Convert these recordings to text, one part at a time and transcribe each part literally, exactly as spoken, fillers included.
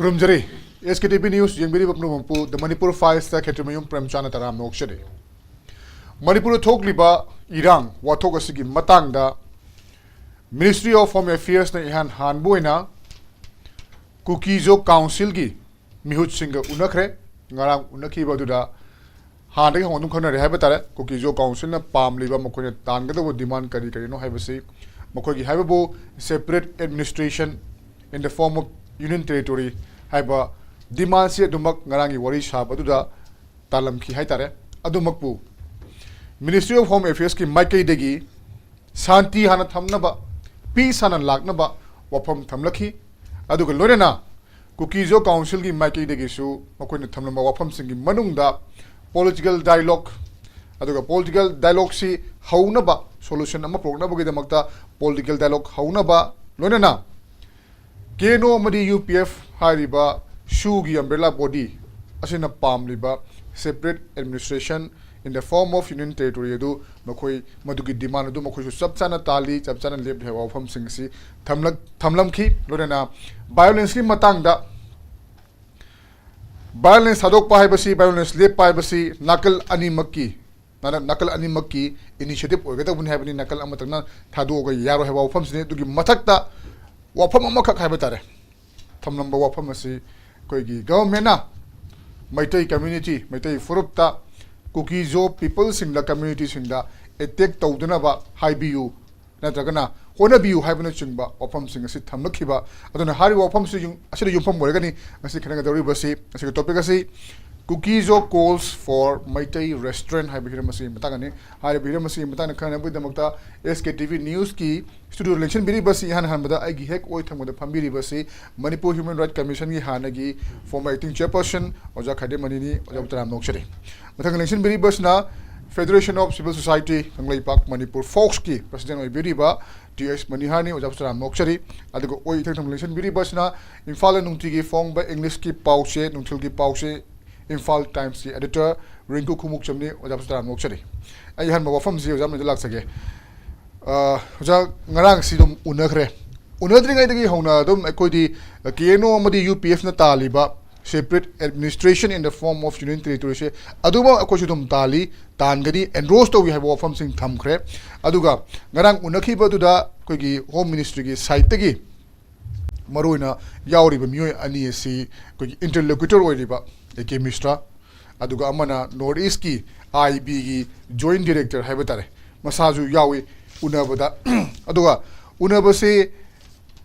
ꯈꯨꯔꯨꯝꯖꯔꯤ꯫ ꯑꯦꯁ ꯀꯦ T V news ꯌꯦꯡꯕꯤꯔꯤꯕ ꯄꯨꯝꯅꯃꯛꯄꯨ The Manipur Files-ꯇ ꯈꯦꯇ꯭ꯔꯤꯃꯌꯨꯝ ꯄ꯭ꯔꯦꯝꯆꯥꯟꯗ ꯇꯔꯥꯝꯅ ꯑꯣꯛꯆꯔꯤ꯫ ꯃꯅꯤꯄꯨꯔꯗ ꯊꯣꯛꯂꯤꯕ ꯏꯔꯥꯡ ꯋꯥꯊꯣꯛ ꯑꯁꯤꯒꯤ ꯃꯇꯥꯡꯗ Ministry of Home Affairs-ꯅ ꯏꯍꯥꯟ ꯍꯥꯟꯕ ꯑꯣꯏꯅ ꯀꯨꯀꯤꯖꯣ ꯀꯥꯎꯟꯁꯤꯜꯒꯤ ꯃꯤꯍꯨꯠꯁꯤꯡꯒ ꯎꯅꯈ꯭ꯔꯦ꯫ ꯉꯔꯥꯡ ꯎꯅꯈꯤꯕ ꯑꯗꯨꯗ ꯍꯥꯟꯅꯗꯒꯤ ꯍꯧꯅ ꯑꯗꯨꯝ ꯈꯪꯅꯔꯦ ꯍꯥꯏꯕ ꯇꯥꯔꯦ꯫ ꯀꯨꯀꯤꯖꯣ ꯀꯥꯎꯟꯁꯤꯜꯅ ꯄꯥꯝꯂꯤꯕ, ꯃꯈꯣꯏꯅ ꯇꯥꯟꯒꯗꯧꯕ demand ꯀꯔꯤ ꯀꯔꯤꯅꯣ ꯍꯥꯏꯕꯁꯤ, ꯃꯈꯣꯏꯒꯤ ꯍꯥꯏꯕꯕꯨ separate administration in the form of union territory ꯍꯥꯏꯕ demand-ꯁꯤ ꯑꯗꯨꯃꯛ ꯉꯔꯥꯡꯒꯤ ꯋꯥꯔꯤ ꯁꯥꯕ ꯑꯗꯨꯗ ꯇꯥꯜꯂꯝꯈꯤ ꯍꯥꯏ ꯇꯥꯔꯦ꯫ ꯑꯗꯨꯃꯛꯄꯨ Ministry of Home Affairs-ꯀꯤ ꯃꯥꯏꯀꯩꯗꯒꯤ ꯁꯥꯟꯇꯤ ꯍꯥꯟꯅ ꯊꯝꯅꯕ, peace ꯍꯥꯟꯅ ꯂꯥꯛꯅꯕ ꯋꯥꯐꯝ ꯊꯝꯂꯛꯈꯤ꯫ ꯑꯗꯨꯒ ꯂꯣꯏꯅꯅ ꯀꯨꯀꯤꯖꯣ ꯀꯥꯎꯟꯁꯤꯜꯒꯤ ꯃꯥꯏꯀꯩꯗꯒꯤꯁꯨ ꯃꯈꯣꯏꯅ ꯊꯝꯂꯝꯕ ꯋꯥꯐꯝꯁꯤꯡꯒꯤ ꯃꯅꯨꯡꯗ political dialogue, ꯑꯗꯨꯒ political dialogue-ꯁꯤ ꯍꯧꯅꯕ, solution ꯑꯃ ꯄꯨꯔꯛꯅꯕꯒꯤꯗꯃꯛꯇ political dialogue ꯍꯧꯅꯕ, ꯂꯣꯏꯅꯅ ꯀꯦ ꯑꯦꯟ ꯑꯣ ꯑꯃꯗꯤ ꯌꯨ ꯄꯤ ꯑꯦꯐ ꯍꯥꯏꯔꯤꯕ ꯁꯨꯒꯤ umbrella body ꯑꯁꯤꯅ ꯄꯥꯝꯂꯤꯕ separate administration in the form of union territory ꯑꯗꯨ, ꯃꯈꯣꯏ ꯃꯗꯨꯒꯤ demand ꯑꯗꯨ ꯃꯈꯣꯏꯁꯨ ꯆꯞ ꯆꯥꯅ ꯇꯥꯜꯂꯤ, ꯆꯞ ꯆꯥꯅ ꯂꯦꯞꯂꯤ ꯍꯥꯏꯕ ꯋꯥꯐꯝꯁꯤꯡ ꯑꯁꯤ ꯊꯝꯂꯛ-, ꯊꯝꯂꯝꯈꯤ꯫ ꯂꯣꯏꯅꯅ violence-ꯀꯤ ꯃꯇꯥꯡꯗ, violence ꯊꯥꯗꯣꯛꯄ ꯍꯥꯏꯕꯁꯤ, violence ꯂꯦꯞꯄ ꯍꯥꯏꯕꯁꯤ ꯅꯥꯀꯜ ꯑꯅꯤꯃꯛꯀꯤ, ꯅꯥ-, ꯅꯥꯀꯜ ꯑꯅꯤꯃꯛꯀꯤ initiative ꯑꯣꯏꯒꯗꯧꯕꯅꯤ ꯍꯥꯏꯕꯅꯤ꯫ ꯅꯥꯀꯜ ꯑꯃꯇꯪꯅ ꯊꯥꯗꯣꯛꯑꯒ ꯌꯥꯔꯣꯏ ꯍꯥꯏꯕ ꯋꯥꯐꯝꯁꯤꯅꯤ꯫ ꯑꯗꯨꯒꯤ ꯃꯊꯛꯇ ꯋꯥꯐꯝ ꯑꯃꯈꯛ ꯍꯥꯏꯕ ꯇꯥꯔꯦ, ꯊꯝꯂꯝꯕ ꯋꯥꯐꯝ ꯑꯁꯤ ꯑꯩꯈꯣꯏꯒꯤ government-ꯅ ꯃꯩꯇꯩ community, ꯃꯩꯇꯩ ꯐꯨꯔꯨꯞꯇ, ꯀꯨꯀꯤꯖꯣ people-ꯁꯤꯡꯗ, community-ꯁꯤꯡꯗ attack ꯇꯧꯗꯅꯕ ꯍꯥꯏꯕꯤꯌꯨ, ꯅꯠꯇ꯭ꯔꯒꯅ ꯍꯣꯠꯅꯕꯤꯌꯨ ꯍꯥꯏꯕꯅꯆꯤꯡꯕ ꯋꯥꯐꯝꯁꯤꯡ ꯑꯁꯤ ꯊꯝꯂꯛꯈꯤꯕ꯫ ꯑꯗꯨꯅ ꯍꯥꯏꯔꯤꯕ ꯋꯥꯐꯝꯁꯤ ꯌꯨꯝ-, ꯑꯁꯤꯗ ꯌꯨꯝꯐꯝ ꯑꯣꯏꯔꯒꯅꯤ ꯉꯁꯤ ꯈꯟꯅꯒꯗꯧꯔꯤꯕꯁꯤ꯫ ꯉꯁꯤꯒꯤ topic ꯑꯁꯤ Kuki-Zo calls for Meitei restraint ꯍꯥꯏꯕ ꯍꯤꯔꯝ ꯑꯁꯤꯒꯤ ꯃꯇꯥꯡꯗꯅꯤ꯫ ꯍꯥꯏꯔꯤꯕ ꯍꯤꯔꯝ ꯑꯁꯤꯒꯤ ꯃꯇꯥꯡꯗ ꯈꯟꯅꯅꯕꯒꯤꯗꯃꯛꯇ ꯑꯦꯁ ꯀꯦ ꯇꯤ ꯚꯤ ꯅ꯭ꯌꯨꯁꯀꯤ ꯁ꯭ꯇꯨꯗꯤꯑꯣꯗ ꯂꯦꯡꯁꯤꯟꯕꯤꯔꯤꯕꯁꯤ ꯏꯍꯥꯟ ꯍꯥꯟꯕꯗ ꯑꯩꯒꯤ ꯍꯦꯛ ꯑꯣꯏ ꯊꯪꯕꯗ ꯐꯝꯕꯤꯔꯤꯕꯁꯤ ꯃꯅꯤꯄꯨꯔ ꯍ꯭ꯌꯨꯃꯦꯟ ꯔꯥꯏꯠ ꯀꯃꯤꯁꯟꯒꯤ ꯍꯥꯟꯅꯒꯤ former acting chairperson ꯑꯣꯖꯥ ꯈꯥꯏꯗꯦꯝ ꯃꯅꯤꯅꯤ꯫ ꯑꯣꯖꯥꯕꯨ ꯇꯔꯥꯝꯅ ꯑꯣꯛꯆꯔꯤ꯫ ꯃꯊꯪ ꯂꯦꯡꯁꯤꯟꯕꯤꯔꯤꯕꯁꯤꯅ Federation of Civil Society Kangleipak Manipur ꯐꯣꯛꯁꯀꯤ president ꯑꯣꯏꯕꯤꯔꯤꯕ ꯇꯤ ꯑꯦꯁ ꯃꯅꯤꯍꯥꯔꯅꯤ꯫ ꯑꯣꯖꯥꯕꯨ ꯇꯔꯥꯝꯅ ꯑꯣꯛꯆꯔꯤ꯫ ꯑꯗꯨꯒ ꯑꯣꯏ ꯏꯊꯪ ꯊꯪꯕ ꯂꯦꯡꯁꯤꯟꯕꯤꯔꯤꯕꯁꯤꯅ ꯏꯝꯐꯥꯜꯗ ꯅꯨꯡꯇꯤꯒꯤ ꯐꯣꯡꯕ ꯏꯪꯂꯤꯁꯀꯤ ꯄꯥꯎꯆꯦ, ꯅꯨꯡꯊꯤꯜꯒꯤ ꯄꯥꯎꯆꯦ, ꯏꯝꯐꯥꯜ ꯇꯥꯏꯝꯁꯀꯤ editor ꯔꯤꯡꯀꯨ ꯈꯣꯡꯎꯞꯆꯝꯅꯤ꯫ ꯑꯣꯖꯥꯕꯨ ꯇꯔꯥꯝꯅ ꯑꯣꯛꯆꯔꯤ꯫ ꯑꯩ ꯑꯍꯥꯟꯕ ꯋꯥꯐꯝꯁꯤ ꯑꯣꯖꯥ ꯃꯅꯤꯗ ꯂꯥꯛꯆꯒꯦ꯫ ꯑ, ꯑꯣꯖꯥ, ꯉꯔꯥꯡꯁꯤ ꯑꯗꯨꯝ ꯎꯅꯈ꯭ꯔꯦ꯫ ꯎꯅꯗ꯭ꯔꯤꯉꯩꯗꯒꯤ ꯍꯧꯅ ꯑꯗꯨꯝ ꯑꯩꯈꯣꯏꯗꯤ ꯀꯦ ꯑꯦꯟ ꯑꯣ ꯑꯃꯗꯤ ꯌꯨ ꯄꯤ ꯑꯦꯐꯅ ꯇꯥꯜꯂꯤꯕ separate administration in the form of union territoryꯁꯦ ꯑꯗꯨꯃꯛ ꯑꯩꯈꯣꯏꯁꯨ ꯑꯗꯨꯝ ꯇꯥꯜꯂꯤ, ꯇꯥꯟꯒꯅꯤ, ꯑꯦꯟꯗꯣꯔꯁ ꯇꯧꯏ ꯍꯥꯏꯕ ꯋꯥꯐꯝꯁꯤꯡ ꯊꯝꯈ꯭ꯔꯦ꯫ ꯑꯗꯨꯒ ꯉꯔꯥꯡ ꯎꯅꯈꯤꯕꯗꯨꯗ ꯑꯩꯈꯣꯏꯒꯤ ꯍꯣꯝ ꯃꯤꯅꯤꯁꯇ꯭ꯔꯤꯒꯤ ꯁꯥꯏꯠꯇꯒꯤ ꯃꯔꯨꯑꯣꯏꯅ ꯌꯥꯎꯔꯤꯕ ꯃꯤꯑꯣꯏ ꯑꯅꯤ ꯑꯁꯤ ꯑꯩꯈꯣꯏꯒꯤ ꯏꯟꯇꯔꯂꯣꯀ꯭ꯌꯨꯇꯔ ꯑꯣꯏꯔꯤꯕ ꯑꯦ ꯀꯦ ꯃꯤꯁ꯭ꯔꯥ, ꯑꯗꯨꯒ ꯑꯃꯅ ꯅꯣꯔꯠ ꯏꯁꯀꯤ ꯑꯥꯏ ꯕꯤꯒꯤ ꯖꯣꯏꯟ ꯗꯤꯔꯦꯛꯇꯔ ꯍꯥꯏꯕ ꯇꯥꯔꯦ, ꯃꯁꯥꯁꯨ ꯌꯥꯎꯏ ꯎꯅꯕꯗ꯫ ꯑꯗꯨꯒ ꯎꯅꯕꯁꯤ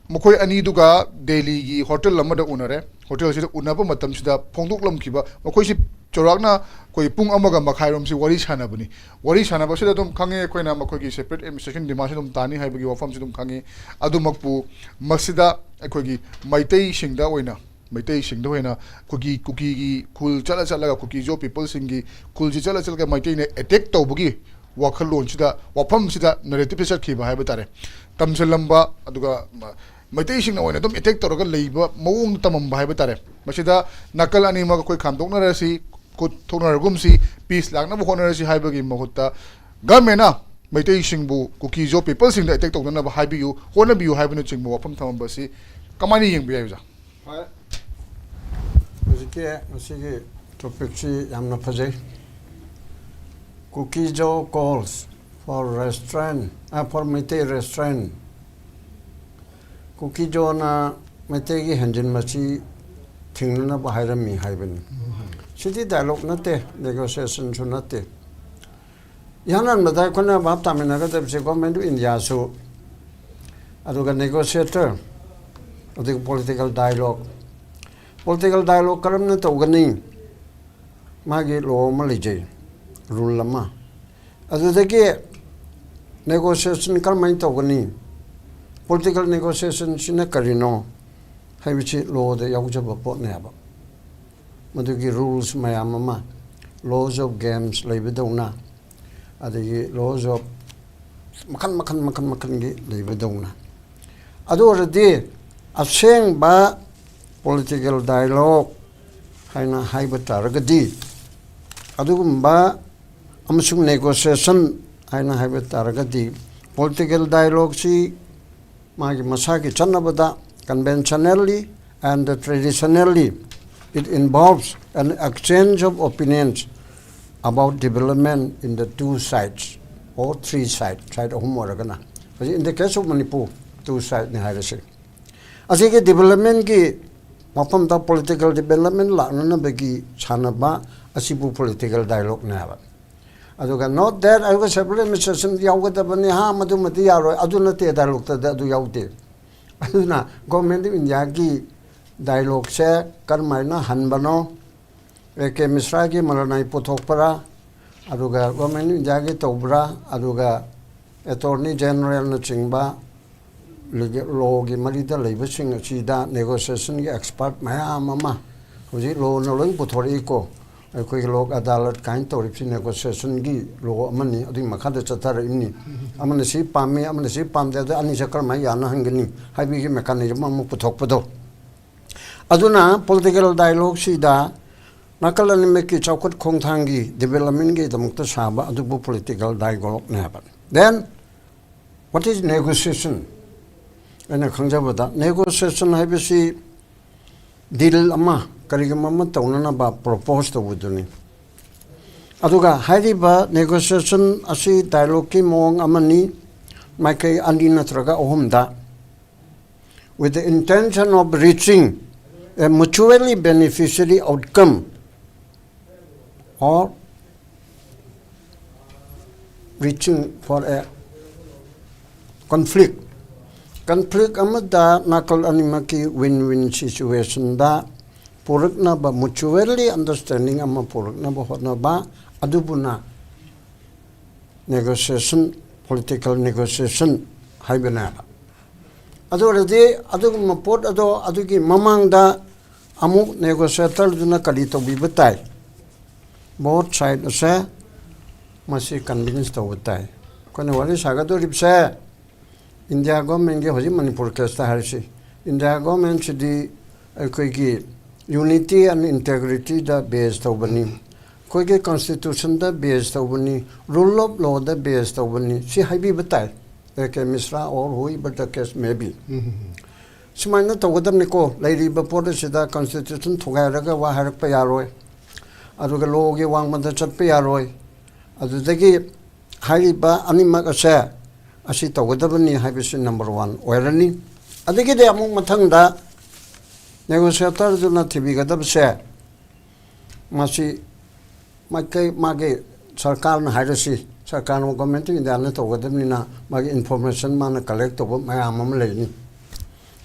ꯃꯈꯣꯏ ꯑꯅꯤꯗꯨꯒ ꯗꯦꯜꯂꯤꯒꯤ ꯍꯣꯇꯦꯜ ꯑꯃꯗ ꯎꯅꯔꯦ꯫ ꯍꯣꯇꯦꯜꯁꯤꯗ ꯎꯅꯕ ꯃꯇꯝꯁꯤꯗ ꯐꯣꯡꯗꯣꯛꯂꯝꯈꯤꯕ, ꯃꯈꯣꯏꯁꯤ ꯆꯥꯎꯔꯥꯛꯅ ꯑꯩꯈꯣꯏ ꯄꯨꯡ ꯑꯃꯒ ꯃꯈꯥꯏꯔꯣꯝꯁꯤ ꯋꯥꯔꯤ ꯁꯥꯟꯅꯕꯅꯤ꯫ ꯋꯥꯔꯤ ꯁꯥꯟꯅꯕꯁꯤꯗ ꯑꯗꯨꯝ ꯈꯪꯉꯦ ꯑꯩꯈꯣꯏꯅ ꯃꯈꯣꯏꯒꯤ separate administration demandꯁꯤ ꯑꯗꯨꯝ ꯇꯥꯅꯤ ꯍꯥꯏꯕꯒꯤ ꯋꯥꯐꯝꯁꯤ ꯑꯗꯨꯝ ꯈꯪꯉꯤ꯫ ꯑꯗꯨꯃꯛꯄꯨ ꯃꯁꯤꯗ ꯑꯩꯈꯣꯏꯒꯤ ꯃꯩꯇꯩꯁꯤꯡꯗ ꯑꯣꯏꯅ, ꯃꯩꯇꯩꯁꯤꯡꯗ ꯑꯣꯏꯅ ꯀꯨꯀꯤ, ꯀꯨꯀꯤꯒꯤ ꯈꯨꯜ ꯆꯠꯂ ꯆꯠꯂꯒ, ꯀꯨꯀꯤ ꯖꯣ ꯄꯤꯄꯜꯁꯤꯡꯒꯤ ꯈꯨꯜꯁꯤ ꯆꯠꯂ ꯆꯠꯂꯒ ꯃꯩꯇꯩꯅ ꯑꯦꯇꯦꯛ ꯇꯧꯕꯒꯤ ꯋꯥꯈꯜꯂꯣꯟꯁꯤꯗ, ꯋꯥꯐꯝꯁꯤꯗ narrativeꯁꯤ ꯆꯠꯈꯤꯕ ꯍꯥꯏꯕ ꯇꯥꯔꯦ꯫ ꯇꯝꯁꯤꯜꯂꯝꯕ, ꯑꯗꯨꯒ ꯃ-, ꯃꯩꯇꯩꯁꯤꯡꯅ ꯑꯣꯏꯅ ꯑꯗꯨꯝ ꯑꯦꯇꯦꯛ ꯇꯧꯔꯒ ꯂꯩꯕ ꯃꯑꯣꯡꯗ ꯇꯝꯃꯝꯕ ꯍꯥꯏꯕ ꯇꯥꯔꯦ꯫ ꯃꯁꯤꯗ ꯅꯥꯀꯜ ꯑꯅꯤꯃꯛ ꯑꯩꯈꯣꯏ ꯈꯥꯝꯗꯣꯛꯅꯔꯁꯤ, ꯈꯨꯠ ꯊꯣꯛꯅꯔꯒꯨꯝꯁꯤ, ꯄꯤꯁ ꯂꯥꯛꯅꯕ ꯍꯣꯠꯅꯔꯁꯤ ꯍꯥꯏꯕꯒꯤ ꯃꯍꯨꯠꯇ ꯒꯚꯔꯟꯃꯦꯟꯅ ꯃꯩꯇꯩꯁꯤꯡꯕꯨ ꯀꯨꯀꯤ ꯖꯣ ꯄꯤꯄꯜꯁꯤꯡꯗ ꯑꯦꯇꯦꯛ ꯇꯧꯗꯅꯕ ꯍꯥꯏꯕꯤꯌꯨ, ꯍꯣꯠꯅꯕꯤꯌꯨ ꯍꯥꯏꯕꯅꯆꯤꯡꯕ ꯋꯥꯐꯝ ꯊꯝꯃꯝꯕꯁꯤ ꯀꯃꯥꯏꯅ ꯌꯦꯡꯕ ꯌꯥꯏ, ꯑꯣꯖꯥ? ꯍꯣꯏ꯫ ꯍꯧꯖꯤꯛꯀꯤ ꯉꯁꯤꯒꯤ ꯇꯣꯄꯤꯛꯁꯤ ꯌꯥꯝꯅ ꯐꯖꯩ꯫ Kuki Zo calls for restaurant, ꯑ, for Meitei restaurant꯫ ꯀꯨꯀꯤ ꯖꯣꯅ ꯃꯩꯇꯩꯒꯤ ꯍꯦꯟꯖꯤꯟꯕꯁꯤ ꯊꯤꯡꯅꯅꯕ ꯍꯥꯏꯔꯝꯃꯤ ꯍꯥꯏꯕꯅꯤ꯫ ꯁꯤꯗꯤ ꯗꯥꯏꯂꯣꯒ ꯅꯠꯇꯦ, ꯅꯦꯒꯣꯁꯤꯌꯦꯁꯟꯁꯨ ꯅꯠꯇꯦ꯫ ꯏꯍꯥꯟ ꯍꯥꯟꯕꯗ ꯑꯩꯈꯣꯏꯅ ꯚꯥꯞ ꯇꯥꯃꯤꯟꯅꯒꯗꯕꯁꯦ Government of Indiaꯁꯨ, ꯑꯗꯨꯒ negotiator, ꯑꯗꯨꯒ political dialogue꯫ Political dialogue ꯀꯔꯝꯅ ꯇꯧꯒꯅꯤ? ꯃꯥꯒꯤ law ꯑꯃ ꯂꯩꯖꯩ, rule ꯑꯃ꯫ ꯑꯗꯨꯗꯒꯤ negotiation ꯀꯔꯝꯍꯥꯏꯅ ꯇꯧꯒꯅꯤ? Political negotiationꯁꯤꯅ ꯀꯔꯤꯅꯣ ꯍꯥꯏꯕꯁꯤ lawꯗ ꯌꯥꯎꯖꯕ ꯄꯣꯠꯅꯦꯕ꯫ ꯃꯗꯨꯒꯤ rules ꯃꯌꯥꯝ ꯑꯃ, laws of games ꯂꯩꯕꯗꯧꯅ, ꯑꯗꯒꯤ laws of ꯃꯈꯜ ꯃꯈꯜ, ꯃꯈꯜ ꯃꯈꯜꯒꯤ ꯂꯩꯕꯗꯧꯅ꯫ ꯑꯗꯨ ꯑꯣꯏꯔꯗꯤ ꯑꯁꯦꯡꯕ political dialogue ꯍꯥꯏꯅ ꯍꯥꯏꯕ ꯇꯥꯔꯒꯗꯤ, ꯑꯗꯨꯒꯨꯝꯕ ꯑꯃꯁꯨꯡ negotiation ꯍꯥꯏꯅ ꯍꯥꯏꯕ ꯇꯥꯔꯒꯗꯤ, political dialogueꯁꯤ ꯃꯥꯒꯤ ꯃꯁꯥꯒꯤ ꯆꯠꯅꯕꯗ conventionally and traditionally it involves an exchange of opinions about development in the two sides or three sides, side ꯑꯍꯨꯝ ꯑꯣꯏꯔꯒꯅ, ꯍꯧꯖꯤꯛ in the case of Manipur two sideꯅꯤ ꯍꯥꯏꯔꯁꯤ꯫ ꯑꯁꯤꯒꯤ developmentꯀꯤ ꯃꯐꯝꯗ political development ꯂꯥꯛꯅꯅꯕꯒꯤ ꯁꯥꯟꯅꯕ ꯑꯁꯤꯕꯨ political dialogueꯅꯦ ꯍꯥꯏꯕ꯫ ꯑꯗꯨꯒ not that ꯑꯗꯨꯒ separate administration ꯌꯥꯎꯒꯗꯕꯅꯤ, ꯍꯥ, ꯃꯗꯨꯃꯗꯤ ꯌꯥꯔꯣꯏ, ꯑꯗꯨ ꯅꯠꯇꯦ, dialogueꯇꯗꯤ ꯑꯗꯨ ꯌꯥꯎꯗꯦ꯫ ꯑꯗꯨꯅ Government of Indiaꯒꯤ dialogueꯁꯦ ꯀꯔꯝꯍꯥꯏꯅ ꯍꯟꯕꯅꯣ, ꯑꯦ ꯀꯦ ꯃꯤꯁ꯭ꯔꯥꯒꯤ ꯃꯔꯅꯥꯏ ꯄꯨꯊꯣꯛꯄꯔꯥ, ꯑꯗꯨꯒ Government of Indiaꯒꯤ ꯇꯧꯕ꯭ꯔꯥ, ꯑꯗꯨꯒ Attorney Generalꯅꯆꯤꯡꯕ legal lawꯒꯤ ꯃꯔꯤꯗ ꯂꯩꯕꯁꯤꯡ ꯑꯁꯤꯗ negotiationꯒꯤ expert ꯃꯌꯥꯝ ꯑꯃ ꯍꯧꯖꯤꯛ lawꯅ ꯂꯣꯏ ꯄꯨꯊꯣꯔꯛꯏꯀꯣ꯫ ꯑꯩꯈꯣꯏꯒꯤ ꯂꯣꯛ ꯑꯗꯥꯂꯠ ꯀꯥꯏꯅ ꯇꯧꯔꯤꯕꯁꯤ negotiationꯒꯤ law ꯑꯃꯅꯤ, ꯑꯗꯨꯒꯤ ꯃꯈꯥꯗ ꯆꯠꯊꯔꯛꯏꯕꯅꯤ꯫ ꯑꯃꯅ ꯁꯤ ꯄꯥꯝꯃꯤ, ꯑꯃꯅ ꯁꯤ ꯄꯥꯝꯗꯦ, ꯑꯗ ꯑꯅꯤꯁꯦ ꯀꯔꯝꯍꯥꯏꯅ ꯌꯥꯅꯍꯟꯒꯅꯤ ꯍꯥꯏꯕꯒꯤ mechanism ꯑꯃ ꯄꯨꯊꯣꯛꯄꯗꯣ꯫ ꯑꯗꯨꯅ political dialogueꯁꯤꯗ ꯅꯥꯀꯜ ꯑꯅꯤꯃꯛꯀꯤ ꯆꯥꯎꯈꯠ ꯈꯣꯡꯊꯥꯡꯒꯤ developmentꯒꯤꯗꯃꯛꯇ ꯁꯥꯕ ꯑꯗꯨꯕꯨ political dialogueꯅꯦ ꯍꯥꯏꯕ꯫ Then what is negotiation? ꯑꯩꯅ ꯈꯪꯖꯕꯗ negotiation ꯍꯥꯏꯕꯁꯤ deal ꯑꯃ, ꯀꯔꯤꯒꯨꯝꯕ ꯑꯃ ꯇꯧꯅꯅꯕ propose ꯇꯧꯕꯗꯨꯅꯤ꯫ ꯑꯗꯨꯒ ꯍꯥꯏꯔꯤꯕ negotiation ꯑꯁꯤ dialogueꯀꯤ ꯃꯑꯣꯡ ꯑꯃꯅꯤ, ꯃꯥꯏꯀꯩ ꯑꯅꯤ ꯅꯠꯇ꯭ꯔꯒ ꯑꯍꯨꯝꯗ, with the intention of reaching a mutually beneficiary outcome or reaching for a conflict, conflict ꯑꯃꯗ ꯅꯥꯀꯜ ꯑꯅꯤꯃꯛꯀꯤ win win situationꯗ ꯄꯨꯔꯛꯅꯕ, mutually understanding ꯑꯃ ꯄꯨꯔꯛꯅꯕ ꯍꯣꯠꯅꯕ ꯑꯗꯨꯕꯨꯅ negotiation, political negotiation ꯍꯥꯏꯕꯅꯦꯕ꯫ ꯑꯗꯨ ꯑꯣꯏꯔꯗꯤ ꯑꯗꯨꯒꯨꯝꯕ ꯄꯣꯠ ꯑꯗꯣ ꯑꯗꯨꯒꯤ ꯃꯃꯥꯡꯗ ꯑꯃꯨꯛ negotiatorꯗꯨꯅ ꯀꯔꯤ ꯇꯧꯕꯤꯕ ꯇꯥꯏ? Both sideꯁꯦ ꯃꯁꯤ convince ꯇꯧꯕ ꯇꯥꯏ꯫ ꯑꯩꯈꯣꯏꯅ ꯋꯥꯔꯤ ꯁꯥꯒꯗꯧꯔꯤꯕꯁꯦ India Governmentꯀꯤ, ꯍꯧꯖꯤꯛ ꯃꯅꯤꯄꯨꯔ caseꯇ ꯍꯥꯏꯔꯤꯁꯤ, India Governmentꯁꯤꯗꯤ ꯑꯩꯈꯣꯏꯒꯤ unity and integrityꯗ base ꯇꯧꯕꯅꯤ, ꯑꯩꯈꯣꯏꯒꯤ constitutionꯗ base ꯇꯧꯕꯅꯤ, rule of lawꯗ base ꯇꯧꯕꯅꯤ, ꯁꯤ ꯍꯥꯏꯕꯤꯕ ꯇꯥꯏ꯫ A K Mishra or whoever the case may be. ꯁꯨꯃꯥꯏꯅ ꯇꯧꯒꯗꯕꯅꯤꯀꯣ꯫ ꯂꯩꯔꯤꯕ ꯄꯣꯠ ꯑꯁꯤꯗ ꯀꯟꯁꯇꯤꯇ꯭ꯌꯨꯁꯟ ꯊꯨꯒꯥꯏꯔꯒ ꯋꯥ ꯍꯥꯏꯔꯛꯄ ꯌꯥꯔꯣꯏ, ꯑꯗꯨꯒ ꯂꯣꯒꯤ ꯋꯥꯡꯃꯗ ꯆꯠꯄ ꯌꯥꯔꯣꯏ꯫ ꯑꯗꯨꯗꯒꯤ ꯍꯥꯏꯔꯤꯕ ꯑꯅꯤꯃꯛ ꯑꯁꯦ ꯑꯁꯤ ꯇꯧꯒꯗꯕꯅꯤ ꯍꯥꯏꯕꯁꯤ ꯅꯝꯕꯔ ꯋꯥꯟ ꯑꯣꯏꯔꯅꯤ꯫ ꯑꯗꯒꯤꯗꯤ ꯑꯃꯨꯛ ꯃꯊꯪꯗ ꯅꯦꯒꯣꯁꯤꯌꯦꯇꯔꯗꯨꯅ ꯊꯤꯕꯤꯒꯗꯕꯁꯦ, ꯃꯁꯤ ꯃꯥꯏꯀꯩ ꯃꯥꯒꯤ ꯁꯔꯀꯥꯔꯅ ꯍꯥꯏꯔꯁꯤ, ꯁꯔꯀꯥꯔꯅ, ꯒꯣꯔꯃꯦꯟ ꯑꯣꯐ ꯏꯟꯗꯤꯌꯥꯅ ꯇꯧꯒꯗꯕꯅꯤꯅ, ꯃꯥꯒꯤ ꯏꯟꯐꯣꯔꯃꯦꯁꯟ ꯃꯥꯅ ꯀꯂꯦꯛ ꯇꯧꯕ ꯃꯌꯥꯝ ꯑꯃ ꯂꯩꯅꯤ꯫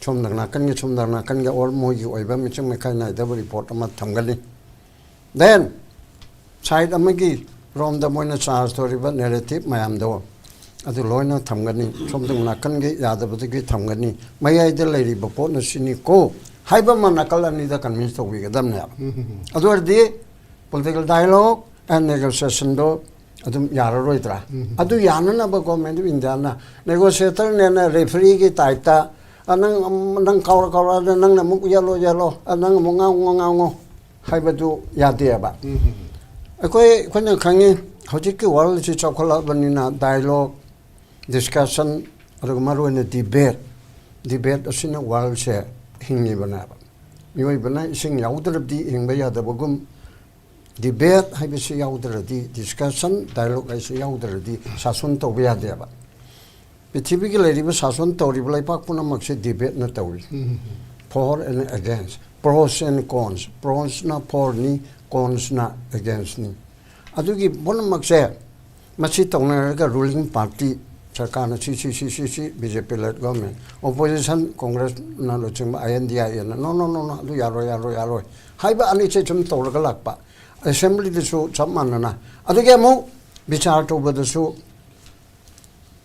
ꯁꯣꯝꯗ ꯅꯥꯀꯟꯒꯤ, ꯁꯣꯝꯗ ꯅꯥꯀꯟꯒꯤ, ꯑꯣꯔ ꯃꯣꯏꯒꯤ ꯑꯣꯏꯕ ꯃꯤꯆꯪ ꯃꯤꯈꯥꯏ ꯅꯥꯏꯗꯕ ꯔꯤꯄꯣꯔꯠ ꯑꯃ ꯊꯝꯒꯅꯤ꯫ ꯗꯦꯟ ꯁꯥꯏꯠ ꯑꯃꯒꯤ ꯔꯣꯝꯗ ꯃꯣꯏꯅ ꯆꯥꯔꯖ ꯇꯧꯔꯤꯕ ꯅꯦꯔꯦꯇꯤꯞ ꯃꯌꯥꯝꯗꯣ ꯑꯗꯨ ꯂꯣꯏꯅ ꯊꯝꯒꯅꯤ꯫ ꯁꯣꯝꯗ ꯅꯥꯀꯟꯒꯤ ꯌꯥꯗꯕꯗꯒꯤ ꯊꯝꯒꯅꯤ꯫ ꯃꯌꯥꯏꯗ ꯂꯩꯔꯤꯕ ꯄꯣꯠꯅ ꯁꯤꯅꯤꯀꯣ ꯍꯥꯏꯕ ꯑꯃ ꯅꯥꯀꯜ ꯑꯅꯤꯗ ꯀꯟꯚꯤꯟꯁ ꯇꯧꯕꯤꯒꯗꯕꯅꯦꯕ꯫ ꯑꯗꯨ ꯑꯣꯏꯔꯗꯤ political dialogue and negotiationꯗꯣ ꯑꯗꯨꯝ ꯌꯥꯔꯔꯣꯏꯗ꯭ꯔꯥ? ꯑꯗꯨ ꯌꯥꯅꯅꯕ ꯒꯣꯔꯃꯦꯟ ꯑꯣꯐ ꯏꯟꯗꯤꯌꯥꯅ ꯅꯦꯒꯣꯁꯤꯌꯦꯇꯔꯅꯦꯅ ꯔꯦꯐ꯭ꯔꯤꯒꯤ ꯇꯥꯏꯞꯇ, "ꯑ, ꯅꯪ, ꯅꯪ ꯀꯥꯎꯔ ꯀꯥꯎꯔꯛꯑꯗꯤ ꯅꯪꯅ ꯑꯃꯨꯛ ꯌꯦꯠꯂꯣ ꯌꯦꯠꯂꯣ, ꯑ, ꯅꯪ ꯑꯃꯨꯛ ꯉꯥꯡꯉꯣ ꯉꯥꯡꯉꯣ" ꯍꯥꯏꯕꯗꯨ ꯌꯥꯗꯦꯕ꯫ ꯑꯩꯈꯣꯏ, ꯑꯩꯈꯣꯏꯅ ꯈꯪꯉꯤ, ꯍꯧꯖꯤꯛꯀꯤ ꯋꯥꯔꯜꯁꯤ ꯆꯥꯎꯈꯠꯂꯛꯑꯕꯅꯤꯅ dialogue, discussion, ꯑꯗꯨꯒ ꯃꯔꯨꯑꯣꯏꯅ debate, debate ꯑꯁꯤꯅ ꯋꯥꯔꯜꯁꯦ ꯍꯤꯡꯉꯤꯕꯅꯦꯕ꯫ ꯃꯤꯑꯣꯏꯕꯅ ꯏꯁꯤꯡ ꯌꯥꯎꯗ꯭ꯔꯕꯗꯤ ꯍꯤꯡꯕ ꯌꯥꯗꯕꯒꯨꯝ, debate ꯍꯥꯏꯕꯁꯤ ꯌꯥꯎꯗ꯭ꯔꯗꯤ, discussion, dialogue ꯍꯥꯏꯁꯤ ꯌꯥꯎꯗ꯭ꯔꯗꯤ ꯁꯥꯁꯟ ꯇꯧꯕ ꯌꯥꯗꯦꯕ꯫ ꯄ꯭ꯔꯤꯊꯤꯕꯤꯒꯤ ꯂꯩꯔꯤꯕ ꯁꯥꯁꯟ ꯇꯧꯔꯤꯕ ꯂꯩꯄꯥꯛ ꯄꯨꯝꯅꯃꯛꯁꯦ debateꯅ ꯇꯧꯔꯤ꯫ For and against, pros and cons, prosꯅ forꯅꯤ, consꯅ againstꯅꯤ꯫ ꯑꯗꯨꯒꯤ ꯄꯨꯝꯅꯃꯛꯁꯦ ꯃꯁꯤ ꯇꯧꯅꯔꯒ ruling party, ꯁꯔꯀꯥꯔꯅ ꯁꯤ, ꯁꯤ, ꯁꯤ, ꯁꯤ, ꯁꯤ, BJP led government, opposition, Congressꯅ ꯂꯨꯆꯤꯡꯕ INDIAꯅ, "No, no, no, no, ꯑꯗꯨ ꯌꯥꯔꯣꯏ, ꯌꯥꯔꯣꯏ, ꯌꯥꯔꯣꯏ" ꯍꯥꯏꯕ ꯑꯅꯤꯁꯦ ꯁꯨꯝ ꯇꯧꯔꯒ ꯂꯥꯛꯄ꯫ ꯑꯦꯁꯦꯝꯕ꯭ꯂꯤꯗꯁꯨ ꯆꯞ ꯃꯥꯟꯅꯅ꯫ ꯑꯗꯨꯒꯤ ꯑꯃꯨꯛ ꯕꯤꯆꯥꯔ ꯇꯧꯕꯗꯁꯨ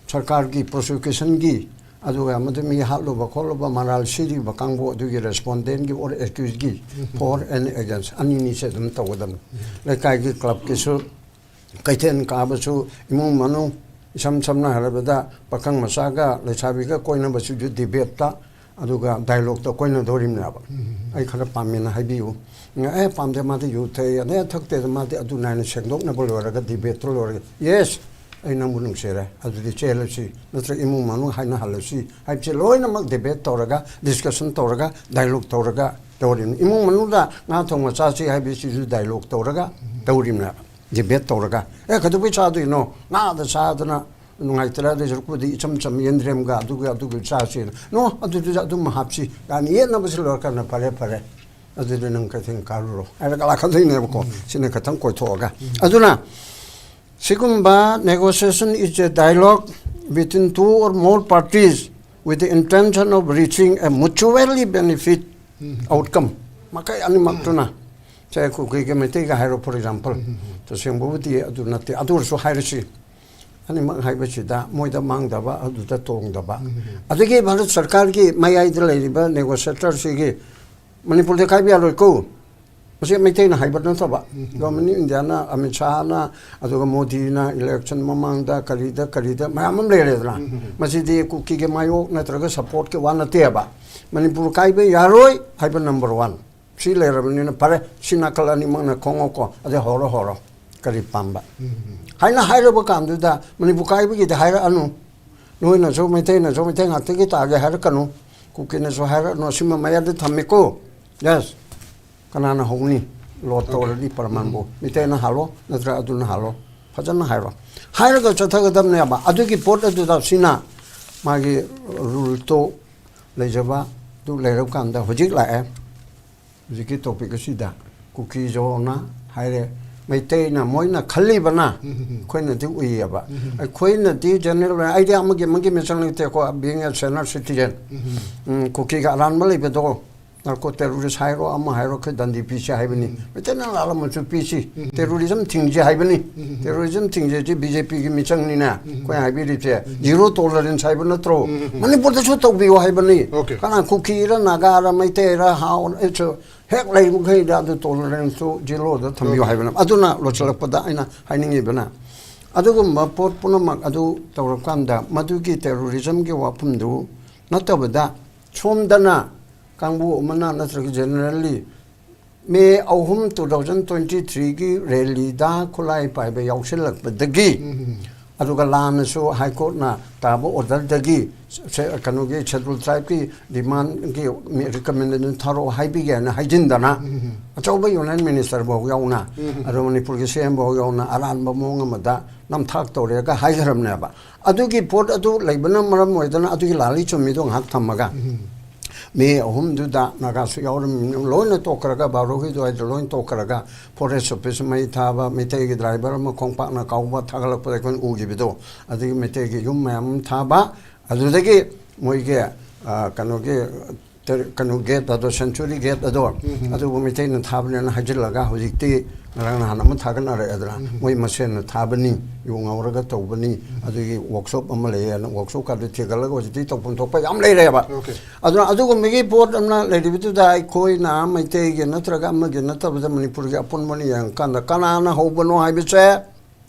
ꯁꯔꯀꯥꯔꯒꯤ, prosecutionꯒꯤ, ꯑꯗꯨꯒ ꯃꯗꯨ ꯃꯤ ꯍꯥꯠꯂꯨꯕ ꯈꯣꯠꯂꯨꯕ, ꯃꯔꯥꯜ ꯁꯤꯔꯤꯕ ꯀꯥꯡꯕꯨ ꯑꯗꯨꯒꯤ respondentꯒꯤ or accusedꯒꯤ for and against ꯑꯅꯤꯅꯤꯁꯦ ꯑꯗꯨꯝ ꯇꯧꯒꯗꯕꯅꯤ꯫ ꯂꯩꯀꯥꯏꯒꯤ, clubꯀꯤꯁꯨ, ꯀꯩꯊꯦꯜ ꯀꯥꯕꯁꯨ, ꯏꯃꯨꯡ ꯃꯅꯨꯡ, ꯏꯁꯝ ꯁꯝꯅ ꯍꯥꯏꯔꯕꯗ ꯄꯥꯈꯪ ꯃꯆꯥꯒ ꯂꯩꯁꯥꯕꯤꯒ ꯀꯣꯏꯅꯕꯁꯤꯁꯨ debateꯇ, ꯑꯗꯨꯒ dialogueꯇ ꯀꯣꯏꯅꯗꯧꯔꯤꯕꯅꯦꯕ꯫ "ꯑꯩ ꯈꯔ ꯄꯥꯝꯃꯦꯅ ꯍꯥꯏꯕꯤꯌꯨ", "ꯑꯦ, ꯄꯥꯝꯗꯦ, ꯃꯥꯗꯤ ꯌꯨ ꯊꯛꯏ, ꯑꯗꯩ ꯊꯛꯇꯦꯗ ꯃꯥꯗꯤ", ꯑꯗꯨ ꯅꯥꯏꯅ ꯁꯦꯡꯗꯣꯛꯅꯕ ꯂꯣꯏꯔꯒ, debateꯇ ꯂꯣꯏꯔꯒ, "Yes, ꯑꯩ ꯅꯪꯕꯨ ꯅꯨꯡꯁꯤꯔꯦ, ꯑꯗꯨꯗꯤ ꯆꯦꯜꯂꯁꯤ, ꯅꯠꯇ꯭ꯔꯒ ꯏꯃꯨꯡ ꯃꯅꯨꯡ ꯍꯥꯏꯅꯍꯜꯂꯁꯤ ꯍꯥꯏꯕꯁꯦ ꯂꯣꯏꯅꯃꯛ ꯗꯤꯕꯦꯠ ꯇꯧꯔꯒ, ꯗꯤꯁꯀꯁꯟ ꯇꯧꯔꯒ, ꯗꯥꯏꯂꯣꯒ ꯇꯧꯔꯒ ꯇꯧꯔꯤꯕꯅꯤ꯫ ꯏꯃꯨꯡ ꯃꯅꯨꯡꯗ ꯉꯥ ꯊꯣꯡꯕ ꯆꯥꯁꯤ ꯍꯥꯏꯕꯁꯤꯁꯨ ꯗꯥꯏꯂꯣꯒ ꯇꯧꯔꯒ ꯇꯧꯔꯤꯕꯅꯦꯕ, ꯗꯤꯕꯦꯠ ꯇꯧꯔꯒ꯫ ꯑꯦ, ꯀꯩꯗꯧꯕꯩ ꯆꯥꯗꯣꯏꯅꯣ? ꯉꯥꯗ ꯆꯥꯗꯅ ꯅꯨꯡꯉꯥꯏꯇ꯭ꯔꯦ, ꯑꯗꯨꯏ ꯁꯔꯨꯛꯄꯨꯗꯤ ꯏꯆꯝ ꯆꯝ ꯌꯦꯟꯗ꯭ꯔꯦꯝꯒ ꯑꯗꯨꯒ ꯑꯗꯨꯒ ꯆꯥꯁꯦꯅ꯫ ꯅꯣ, ꯑꯗꯨꯗꯨꯁꯨ ꯑꯗꯨꯝ ꯍꯥꯞꯁꯤ ꯀꯥꯏꯅ ꯌꯦꯠꯅꯕꯁꯤ ꯂꯣꯏꯔꯀꯥꯟꯗ, "ꯐꯔꯦ, ꯐꯔꯦ, ꯑꯗꯨꯗꯤ ꯅꯪ ꯀꯩꯊꯦꯜ ꯀꯥꯔꯨꯔꯣ" ꯍꯥꯏꯔꯒ ꯂꯥꯛꯀꯗꯣꯏꯅꯦꯕꯀꯣ꯫ ꯁꯤꯅ ꯈꯤꯇꯪ ꯀꯣꯏꯊꯣꯛꯑꯒ꯫ ꯑꯗꯨꯅ ꯁꯤꯒꯨꯝꯕ negotiation is a dialogue between two or more parties with the intention of reaching a mutually benefit outcome꯫ ꯃꯈꯩ ꯑꯅꯤꯃꯛꯇꯨꯅ, ꯁꯦ ꯀꯨꯀꯤꯒ ꯃꯩꯇꯩꯒ ꯍꯥꯏꯔꯣ, for example, ꯇꯁꯦꯡꯕꯕꯨꯗꯤ ꯑꯗꯨ ꯅꯠꯇꯦ, ꯑꯗꯨ ꯑꯣꯏꯔꯁꯨ ꯍꯥꯏꯔꯁꯤ, ꯑꯅꯤꯃꯛ ꯍꯥꯏꯕꯁꯤꯗ ꯃꯣꯏꯗ ꯃꯥꯡꯗꯕ, ꯑꯗꯨꯗ ꯇꯣꯡꯗꯕ꯫ ꯑꯗꯒꯤ ꯚꯥꯔꯠ ꯁꯔꯀꯥꯔꯒꯤ ꯃꯌꯥꯏꯗ ꯂꯩꯔꯤꯕ negotiator ꯁꯤꯒꯤ ꯃꯅꯤꯄꯨꯔꯗ ꯀꯥꯏꯕ ꯌꯥꯔꯣꯏꯀꯣ꯫ ꯃꯁꯤ ꯃꯩꯇꯩꯅ ꯍꯥꯏꯕ ꯅꯠꯇꯕ, ꯒꯣꯔꯃꯦꯟ ꯑꯣꯐ ꯏꯟꯗꯤꯌꯥꯅ, ꯑꯃꯤꯠ ꯁꯥꯍꯅ, ꯑꯗꯨꯒ ꯃꯣꯗꯤꯅ election ꯃꯃꯥꯡꯗ ꯀꯔꯤꯗ ꯀꯔꯤꯗ ꯃꯌꯥꯝ ꯑꯃ ꯂꯩꯔꯦꯗꯅ꯫ ꯃꯁꯤꯗꯤ ꯀꯨꯀꯤꯒꯤ ꯃꯥꯌꯣꯛ ꯅꯠꯇ꯭ꯔꯒ supportꯀꯤ ꯋꯥ ꯅꯠꯇꯦꯕ꯫ ꯃꯅꯤꯄꯨꯔ ꯀꯥꯏꯕ ꯌꯥꯔꯣꯏ ꯍꯥꯏꯕ number one꯫ ꯁꯤ ꯂꯩꯔꯕꯅꯤꯅ ꯐꯔꯦ, ꯁꯤ ꯅꯥꯀꯜ ꯑꯅꯤꯃꯛꯅ ꯈꯣꯡꯉꯣꯀꯣ, ꯑꯗꯩ ꯍꯧꯔꯣ ꯍꯧꯔꯣ, ꯀꯔꯤ ꯄꯥꯝꯕ ꯍꯥꯏꯅ ꯍꯥꯏꯔꯕ ꯀꯥꯟꯗꯨꯗ, ꯃꯅꯤꯄꯨꯔ ꯀꯥꯏꯕꯒꯤꯗꯤ ꯍꯥꯏꯔꯛꯑꯅꯨ, ꯅꯣꯏꯅꯁꯨ ꯃꯩꯇꯩꯅꯁꯨ ꯃꯩꯇꯩ ꯉꯥꯛꯇꯒꯤ ꯇꯥꯒꯦ ꯍꯥꯏꯔꯛꯀꯅꯨ, ꯀꯨꯀꯤꯅꯁꯨ ꯍꯥꯏꯔꯛꯑꯅꯨ, ꯑꯁꯤꯃ ꯃꯌꯥꯗ ꯊꯝꯃꯤꯀꯣ꯫ Yes꯫ ꯀꯅꯥꯅ ꯍꯧꯅꯤ? ꯂꯣꯠ ꯇꯧꯔꯗꯤ ꯄ꯭ꯔꯃꯥꯟꯕꯨ꯫ ꯃꯤꯇꯩꯅ ꯍꯥꯜꯂꯣ, ꯅꯠꯇ꯭ꯔ ꯑꯗꯨꯅ ꯍꯥꯜꯂꯣ, ꯐꯖꯅ ꯍꯥꯏꯔꯣ꯫ ꯍꯥꯏꯔꯒ ꯆꯠꯊꯒꯗꯕꯅꯦꯕ꯫ ꯑꯗꯨꯒꯤ ꯄꯣꯠ ꯑꯗꯨꯗ ꯁꯤꯅ ꯃꯥꯒꯤ ꯔꯨꯜꯇꯣ ꯂꯩꯖꯕ ꯑꯗꯨ ꯂꯩꯔꯕ ꯀꯥꯟꯗ ꯍꯧꯖꯤꯛ ꯂꯥꯛꯑꯦ꯫ ꯍꯧꯖꯤꯛꯀꯤ ꯇꯣꯄꯤꯛ ꯑꯁꯤꯗ ꯀꯨꯀꯤ ꯖꯣꯅ ꯍꯥꯏꯔꯦ, ꯃꯩꯇꯩꯅ ꯃꯣꯏꯅ ꯈꯜꯂꯤꯕꯅ ꯑꯩꯈꯣꯏꯅꯗꯤ ꯎꯏꯌꯦꯕ꯫ ꯑꯩꯈꯣꯏꯅꯗꯤ ꯖꯦꯅꯔꯦꯜ ꯑꯣꯏꯅ, ꯑꯩꯗꯤ ꯑꯃꯒꯤ ꯑꯃꯒꯤ ꯃꯤꯆꯪ ꯂꯩꯇꯦꯀꯣ, being a senior citizen꯫ ꯎꯝ, ꯀꯨꯀꯤꯒ ꯑꯔꯥꯟꯕ ꯂꯩꯕꯗꯣ, ꯅꯥꯔꯀꯣ ꯇꯦꯔꯣꯔꯤꯁ ꯍꯥꯏꯔꯣ, ꯑꯃ ꯍꯥꯏꯔꯣ, ꯑꯩꯈꯣꯏ ꯗꯟꯗꯤ ꯄꯤꯁꯤ ꯍꯥꯏꯕꯅꯤ꯫ ꯃꯩꯇꯩꯅ ꯂꯥꯜꯂꯝꯃꯁꯨ ꯄꯤꯁꯤ꯫ ꯇꯦꯔꯣꯔꯤꯖꯝ ꯊꯤꯡꯁꯤ ꯍꯥꯏꯕꯅꯤ꯫ ꯇꯦꯔꯣꯔꯤꯖꯝ ꯊꯤꯡꯁꯦꯁꯤ ꯕꯤꯖꯦꯄꯤꯒꯤ ꯃꯤꯆꯪꯅꯤꯅꯦ꯫ ꯑꯩꯈꯣꯏ ꯍꯥꯏꯕꯤꯔꯤꯁꯦ ꯖꯤꯔꯣ ꯇꯣꯂꯔꯦꯟꯁ ꯍꯥꯏꯕ ꯅꯠꯇ꯭ꯔꯣ? ꯃꯅꯤꯄꯨꯔꯗꯁꯨ ꯇꯧꯕꯤꯌꯨ ꯍꯥꯏꯕꯅꯤ꯫ ꯀꯅꯥ ꯀꯨꯀꯤꯔ, ꯅꯥꯒꯥꯔ, ꯃꯩꯇꯩꯔ, ꯍꯥꯎ, ꯍꯦꯛ ꯂꯩꯕ ꯃꯈꯩꯗ ꯑꯗꯨ ꯇꯣꯂꯔꯦꯟꯁꯇꯨ ꯖꯤꯔꯣꯗ ꯊꯝꯕꯤꯌꯨ ꯍꯥꯏꯕꯅꯤ꯫ ꯑꯗꯨꯅ ꯂꯣꯏꯁꯤꯜꯂꯛꯄꯗ ꯑꯩꯅ ꯍꯥꯏꯅꯤꯡꯉꯤꯕꯅ, ꯑꯗꯨꯒꯨꯝꯕ ꯄꯣꯠ ꯄꯨꯝꯅꯃꯛ ꯑꯗꯨ ꯇꯧꯔꯀꯥꯟꯗ ꯃꯗꯨꯒꯤ ꯇꯦꯔꯣꯔꯤꯖꯝꯒꯤ ꯋꯥꯐꯝꯗꯨ ꯅꯠꯇꯕꯗ, ꯁꯣꯝꯗꯅ ꯀꯥꯡꯕꯨ ꯑꯃꯅ ꯅꯠꯇ꯭ꯔꯒ ꯖꯦꯅꯔꯦꯜꯂꯤ ꯃꯦ ꯑꯍꯨꯝ, two thousand twenty threeꯒꯤ ꯔꯦꯂꯤꯗ ꯈꯨꯠꯂꯥꯏ ꯄꯥꯏꯕ ꯌꯥꯎꯁꯤꯜꯂꯛꯄꯗꯒꯤ ꯑꯗꯨꯒ ꯂꯥꯟꯅꯁꯨ ꯍꯥꯏ ꯀꯣꯔꯠꯅ ꯇꯥꯕ ꯑꯣꯔꯗꯔꯗꯒꯤ ꯀꯩꯅꯣꯒꯤ ꯁꯦꯗꯨꯜ ꯇ꯭ꯔꯥꯏꯕꯀꯤ ꯗꯤꯃꯥꯟꯒꯤ ꯔꯤꯀꯃꯦꯟꯗꯦꯁꯟ ꯊꯥꯔꯛꯑꯣ ꯍꯥꯏꯕꯤꯒꯦꯅ ꯍꯥꯏꯖꯤꯟꯗꯅ ꯑꯆꯧꯕ ꯌꯨꯅꯤꯌꯟ ꯃꯤꯅꯤꯁꯇꯔ ꯐꯥꯎ ꯌꯥꯎꯅ, ꯑꯗꯣ ꯃꯅꯤꯄꯨꯔꯒꯤ ꯁꯤ ꯑꯦꯝ ꯐꯥꯎ ꯌꯥꯎꯅ ꯑꯔꯥꯟꯕ ꯃꯑꯣꯡ ꯑꯃꯗ ꯅꯝꯊꯥꯛ ꯇꯧꯔꯦꯒ ꯍꯥꯏꯈ꯭ꯔꯕꯅꯦꯕ꯫ ꯑꯗꯨꯒꯤ ꯄꯣꯠ ꯑꯗꯨ ꯂꯩꯕꯅ ꯃꯔꯝ ꯑꯣꯏꯗꯅ ꯑꯗꯨꯒꯤ ꯂꯥꯜꯂꯤ ꯆꯨꯝꯃꯤꯗꯣ ꯉꯥꯏꯍꯥꯛ ꯊꯝꯃꯒ, ꯃꯤ ꯑꯍꯨꯝꯗꯨꯗ ꯅꯥꯒꯥꯁꯨ ꯌꯥꯎꯔꯝꯃꯤ, ꯂꯣꯏꯅ ꯇꯣꯛꯈ꯭ꯔꯒ, ꯕꯥꯔꯣꯒꯤ ꯑꯗꯨꯋꯥꯏꯗ ꯂꯣꯏꯅ ꯇꯣꯛꯈ꯭ꯔꯒ, ꯐꯣꯔꯦꯁ ꯑꯣꯐꯤꯁ ꯃꯩ ꯊꯥꯕ, ꯃꯩꯇꯩꯒꯤ ꯗ꯭ꯔꯥꯏꯚꯔ ꯑꯃ ꯈꯣꯡꯄꯥꯛꯅ ꯀꯥꯎꯕ ꯊꯥꯒꯠꯂꯛꯄꯗ ꯑꯩꯈꯣꯏꯅ ꯎꯈꯤꯕꯗꯣ, ꯑꯗꯒꯤ ꯃꯩꯇꯩꯒꯤ ꯌꯨꯝ ꯃꯌꯥꯝ ꯑꯃ ꯊꯥꯕ, ꯑꯗꯨꯗꯒꯤ ꯃꯣꯏꯒꯤ, ꯑ, ꯀꯩꯅꯣꯒꯤ, ꯇꯔ-, ꯀꯩꯅꯣ ꯒꯦꯠ ꯑꯗꯣ, ꯁꯦꯟꯆꯨꯔꯤ ꯒꯦꯠ ꯑꯗꯣ, ꯑꯗꯨꯕꯨ ꯃꯩꯇꯩꯅ ꯊꯥꯕꯅꯦꯅ ꯍꯥꯏꯖꯤꯜꯂꯒ ꯍꯧꯖꯤꯛꯇꯤ ꯉꯔꯥꯡ ꯅꯍꯥꯟ ꯑꯃ ꯊꯥꯒꯠꯅꯔꯦ ꯑꯗꯨꯅ, ꯃꯣꯏ ꯃꯁꯦꯟꯅ ꯊꯥꯕꯅꯤ, ꯌꯨ ꯉꯧꯔꯒ ꯇꯧꯕꯅꯤ, ꯑꯗꯨꯒꯤ ꯋꯥꯛꯁꯣꯞ ꯑꯃ ꯂꯩꯌꯦꯅ ꯋꯥꯛꯁꯣꯞꯀꯥꯗꯨ ꯊꯤꯒꯠꯂꯒ ꯍꯧꯖꯤꯛꯇꯤ ꯇꯧꯐꯝ ꯊꯣꯛꯄ ꯌꯥꯝ ꯂꯩꯔꯦꯕ꯫ ꯑꯗꯨꯅ ꯑꯗꯨꯒꯨꯝꯕꯒꯤ ꯄꯣꯠ ꯑꯃ ꯂꯩꯔꯤꯕꯗꯨꯗ ꯑꯩꯈꯣꯏꯅ ꯃꯩꯇꯩꯒꯤ ꯅꯠꯇ꯭ꯔꯒ ꯑꯃꯒꯤ ꯅꯠꯇꯕꯗ ꯃꯅꯤꯄꯨꯔꯒꯤ ꯑꯄꯨꯟꯕꯅ ꯌꯦꯡꯉꯀꯥꯟꯗ ꯀꯅꯥꯅ ꯍꯧꯕꯅꯣ ꯍꯥꯏꯕꯁꯦ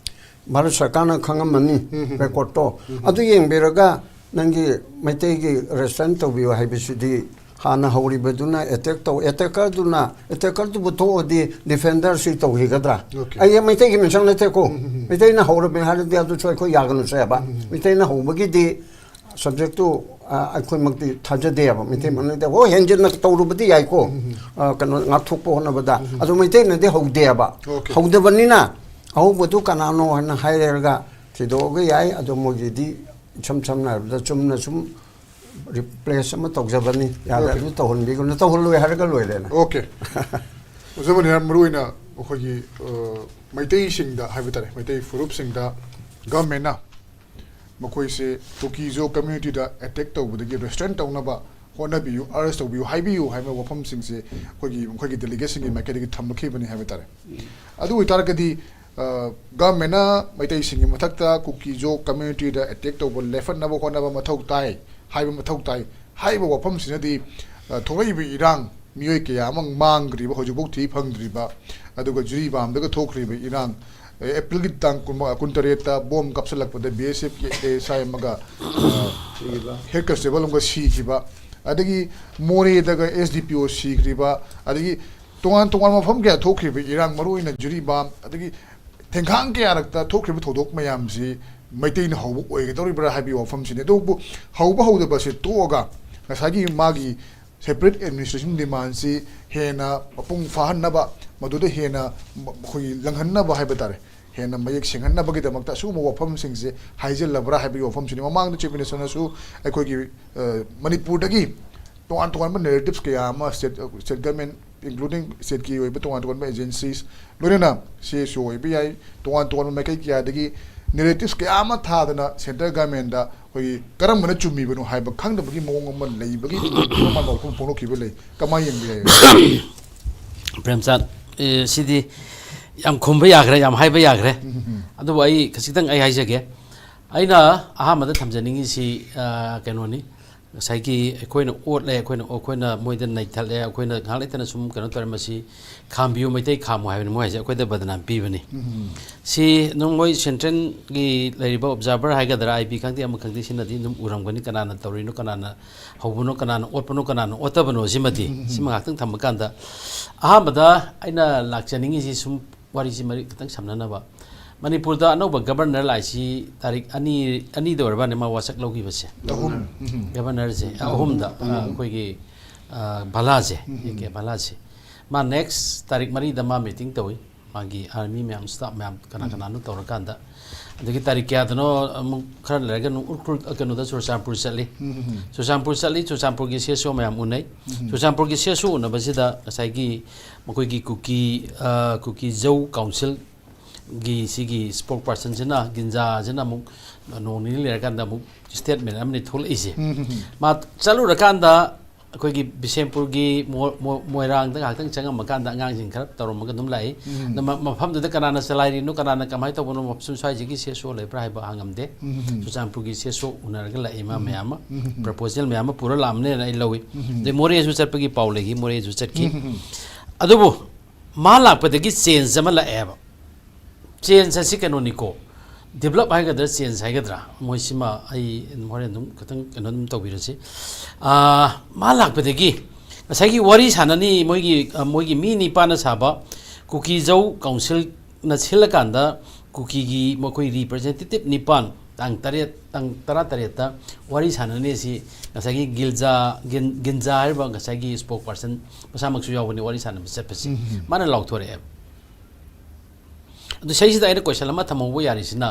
ꯚꯥꯔꯠ ꯁꯔꯀꯥꯔꯅ ꯈꯪꯉꯝꯃꯅꯤ, ꯔꯦꯀꯣꯔꯠꯇꯣ꯫ ꯑꯗꯨ ꯌꯦꯡꯕꯤꯔꯒ ꯅꯪꯒꯤ ꯃꯩꯇꯩꯒꯤ ꯔꯦꯁꯇ꯭ꯔꯦꯟ ꯇꯧꯕꯤꯌꯨ ꯍꯥꯏꯕꯁꯤꯗꯤ ꯍꯥꯟꯅ ꯍꯧꯔꯤꯕꯗꯨꯅ ꯑꯦꯇꯦꯛ ꯇꯧ, ꯑꯦꯇꯦꯀꯔꯗꯨꯅ, ꯑꯦꯇꯦꯛꯀꯔꯗꯨꯕꯨ ꯊꯣꯛꯑꯗꯤ ꯗꯤꯐꯦꯟꯗꯔꯁꯤ ꯇꯧꯈꯤꯒꯗ꯭ꯔꯥ? ꯑꯩ ꯃꯩꯇꯩꯒꯤ ꯃꯤꯁꯛ ꯅꯠꯇꯦꯀꯣ꯫ ꯃꯩꯇꯩꯅ ꯍꯧꯔꯕꯅꯤ ꯍꯥꯏꯔꯗꯤ ꯑꯗꯨꯁꯨ ꯑꯩꯈꯣꯏ ꯌꯥꯒꯅꯨꯁꯦꯕ꯫ ꯃꯩꯇꯩꯅ ꯍꯧꯕꯒꯤꯗꯤ ꯁꯕꯖꯦꯛꯇꯨ, ꯑ, ꯑꯩꯈꯣꯏꯃꯛꯇꯤ ꯊꯥꯖꯗꯦꯕ꯫ ꯃꯩꯇꯩ ꯃꯅꯨꯡꯗ ꯍꯣꯏ ꯍꯦꯟꯖꯤꯟꯅ ꯇꯧꯔꯨꯕꯗꯤ ꯌꯥꯏꯀꯣ, ꯑ, ꯀꯩꯅꯣ ꯉꯥꯛꯊꯣꯛꯄ ꯍꯣꯠꯅꯕꯗ꯫ ꯑꯗꯨ ꯃꯩꯇꯩꯅꯗꯤ ꯍꯧꯗꯦꯕ꯫ ꯍꯧꯗꯕꯅꯤꯅ ꯑꯍꯧꯕꯗꯨ ꯀꯅꯥꯅꯣ ꯍꯥꯏꯅ ꯍꯥꯏꯔꯒ ꯊꯤꯗꯣꯛꯑꯒ ꯌꯥꯏ꯫ ꯑꯗꯣ ꯃꯣꯏꯒꯤꯗꯤ ꯏꯁꯝ ꯁꯝꯅ ꯍꯥꯏꯔꯕꯗ ꯆꯨꯝꯅ ꯁꯨꯝ ꯔꯤꯄ꯭ꯂꯦꯁ ꯑꯃ ꯇꯧꯖꯕꯅꯤ, ꯌꯥꯔꯦ, ꯑꯗꯨ ꯇꯧꯍꯟꯕꯤꯒꯅꯨ, ꯇꯧꯍꯜꯂꯣꯏ ꯍꯥꯏꯔꯒ ꯂꯣꯏꯔꯦꯅ꯫ ꯑꯣꯖꯥ ꯃꯅꯤꯍꯔ, ꯃꯔꯨꯑꯣꯏꯅ ꯑꯩꯈꯣꯏꯒꯤ, ꯑ, ꯃꯩꯇꯩꯁꯤꯡꯗ ꯍꯥꯏꯕ ꯇꯥꯔꯦ, ꯃꯩꯇꯩ ꯐꯨꯔꯨꯞꯁꯤꯡꯗ ꯒꯚꯔꯟꯃꯦꯟꯅ ꯃꯈꯣꯏꯁꯦ ꯀꯨꯀꯤꯖꯣ ꯀꯝꯃ꯭ꯌꯨꯅꯤꯇꯤꯗ ꯑꯦꯇꯦꯛ ꯇꯧꯕꯗꯒꯤ ꯔꯦꯁꯇ꯭ꯔꯦꯟ ꯇꯧꯅꯕ ꯍꯣꯠꯅꯕꯤꯌꯨ, ꯑꯔꯖ ꯇꯧꯕꯤꯌꯨ, ꯍꯥꯏꯕꯤꯌꯨ ꯍꯥꯏꯕ ꯋꯥꯐꯝꯁꯤꯡꯁꯦ ꯑꯩꯈꯣꯏꯒꯤ, ꯃꯈꯣꯏꯒꯤ ꯗꯦꯂꯤꯒꯦꯠꯁꯤꯡꯒꯤ ꯃꯥꯏꯀꯩꯗꯒꯤ ꯊꯝꯂꯛꯈꯤꯕꯅꯤ ꯍꯥꯏꯕ ꯇꯥꯔꯦ꯫ ꯑꯗꯨ ꯑꯣꯏꯇꯥꯔꯒꯗꯤ, ꯑ, ꯒꯚꯔꯟꯃꯦꯟꯅ ꯃꯩꯇꯩꯁꯤꯡꯒꯤ ꯃꯊꯛꯇ ꯀꯨꯀꯤꯖꯣ ꯀꯝꯃ꯭ꯌꯨꯅꯤꯇꯤꯗ ꯑꯦꯇꯦꯛ ꯇꯧꯕ ꯂꯦꯞꯍꯟꯅꯕ ꯍꯣꯠꯅꯕ ꯃꯊꯧ ꯇꯥꯏ ꯍꯥꯏꯕ ꯃꯊꯧ ꯇꯥꯏ ꯍꯥꯏꯕ ꯋꯥꯐꯝꯁꯤꯅꯗꯤ, ꯑ, ꯊꯣꯛꯂꯛꯏꯕ ꯏꯔꯥꯡ, ꯃꯤꯑꯣꯏ ꯀꯌꯥ ꯑꯃ ꯃꯥꯡꯈ꯭ꯔꯤꯕ, ꯍꯧꯖꯤꯛꯐꯥꯎ ꯊꯤ ꯐꯪꯗ꯭ꯔꯤꯕ, ꯑꯗꯨꯒ ꯖꯤꯔꯤꯕꯥꯝꯗꯒ ꯊꯣꯛꯈ꯭ꯔꯤꯕ ꯏꯔꯥꯡ, ꯑꯦ, ꯑꯦꯄ꯭ꯔꯤꯜꯒꯤ ꯇꯥꯡ ꯀꯨꯟ-, ꯀꯨꯟꯇꯔꯦꯠꯇ bomb ꯀꯥꯞꯁꯤꯜꯂꯛꯄꯗ B S ꯑꯦꯐꯀꯤ A S ꯑꯥꯏ ꯑꯃꯒ, ꯑ, ꯍꯦꯗ ꯀꯟꯁꯇꯦꯕꯜ ꯑꯃꯒ ꯁꯤꯈꯤꯕ, ꯑꯗꯒꯤ ꯃꯣꯔꯦꯗꯒ ꯑꯦꯁ ꯗꯤ ꯄꯤ ꯑꯣ ꯁꯤꯈ꯭ꯔꯤꯕ, ꯑꯗꯒꯤ ꯇꯣꯉꯥꯟ ꯇꯣꯉꯥꯟꯕ ꯃꯐꯝ ꯀꯌꯥ ꯊꯣꯛꯈ꯭ꯔꯤꯕ ꯏꯔꯥꯡ, ꯃꯔꯨꯑꯣꯏꯅ ꯖꯤꯔꯤꯕꯥꯝ, ꯑꯗꯒꯤ ꯊꯦꯡꯈꯥꯡ ꯀꯌꯥꯔꯛꯇ ꯊꯣꯛꯈ꯭ꯔꯤꯕ ꯊꯧꯗꯣꯛ ꯃꯌꯥꯝꯁꯤ ꯃꯩꯇꯩꯅ ꯍꯧꯕ ꯑꯣꯏꯒꯗꯧꯔꯤꯕ꯭ꯔꯥ ꯍꯥꯏꯕꯒꯤ ꯋꯥꯐꯝꯁꯤꯅꯤ꯫ ꯑꯗꯨꯕꯨ ꯍꯧꯕ ꯍꯧꯗꯕꯁꯤ ꯇꯣꯛꯑꯒ ꯉꯁꯥꯏꯒꯤ ꯃꯥꯒꯤ separate administration demandꯁꯤ ꯍꯦꯟꯅ ꯃꯄꯨꯡ ꯐꯥꯍꯟꯅꯕ, ꯃꯗꯨꯗ ꯍꯦꯟꯅ ꯃ-, ꯑꯩꯈꯣꯏꯒꯤ ꯂꯪꯍꯟꯅꯕ ꯍꯥꯏꯕ ꯇꯥꯔꯦ, ꯍꯦꯟꯅ ꯃꯌꯦꯛ ꯁꯦꯡꯍꯟꯅꯕꯒꯤꯗꯃꯛꯇ ꯑꯁꯤꯒꯨꯝꯕ ꯋꯥꯐꯝꯁꯤꯡꯁꯦ ꯍꯥꯏꯖꯤꯜꯂꯕ꯭ꯔꯥ ꯍꯥꯏꯕꯒꯤ ꯋꯥꯐꯝꯁꯤꯅꯤ꯫ ꯃꯃꯥꯡꯗ Chief Ministerꯅꯁꯨ ꯑꯩꯈꯣꯏꯒꯤ, ꯑ, ꯃꯅꯤꯄꯨꯔꯗꯒꯤ ꯇꯣꯉꯥꯟ ꯇꯣꯉꯥꯟꯕ narratives ꯀꯌꯥ ꯑꯃ state, state government, including stateꯀꯤ ꯑꯣꯏꯕ ꯇꯣꯉꯥꯟ ꯇꯣꯉꯥꯟꯕ agencies, ꯂꯣꯏꯅꯅ CSO ꯑꯣꯏꯕ ꯌꯥꯏ, ꯇꯣꯉꯥꯟ ꯇꯣꯉꯥꯟꯕ ꯃꯥꯏꯀꯩ ꯀꯌꯥꯗꯒꯤ narratives ꯀꯌꯥ ꯑꯃ ꯊꯥꯗꯅ central governmentꯗ ꯑꯩꯈꯣꯏꯒꯤ ꯀꯔꯝꯕꯅ ꯆꯨꯝꯃꯤꯕꯅꯣ ꯍꯥꯏꯕ ꯈꯪꯗꯕꯒꯤ ꯃꯑꯣꯡ ꯑꯃ ꯂꯩꯕꯒꯤ ꯃꯃꯥꯡꯗ ꯋꯥꯐꯝ ꯐꯣꯡꯗꯣꯛꯈꯤꯕ ꯂꯩ꯫ ꯀꯃꯥꯏꯅ ꯌꯦꯡꯕ ꯌꯥꯏ? ꯄ꯭ꯔꯦꯝꯆꯥꯟ, ꯑꯦ, ꯁꯤꯗꯤ ꯌꯥꯝ ꯈꯨꯝꯕ ꯌꯥꯈ꯭ꯔꯦ, ꯌꯥꯝ ꯍꯥꯏꯕ ꯌꯥꯈ꯭ꯔꯦ꯫ ꯑꯗꯨꯕꯨ ꯑꯩ ꯈꯖꯤꯛꯇꯪ ꯑꯩ ꯍꯥꯏꯖꯒꯦ꯫ ꯑꯩꯅ ꯑꯍꯥꯟꯕꯗ ꯊꯝꯖꯅꯤꯡꯉꯤꯁꯤ, ꯑ, ꯀꯩꯅꯣꯅꯤ, ꯉꯁꯥꯏꯒꯤ ꯑꯩꯈꯣꯏꯅ ꯑꯣꯠꯂꯦ, ꯑꯩꯈꯣꯏꯅ, ꯑꯩꯈꯣꯏꯅ ꯃꯣꯏꯗ ꯅꯩꯊꯠꯂꯦ, ꯑꯩꯈꯣꯏꯅ ꯉꯥꯏꯍꯥꯛ ꯂꯩꯇꯅ ꯁꯨꯝ ꯀꯩꯅꯣ ꯇꯧꯔꯦ, ꯃꯁꯤ ꯈꯥꯝꯕꯤꯌꯨ, ꯃꯩꯇꯩ ꯈꯥꯝꯃꯨ ꯍꯥꯏꯕꯅꯤ ꯃꯣꯏ ꯍꯥꯏꯁꯦ, ꯑꯩꯈꯣꯏꯗ ꯕꯗꯅꯥꯝ ꯄꯤꯕꯅꯤ꯫ ꯁꯤ ꯑꯗꯨꯝ ꯃꯣꯏ centreꯒꯤ ꯂꯩꯔꯤꯕ observer ꯍꯥꯏꯒꯗ꯭ꯔꯥ, IB ꯈꯪꯗꯦ, ꯑꯃ ꯈꯪꯗꯦ, ꯁꯤꯅꯗꯤ ꯑꯗꯨꯝ ꯎꯔꯝꯒꯅꯤ, ꯀꯅꯥꯅ ꯇꯧꯔꯤꯅꯣ, ꯀꯅꯥꯅ ꯍꯧꯕꯅꯣ, ꯀꯅꯥꯅ ꯑꯣꯠꯄꯅꯣ, ꯀꯅꯥꯅ ꯑꯣꯠꯇꯕꯅꯣ, ꯁꯤꯃꯗꯤ꯫ ꯁꯤꯃ ꯉꯥꯏꯍꯥꯛꯇꯪ ꯊꯝꯕ ꯀꯥꯟꯗ, ꯑꯍꯥꯟꯕꯗ ꯑꯩꯅ ꯂꯥꯛꯆꯅꯤꯡꯉꯤꯁꯤ ꯁꯨꯝ ꯋꯥꯔꯤꯁꯤ ꯃꯔꯤ ꯈꯤꯇꯪ ꯁꯝꯅꯅꯕ, ꯃꯅꯤꯄꯨꯔꯗ ꯑꯅꯧꯕ governor ꯂꯥꯛꯏꯁꯤ ꯇꯥꯔꯤꯛ ꯑꯅꯤ, ꯑꯅꯤꯗ ꯑꯣꯏꯔꯕꯅꯤ ꯃꯥ ꯋꯥꯁꯛ ꯂꯧꯈꯤꯕꯁꯦ꯫ ꯑꯍꯨꯝ꯫ Governorꯁꯦ, ꯑꯍꯨꯝ꯫ ꯑꯍꯨꯝꯗ, ꯑ, ꯑꯩꯈꯣꯏꯒꯤ, ꯑ, ꯚꯂꯥꯁꯦ, ꯎꯝ꯫ A K ꯚꯂꯥꯁꯦ꯫ ꯃꯥ next ꯇꯥꯔꯤꯛ ꯃꯔꯤꯗ ꯃꯥ meeting ꯇꯧꯏ꯫ ꯃꯥꯒꯤ army ꯃꯌꯥꯝ, staff ꯃꯌꯥꯝ, ꯀꯅꯥ ꯎꯝ꯫ ꯀꯅꯥꯅꯣ ꯇꯧꯔꯀꯥꯟꯗ꯫ ꯑꯗꯒꯤ ꯇꯥꯔꯤꯛ ꯀꯌꯥꯗꯅꯣ ꯑꯃꯨꯛ ꯈꯔ ꯂꯩꯔꯒ ꯑꯃꯨꯛ ꯎꯈ꯭ꯔꯨꯜ, ꯑ, ꯀꯩꯅꯣꯗ ꯆꯨꯔꯆꯥꯟꯄꯨꯔ ꯆꯠꯂꯤ꯫ ꯎꯝ꯫ ꯆꯨꯔꯆꯥꯟꯄꯨꯔ ꯆꯠꯂꯤ, ꯆꯨꯔꯆꯥꯟꯄꯨꯔꯒꯤ CSO ꯃꯌꯥꯝ ꯎꯅꯩ꯫ ꯎꯝ꯫ ꯆꯨꯔꯆꯥꯟꯄꯨꯔꯒꯤ CSO ꯎꯅꯕꯁꯤꯗ ꯉꯁꯥꯏꯒꯤ ꯃꯈꯣꯏꯒꯤ ꯀꯨꯀꯤ, ꯑ, ꯀꯨꯀꯤ ꯖꯧ council ꯒꯤ ꯁꯤꯒꯤ spokespersonꯁꯤꯅ, ꯒꯤꯟꯖꯥꯁꯤꯅ ꯑꯃꯨꯛ ꯅꯣꯡ ꯅꯤꯅꯤ ꯂꯩꯔꯀꯥꯟꯗ ꯑꯃꯨꯛ statement ꯑꯃꯅꯤ ꯊꯣꯛꯂꯛꯏꯁꯦ꯫ ꯎꯝ, ꯎꯝ, ꯎꯝ꯫ ꯃꯥ ꯆꯠꯂꯨꯔꯀꯥꯟꯗ ꯑꯩꯈꯣꯏꯒꯤ ꯕꯤꯁꯦꯝꯄꯨꯔꯒꯤ ꯃꯣ-, ꯃꯣ-, ꯃꯣꯏꯔꯥꯡꯗ ꯉꯥꯏꯍꯥꯛꯇꯪ ꯆꯪꯉꯝꯃꯀꯥꯟꯗ ꯑꯉꯥꯡꯁꯤꯡ ꯈꯔ ꯇꯧꯔꯝꯃꯒ ꯑꯗꯨꯝ ꯂꯥꯛꯏ꯫ ꯎꯝ꯫ ꯑꯗ ꯃ-, ꯃꯐꯝꯗꯨꯗ ꯀꯅꯥꯅ ꯆꯂꯥꯏꯔꯤꯅꯣ, ꯀꯅꯥꯅ ꯀꯃꯥꯏꯅ ꯇꯧꯕꯅꯣ, ꯁꯨꯝ ꯁ꯭ꯋꯥꯏꯁꯤꯒꯤ CSO ꯂꯩꯕ꯭ꯔꯥ ꯍꯥꯏꯕ ꯍꯪꯉꯝꯗꯦ꯫ ꯎꯝ, ꯎꯝ꯫ ꯆꯨꯔꯆꯥꯟꯄꯨꯔꯒꯤ CSO ꯎꯅꯔꯒ ꯂꯥꯛꯏ ꯃꯥ ꯎꯝ꯫ ꯃꯌꯥꯝ ꯑꯃ꯫ ꯎꯝ, ꯎꯝ꯫ Proposal ꯃꯌꯥꯝ ꯑꯃ ꯄꯨꯔ ꯂꯥꯛꯑꯝꯅꯦꯅ ꯑꯩ ꯂꯧꯏ꯫ ꯎꯝ, ꯎꯝ꯫ ꯑꯗꯩ ꯃꯣꯔꯦꯁꯨ ꯆꯠꯄꯒꯤ ꯄꯥꯎ ꯂꯩꯈꯤ, ꯃꯣꯔꯦꯁꯨ ꯆꯠꯈꯤ꯫ ꯎꯝ, ꯎꯝ, ꯎꯝ꯫ ꯑꯗꯨꯕꯨ ꯃꯥ ꯂꯥꯛꯄꯗꯒꯤ change ꯑꯃ ꯂꯥꯛꯑꯦꯕ꯫ Change ꯑꯁꯤ ꯀꯩꯅꯣꯅꯤꯀꯣ, develop ꯍꯥꯏꯒꯗ꯭ꯔꯥ, change ꯍꯥꯏꯒꯗ꯭ꯔꯥ, ꯃꯣꯏꯁꯤꯃ ꯑꯩ ꯍꯣꯔꯦꯟ ꯑꯗꯨꯝ ꯈꯤꯇꯪ ꯀꯩꯅꯣ ꯑꯗꯨꯝ ꯇꯧꯕꯤꯔꯁꯤ꯫ ꯑꯥ, ꯃꯥ ꯂꯥꯛꯄꯗꯒꯤ ꯉꯁꯥꯏꯒꯤ ꯋꯥꯔꯤ ꯁꯥꯟꯅꯅꯤ, ꯃꯣꯏꯒꯤ, ꯑ, ꯃꯣꯏꯒꯤ ꯃꯤ ꯅꯤꯄꯥꯟꯅ ꯁꯥꯕ ꯀꯨꯀꯤ ꯖꯧ councilꯅ ꯁꯤꯜꯂꯀꯥꯟꯗ ꯀꯨꯀꯤꯒꯤ ꯃꯈꯣꯏ ꯔꯤꯄ꯭ꯔꯖꯦꯟꯇꯦꯇꯤꯞ ꯅꯤꯄꯥꯟ ꯇꯥꯡ ꯇꯔꯦꯠ, ꯇꯥꯡ ꯇꯔꯥ ꯇꯔꯦꯠꯇ ꯋꯥꯔꯤ ꯁꯥꯟꯅꯅꯤ꯫ ꯑꯁꯤ ꯉꯁꯥꯏꯒꯤ ꯒꯤꯜꯖꯥ, ꯒꯤꯟ-, ꯒꯤꯟꯖꯥ ꯍꯥꯏꯔꯤꯕ ꯉꯁꯥꯏꯒꯤ ꯁ꯭ꯄꯣꯛ ꯄꯥꯔꯁꯟ ꯃꯁꯥꯃꯛꯁꯨ ꯌꯥꯎꯕꯅꯤ ꯋꯥꯔꯤ ꯁꯥꯟꯅꯕ ꯆꯠꯄꯁꯦ꯫ ꯎꯝ꯫ ꯃꯥꯅ ꯂꯥꯎꯊꯣꯔꯛꯑꯦꯕ꯫ ꯑꯗꯨ ꯁꯤꯁꯤꯗ ꯑꯩꯅ ꯀꯣꯏꯁꯟ ꯑꯃ ꯊꯝꯍꯧꯕ ꯌꯥꯔꯤꯁꯤꯅ,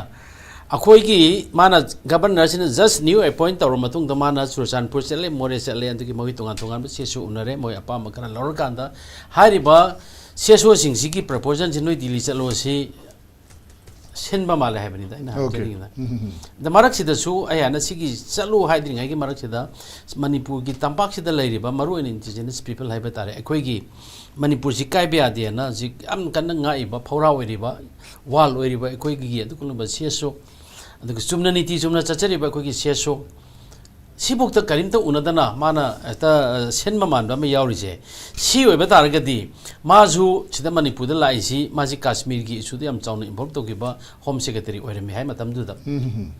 ꯑꯩꯈꯣꯏꯒꯤ ꯃꯥꯅ, ꯒꯕꯔꯅꯔꯁꯤꯅ ꯖꯁ ꯅ꯭ꯌꯨ ꯑꯦꯄꯣꯏꯟ ꯇꯧꯔ ꯃꯇꯨꯡꯗ ꯃꯥꯅ ꯆꯨꯔꯆꯥꯟꯄꯨꯔ ꯆꯠꯂꯦ, ꯃꯣꯔꯦ ꯆꯠꯂꯦ, ꯑꯗꯨꯒꯤ ꯃꯈꯣꯏ ꯇꯣꯉꯥꯟ ꯇꯣꯉꯥꯟꯕ ꯁꯤ ꯑꯦꯁ ꯑꯣ ꯎꯅꯔꯦ, ꯃꯣꯏ ꯑꯄꯥꯝꯕ ꯈꯔ ꯂꯧꯔꯀꯥꯟꯗ ꯍꯥꯏꯔꯤꯕ ꯁꯤ ꯑꯦꯁ ꯑꯣꯁꯤꯡꯁꯤꯒꯤ ꯄ꯭ꯔꯄꯣꯖꯦꯜꯁꯤ ꯅꯣꯏ ꯗꯤꯜꯂꯤ ꯆꯠꯂꯣ ꯁꯤ ꯁꯤꯟꯕ ꯃꯥꯜꯂꯦ ꯍꯥꯏꯕꯅꯤꯗ ꯑꯩꯅ ꯑꯣꯀꯦ꯫ ꯍꯥꯏꯖꯅꯤꯡꯉꯤꯅ꯫ ꯎꯝ, ꯎꯝ, ꯎꯝ꯫ ꯑꯗ ꯃꯔꯛꯁꯤꯗꯁꯨ ꯑꯩ ꯍꯥꯟꯅ ꯁꯤꯒꯤ ꯆꯠꯂꯨ ꯍꯥꯏꯗ꯭ꯔꯤꯉꯩꯒꯤ ꯃꯔꯛꯁꯤꯗ ꯃꯅꯤꯄꯨꯔꯒꯤ ꯇꯝꯄꯥꯛꯁꯤꯗ ꯂꯩꯔꯤꯕ ꯃꯔꯨꯑꯣꯏꯅ ꯏꯟꯗꯤꯖꯤꯅꯁ ꯄꯤꯄꯜ ꯍꯥꯏꯕ ꯇꯥꯔꯦ, ꯑꯩꯈꯣꯏꯒꯤ ꯃꯅꯤꯄꯨꯔꯁꯤ ꯀꯥꯏꯕ ꯌꯥꯗꯦꯅ ꯍꯧꯖꯤꯛ ꯌꯥꯝ ꯀꯟꯅ ꯉꯥꯛꯏꯕ, ꯐꯧꯔꯥ ꯑꯣꯏꯔꯤꯕ, ꯋꯥꯜ ꯑꯣꯏꯔꯤꯕ ꯑꯩꯈꯣꯏꯒꯤ ꯑꯗꯨꯒꯨꯝꯂꯕ ꯁꯤ ꯑꯦꯁ ꯑꯣ, ꯑꯗꯨꯒ ꯆꯨꯝꯅ ꯅꯤꯇꯤ ꯆꯨꯝꯅ ꯆꯠꯆꯔꯤꯕ ꯑꯩꯈꯣꯏꯒꯤ ꯁꯤ ꯑꯦꯁ ꯑꯣ, ꯁꯤꯐꯧꯗ ꯀꯔꯤꯝꯇ ꯎꯅꯗꯅ ꯃꯥꯅ ꯍꯦꯛꯇ, ꯑ, ꯁꯤꯟꯕ ꯃꯥꯟꯕ ꯑꯃ ꯌꯥꯎꯔꯤꯁꯦ꯫ ꯁꯤ ꯑꯣꯏꯕ ꯇꯥꯔꯒꯗꯤ ꯃꯥꯁꯨ ꯁꯤꯗ ꯃꯅꯤꯄꯨꯔꯗ ꯂꯥꯛꯏꯁꯤ ꯃꯥꯁꯤ ꯀꯥꯁꯃꯤꯔꯒꯤ ꯏꯁꯨꯗ ꯌꯥꯝ ꯆꯥꯎꯅ ꯏꯟꯚꯣꯜꯕ ꯇꯧꯈꯤꯕ ꯍꯣꯝ ꯁꯦꯀ꯭ꯔꯦꯇꯔꯤ ꯑꯣꯏꯔꯝꯃꯤ ꯍꯥꯏ ꯃꯇꯝꯗꯨꯗ꯫ ꯎꯝ, ꯎꯝ, ꯎꯝ꯫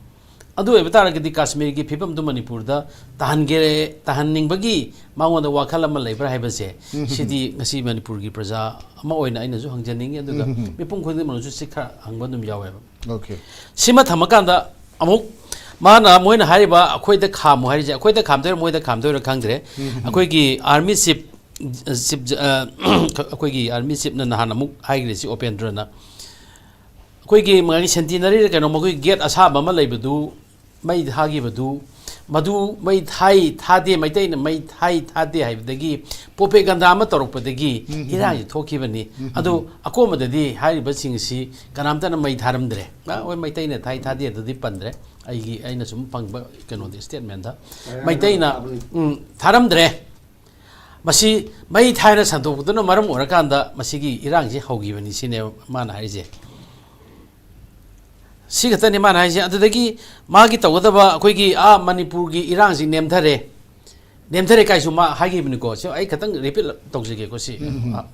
ꯑꯗꯨ ꯑꯣꯏꯕ ꯇꯥꯔꯒꯗꯤ ꯀꯥꯁꯃꯤꯔꯒꯤ ꯐꯤꯕꯝꯗꯨ ꯃꯅꯤꯄꯨꯔꯗ ꯇꯥꯍꯟꯒꯦ, ꯇꯥꯍꯟꯅꯤꯡꯕꯒꯤ ꯃꯉꯣꯟꯗ ꯋꯥꯈꯜ ꯑꯃ ꯂꯩꯕ꯭ꯔꯥ ꯍꯥꯏꯕꯁꯦ, ꯎꯝ, ꯎꯝ, ꯎꯝ꯫ ꯁꯤꯗꯤ ꯉꯁꯤ ꯃꯅꯤꯄꯨꯔꯒꯤ ꯄ꯭ꯔꯖꯥ ꯑꯃ ꯑꯣꯏꯅ ꯑꯩꯅꯁꯨ ꯍꯪꯖꯅꯤꯡꯉꯤ, ꯑꯗꯨꯒ ꯎꯝ, ꯎꯝ, ꯎꯝ꯫ ꯃꯤꯄꯨꯝ ꯈꯨꯗꯤꯡꯃꯛꯅꯁꯨ ꯁꯤ ꯈꯔ ꯍꯪꯕ ꯑꯗꯨꯝ ꯌꯥꯎꯋꯦꯕ꯫ ꯑꯣꯀꯦ꯫ ꯁꯤꯃ ꯊꯝꯃꯀꯥꯟꯗ ꯑꯃꯨꯛ ꯃꯥꯅ, ꯃꯣꯏꯅ ꯍꯥꯏꯔꯤꯕ "ꯑꯩꯈꯣꯏꯗ ꯈꯥꯝꯃꯨ" ꯍꯥꯏꯔꯤꯁꯦ, ꯑꯩꯈꯣꯏꯗ ꯈꯥꯝꯗꯣꯏꯔꯥ ꯈꯪꯗ꯭ꯔꯦ꯫ ꯎꯝ, ꯎꯝ, ꯎꯝ꯫ ꯑꯩꯈꯣꯏꯒꯤ ꯑꯥꯔꯃꯤ ꯆꯤꯐ, ꯆꯤꯐ, ꯑ, ꯑꯩꯈꯣꯏꯒꯤ ꯑꯥꯔꯃꯤ ꯆꯤꯐꯅ ꯅꯍꯥꯟ ꯑꯃꯨꯛ ꯍꯥꯏꯈ꯭ꯔꯦ ꯁꯤ ꯎꯄꯦꯟꯗ꯭ꯔꯅ꯫ ꯑꯩꯈꯣꯏꯒꯤ ꯃꯥꯒꯤ ꯁꯦꯟꯇꯤꯅꯔꯤꯗ ꯀꯩꯅꯣ ꯃꯈꯣꯏꯒꯤ ꯒꯦꯠ ꯑꯁꯥꯕ ꯑꯃ ꯂꯩꯕꯗꯨ, ꯃꯩ ꯊꯥꯈꯤꯕꯗꯨ, ꯃꯗꯨ ꯃꯩ ꯊꯥꯏ ꯊꯥꯗꯦ, ꯃꯩꯇꯩꯅ ꯃꯩ ꯊꯥꯏ ꯊꯥꯗꯦ ꯍꯥꯏꯕꯗꯒꯤ ꯄ꯭ꯔꯣꯄꯦꯒꯟꯗꯥ ꯑꯃ ꯇꯧꯔꯛꯄꯗꯒꯤ ꯎꯝ, ꯎꯝ, ꯎꯝ꯫ ꯏꯔꯥꯡꯁꯤ ꯊꯣꯛꯈꯤꯕꯅꯤ꯫ ꯎꯝ, ꯎꯝ, ꯑꯗꯨ ꯎꯝ꯫ ꯑꯀꯣꯝꯕꯗꯗꯤ ꯍꯥꯏꯔꯤꯕꯁꯤꯡꯁꯤ ꯀꯅꯥꯝꯇꯅ ꯃꯩ ꯊꯥꯔꯝꯗ꯭ꯔꯦ꯫ ꯑ, ꯍꯣꯏ, ꯃꯩꯇꯩꯅ ꯊꯥꯏ ꯊꯥꯗꯦ ꯑꯗꯨꯗꯤ ꯄꯟꯗ꯭ꯔꯦ꯫ ꯑꯩꯒꯤ, ꯑꯩꯅ ꯁꯨꯝ ꯐꯪꯕ ꯀꯩꯅꯣꯗꯤ, ꯁ꯭ꯇꯦꯠꯃꯦꯟꯗ꯫ ꯃꯌꯥꯝꯅ ꯃꯩꯇꯩꯅ, ꯊꯥꯕꯅꯤ꯫ ꯎꯝ, ꯊꯥꯔꯝꯗ꯭ꯔꯦ꯫ ꯃꯁꯤ ꯃꯩ ꯊꯥꯏꯅ ꯁꯟꯗꯣꯛꯄꯗꯨꯅ ꯃꯔꯝ ꯑꯣꯏꯔꯀꯥꯟꯗ ꯃꯁꯤꯒꯤ ꯏꯔꯥꯡꯁꯤ ꯍꯧꯈꯤꯕꯅꯤ ꯁꯤꯅꯦꯕ ꯃꯥꯅ ꯍꯥꯏꯔꯤꯁꯦ꯫ ꯁꯤ ꯈꯛꯇꯅꯤ ꯃꯥꯅ ꯍꯥꯏꯁꯦ꯫ ꯑꯗꯨꯗꯒꯤ ꯃꯥꯒꯤ ꯇꯧꯒꯗꯕ ꯑꯩꯈꯣꯏꯒꯤ, ꯑꯥ, ꯃꯅꯤꯄꯨꯔꯒꯤ ꯏꯔꯥꯡꯁꯤ ꯅꯦꯝꯊꯔꯦ, ꯅꯦꯝꯊꯔꯦ ꯀꯥꯏꯁꯨ ꯃꯥ ꯍꯥꯏꯈꯤꯕꯅꯤꯀꯣ꯫ ꯁꯤ ꯑꯩ ꯈꯇꯪ ꯔꯤꯄꯤꯠ ꯇꯧꯖꯒꯦꯀꯣ ꯁꯤ꯫ ꯎꯝ, ꯎꯝ꯫ ꯑꯥ,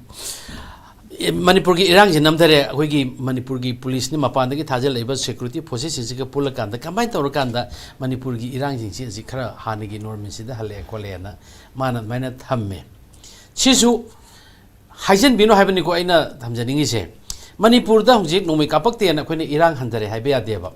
ꯑꯦ, ꯃꯅꯤꯄꯨꯔꯒꯤ ꯏꯔꯥꯡꯁꯤ ꯅꯝꯊꯔꯦ, ꯑꯩꯈꯣꯏꯒꯤ ꯃꯅꯤꯄꯨꯔꯒꯤ ꯄꯨꯂꯤꯁꯅꯤ ꯃꯄꯥꯟꯗꯒꯤ ꯊꯥꯖꯤꯜꯂꯛꯏꯕ ꯁꯦꯀ꯭ꯌꯨꯔꯤꯇꯤ ꯐꯣꯔꯁꯦꯁꯁꯤꯡꯁꯤꯒ ꯄꯨꯜꯂꯀꯥꯟꯗ ꯀꯃꯥꯏꯅ ꯇꯧꯔꯀꯥꯟꯗ ꯃꯅꯤꯄꯨꯔꯒꯤ ꯏꯔꯥꯡꯁꯤꯡꯁꯤ ꯍꯧꯖꯤꯛ ꯈꯔ ꯍꯥꯟꯅꯒꯤ ꯅꯣꯔꯃꯦꯜꯁꯤꯗ ꯍꯜꯂꯛꯑꯦ ꯈꯣꯠꯂꯦꯅ ꯃꯥꯅ ꯑꯗꯨꯃꯥꯏꯅ ꯊꯝꯃꯦ꯫ ꯁꯤꯁꯨ ꯍꯥꯏꯖꯤꯟꯕꯤꯅꯨ ꯍꯥꯏꯕꯅꯤꯀꯣ ꯑꯩꯅ ꯊꯝꯖꯅꯤꯡꯉꯤꯁꯦ꯫ ꯃꯅꯤꯄꯨꯔꯗ ꯍꯧꯖꯤꯛ ꯅꯣꯡꯃꯩ ꯀꯥꯞꯄꯛꯇꯦꯅ ꯑꯩꯈꯣꯏꯅ ꯏꯔꯥꯡ ꯍꯟꯊꯔꯦ ꯍꯥꯏꯕ ꯌꯥꯗꯦꯕ꯫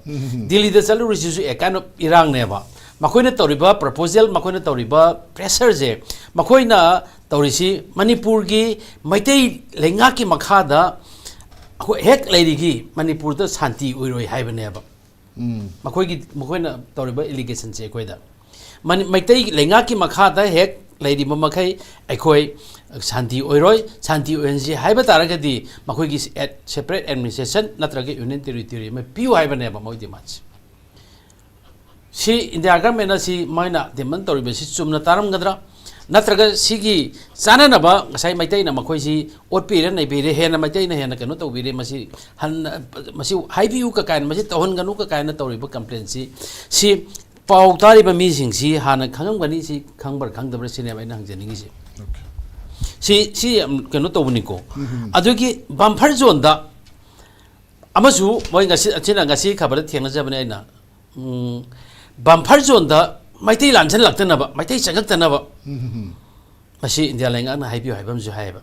ꯗꯤꯜꯂꯤꯗ ꯆꯠꯂꯨꯔꯤꯁꯤꯁꯨ a kind of ꯏꯔꯥꯡꯅꯦꯕ꯫ ꯃꯈꯣꯏꯅ ꯇꯧꯔꯤꯕ proposal, ꯃꯈꯣꯏꯅ ꯇꯧꯔꯤꯕ pressureꯁꯦ, ꯃꯈꯣꯏꯅ ꯇꯧꯔꯤꯁꯤ ꯃꯅꯤꯄꯨꯔꯒꯤ ꯃꯩꯇꯩ ꯂꯩꯉꯥꯛꯀꯤ ꯃꯈꯥꯗ ꯑꯩꯈꯣꯏ ꯍꯦꯛ ꯂꯩꯔꯤꯒꯤ ꯃꯅꯤꯄꯨꯔꯗ ꯁꯥꯟꯇꯤ ꯑꯣꯏꯔꯣꯏ ꯍꯥꯏꯕꯅꯦꯕ꯫ ꯃꯈꯣꯏꯒꯤ, ꯃꯈꯣꯏꯅ ꯇꯧꯔꯤꯕ allegationꯁꯦ ꯑꯩꯈꯣꯏꯗ꯫ ꯃꯅꯤ-, ꯃꯩꯇꯩ ꯂꯩꯉꯥꯛꯀꯤ ꯃꯈꯥꯗ ꯍꯦꯛ ꯂꯩꯔꯤꯕ ꯃꯈꯩ ꯑꯩꯈꯣꯏ ꯁꯥꯟꯇꯤ ꯑꯣꯏꯔꯣꯏ, ꯁꯥꯟꯇꯤ ꯑꯣꯏꯍꯟꯁꯤ ꯍꯥꯏꯕ ꯇꯥꯔꯒꯗꯤ ꯃꯈꯣꯏꯒꯤ at-, separate administration ꯅꯠꯇ꯭ꯔꯒ union territory ꯑꯃ ꯄꯤꯌꯨ ꯍꯥꯏꯕꯅꯦꯕ ꯃꯣꯏ demandꯁꯦ꯫ ꯁꯤ India governmentꯅ ꯁꯤ ꯃꯣꯏꯅ demand ꯇꯧꯔꯤꯕꯁꯤ ꯆꯨꯝꯅ ꯇꯥꯔꯝꯒꯗ꯭ꯔꯥ? ꯅꯠꯇ꯭ꯔꯒ ꯁꯤꯒꯤ ꯆꯥꯅꯅꯕ ꯉꯁꯥꯏ ꯃꯩꯇꯩꯅ ꯃꯈꯣꯏꯁꯤ ꯑꯣꯠꯄꯤꯔꯦ, ꯅꯩꯕꯤꯔꯦ, ꯍꯦꯟꯅ ꯃꯩꯇꯩꯅ ꯍꯦꯟꯅ ꯀꯩꯅꯣ ꯇꯧꯕꯤꯔꯦ, ꯃꯁꯤ ꯍꯟꯅ, ꯃꯁꯤ ꯍꯥꯏꯕꯤꯌꯨ ꯀ ꯀꯥꯏꯅ, ꯃꯁꯤ ꯇꯧꯍꯟꯒꯅꯨ ꯀ ꯀꯥꯏꯅ ꯇꯧꯔꯤꯕ complaintꯁꯤ, ꯁꯤ ꯄꯥꯎ ꯇꯥꯔꯤꯕ ꯃꯤꯁꯤꯡꯁꯤ ꯍꯥꯟꯅ ꯈꯪꯉꯝꯒꯅꯤ, ꯁꯤ ꯈꯪꯕ꯭ꯔꯥ ꯈꯪꯗꯕ꯭ꯔꯥ ꯁꯤꯅꯦꯕ ꯑꯩꯅ ꯍꯪꯖꯅꯤꯡꯉꯤꯁꯤ꯫ ꯁꯤ, ꯁꯤ ꯌꯥꯝ ꯀꯩꯅꯣ ꯇꯧꯕꯅꯤꯀꯣ꯫ ꯑꯗꯨꯒꯤ buffer zoneꯗ ꯑꯃꯁꯨ ꯃꯣꯏ ꯉꯁꯤ, ꯑꯁꯤꯅ ꯉꯁꯤ ꯈꯕꯔꯗ ꯊꯦꯡꯅꯖꯕꯅꯦ ꯑꯩꯅ꯫ ꯎꯝ, buffer zoneꯗ ꯃꯩꯇꯩ ꯂꯥꯟꯁꯤꯜꯂꯛꯇꯅꯕ, ꯃꯩꯇꯩ ꯆꯪꯉꯛꯇꯅꯕ ꯃꯁꯤ ꯏꯟꯗꯤꯌꯥ ꯂꯩꯉꯥꯛꯅ ꯍꯥꯏꯕꯤꯌꯨ ꯍꯥꯏꯕ ꯑꯃꯁꯨ ꯍꯥꯏꯌꯦꯕ꯫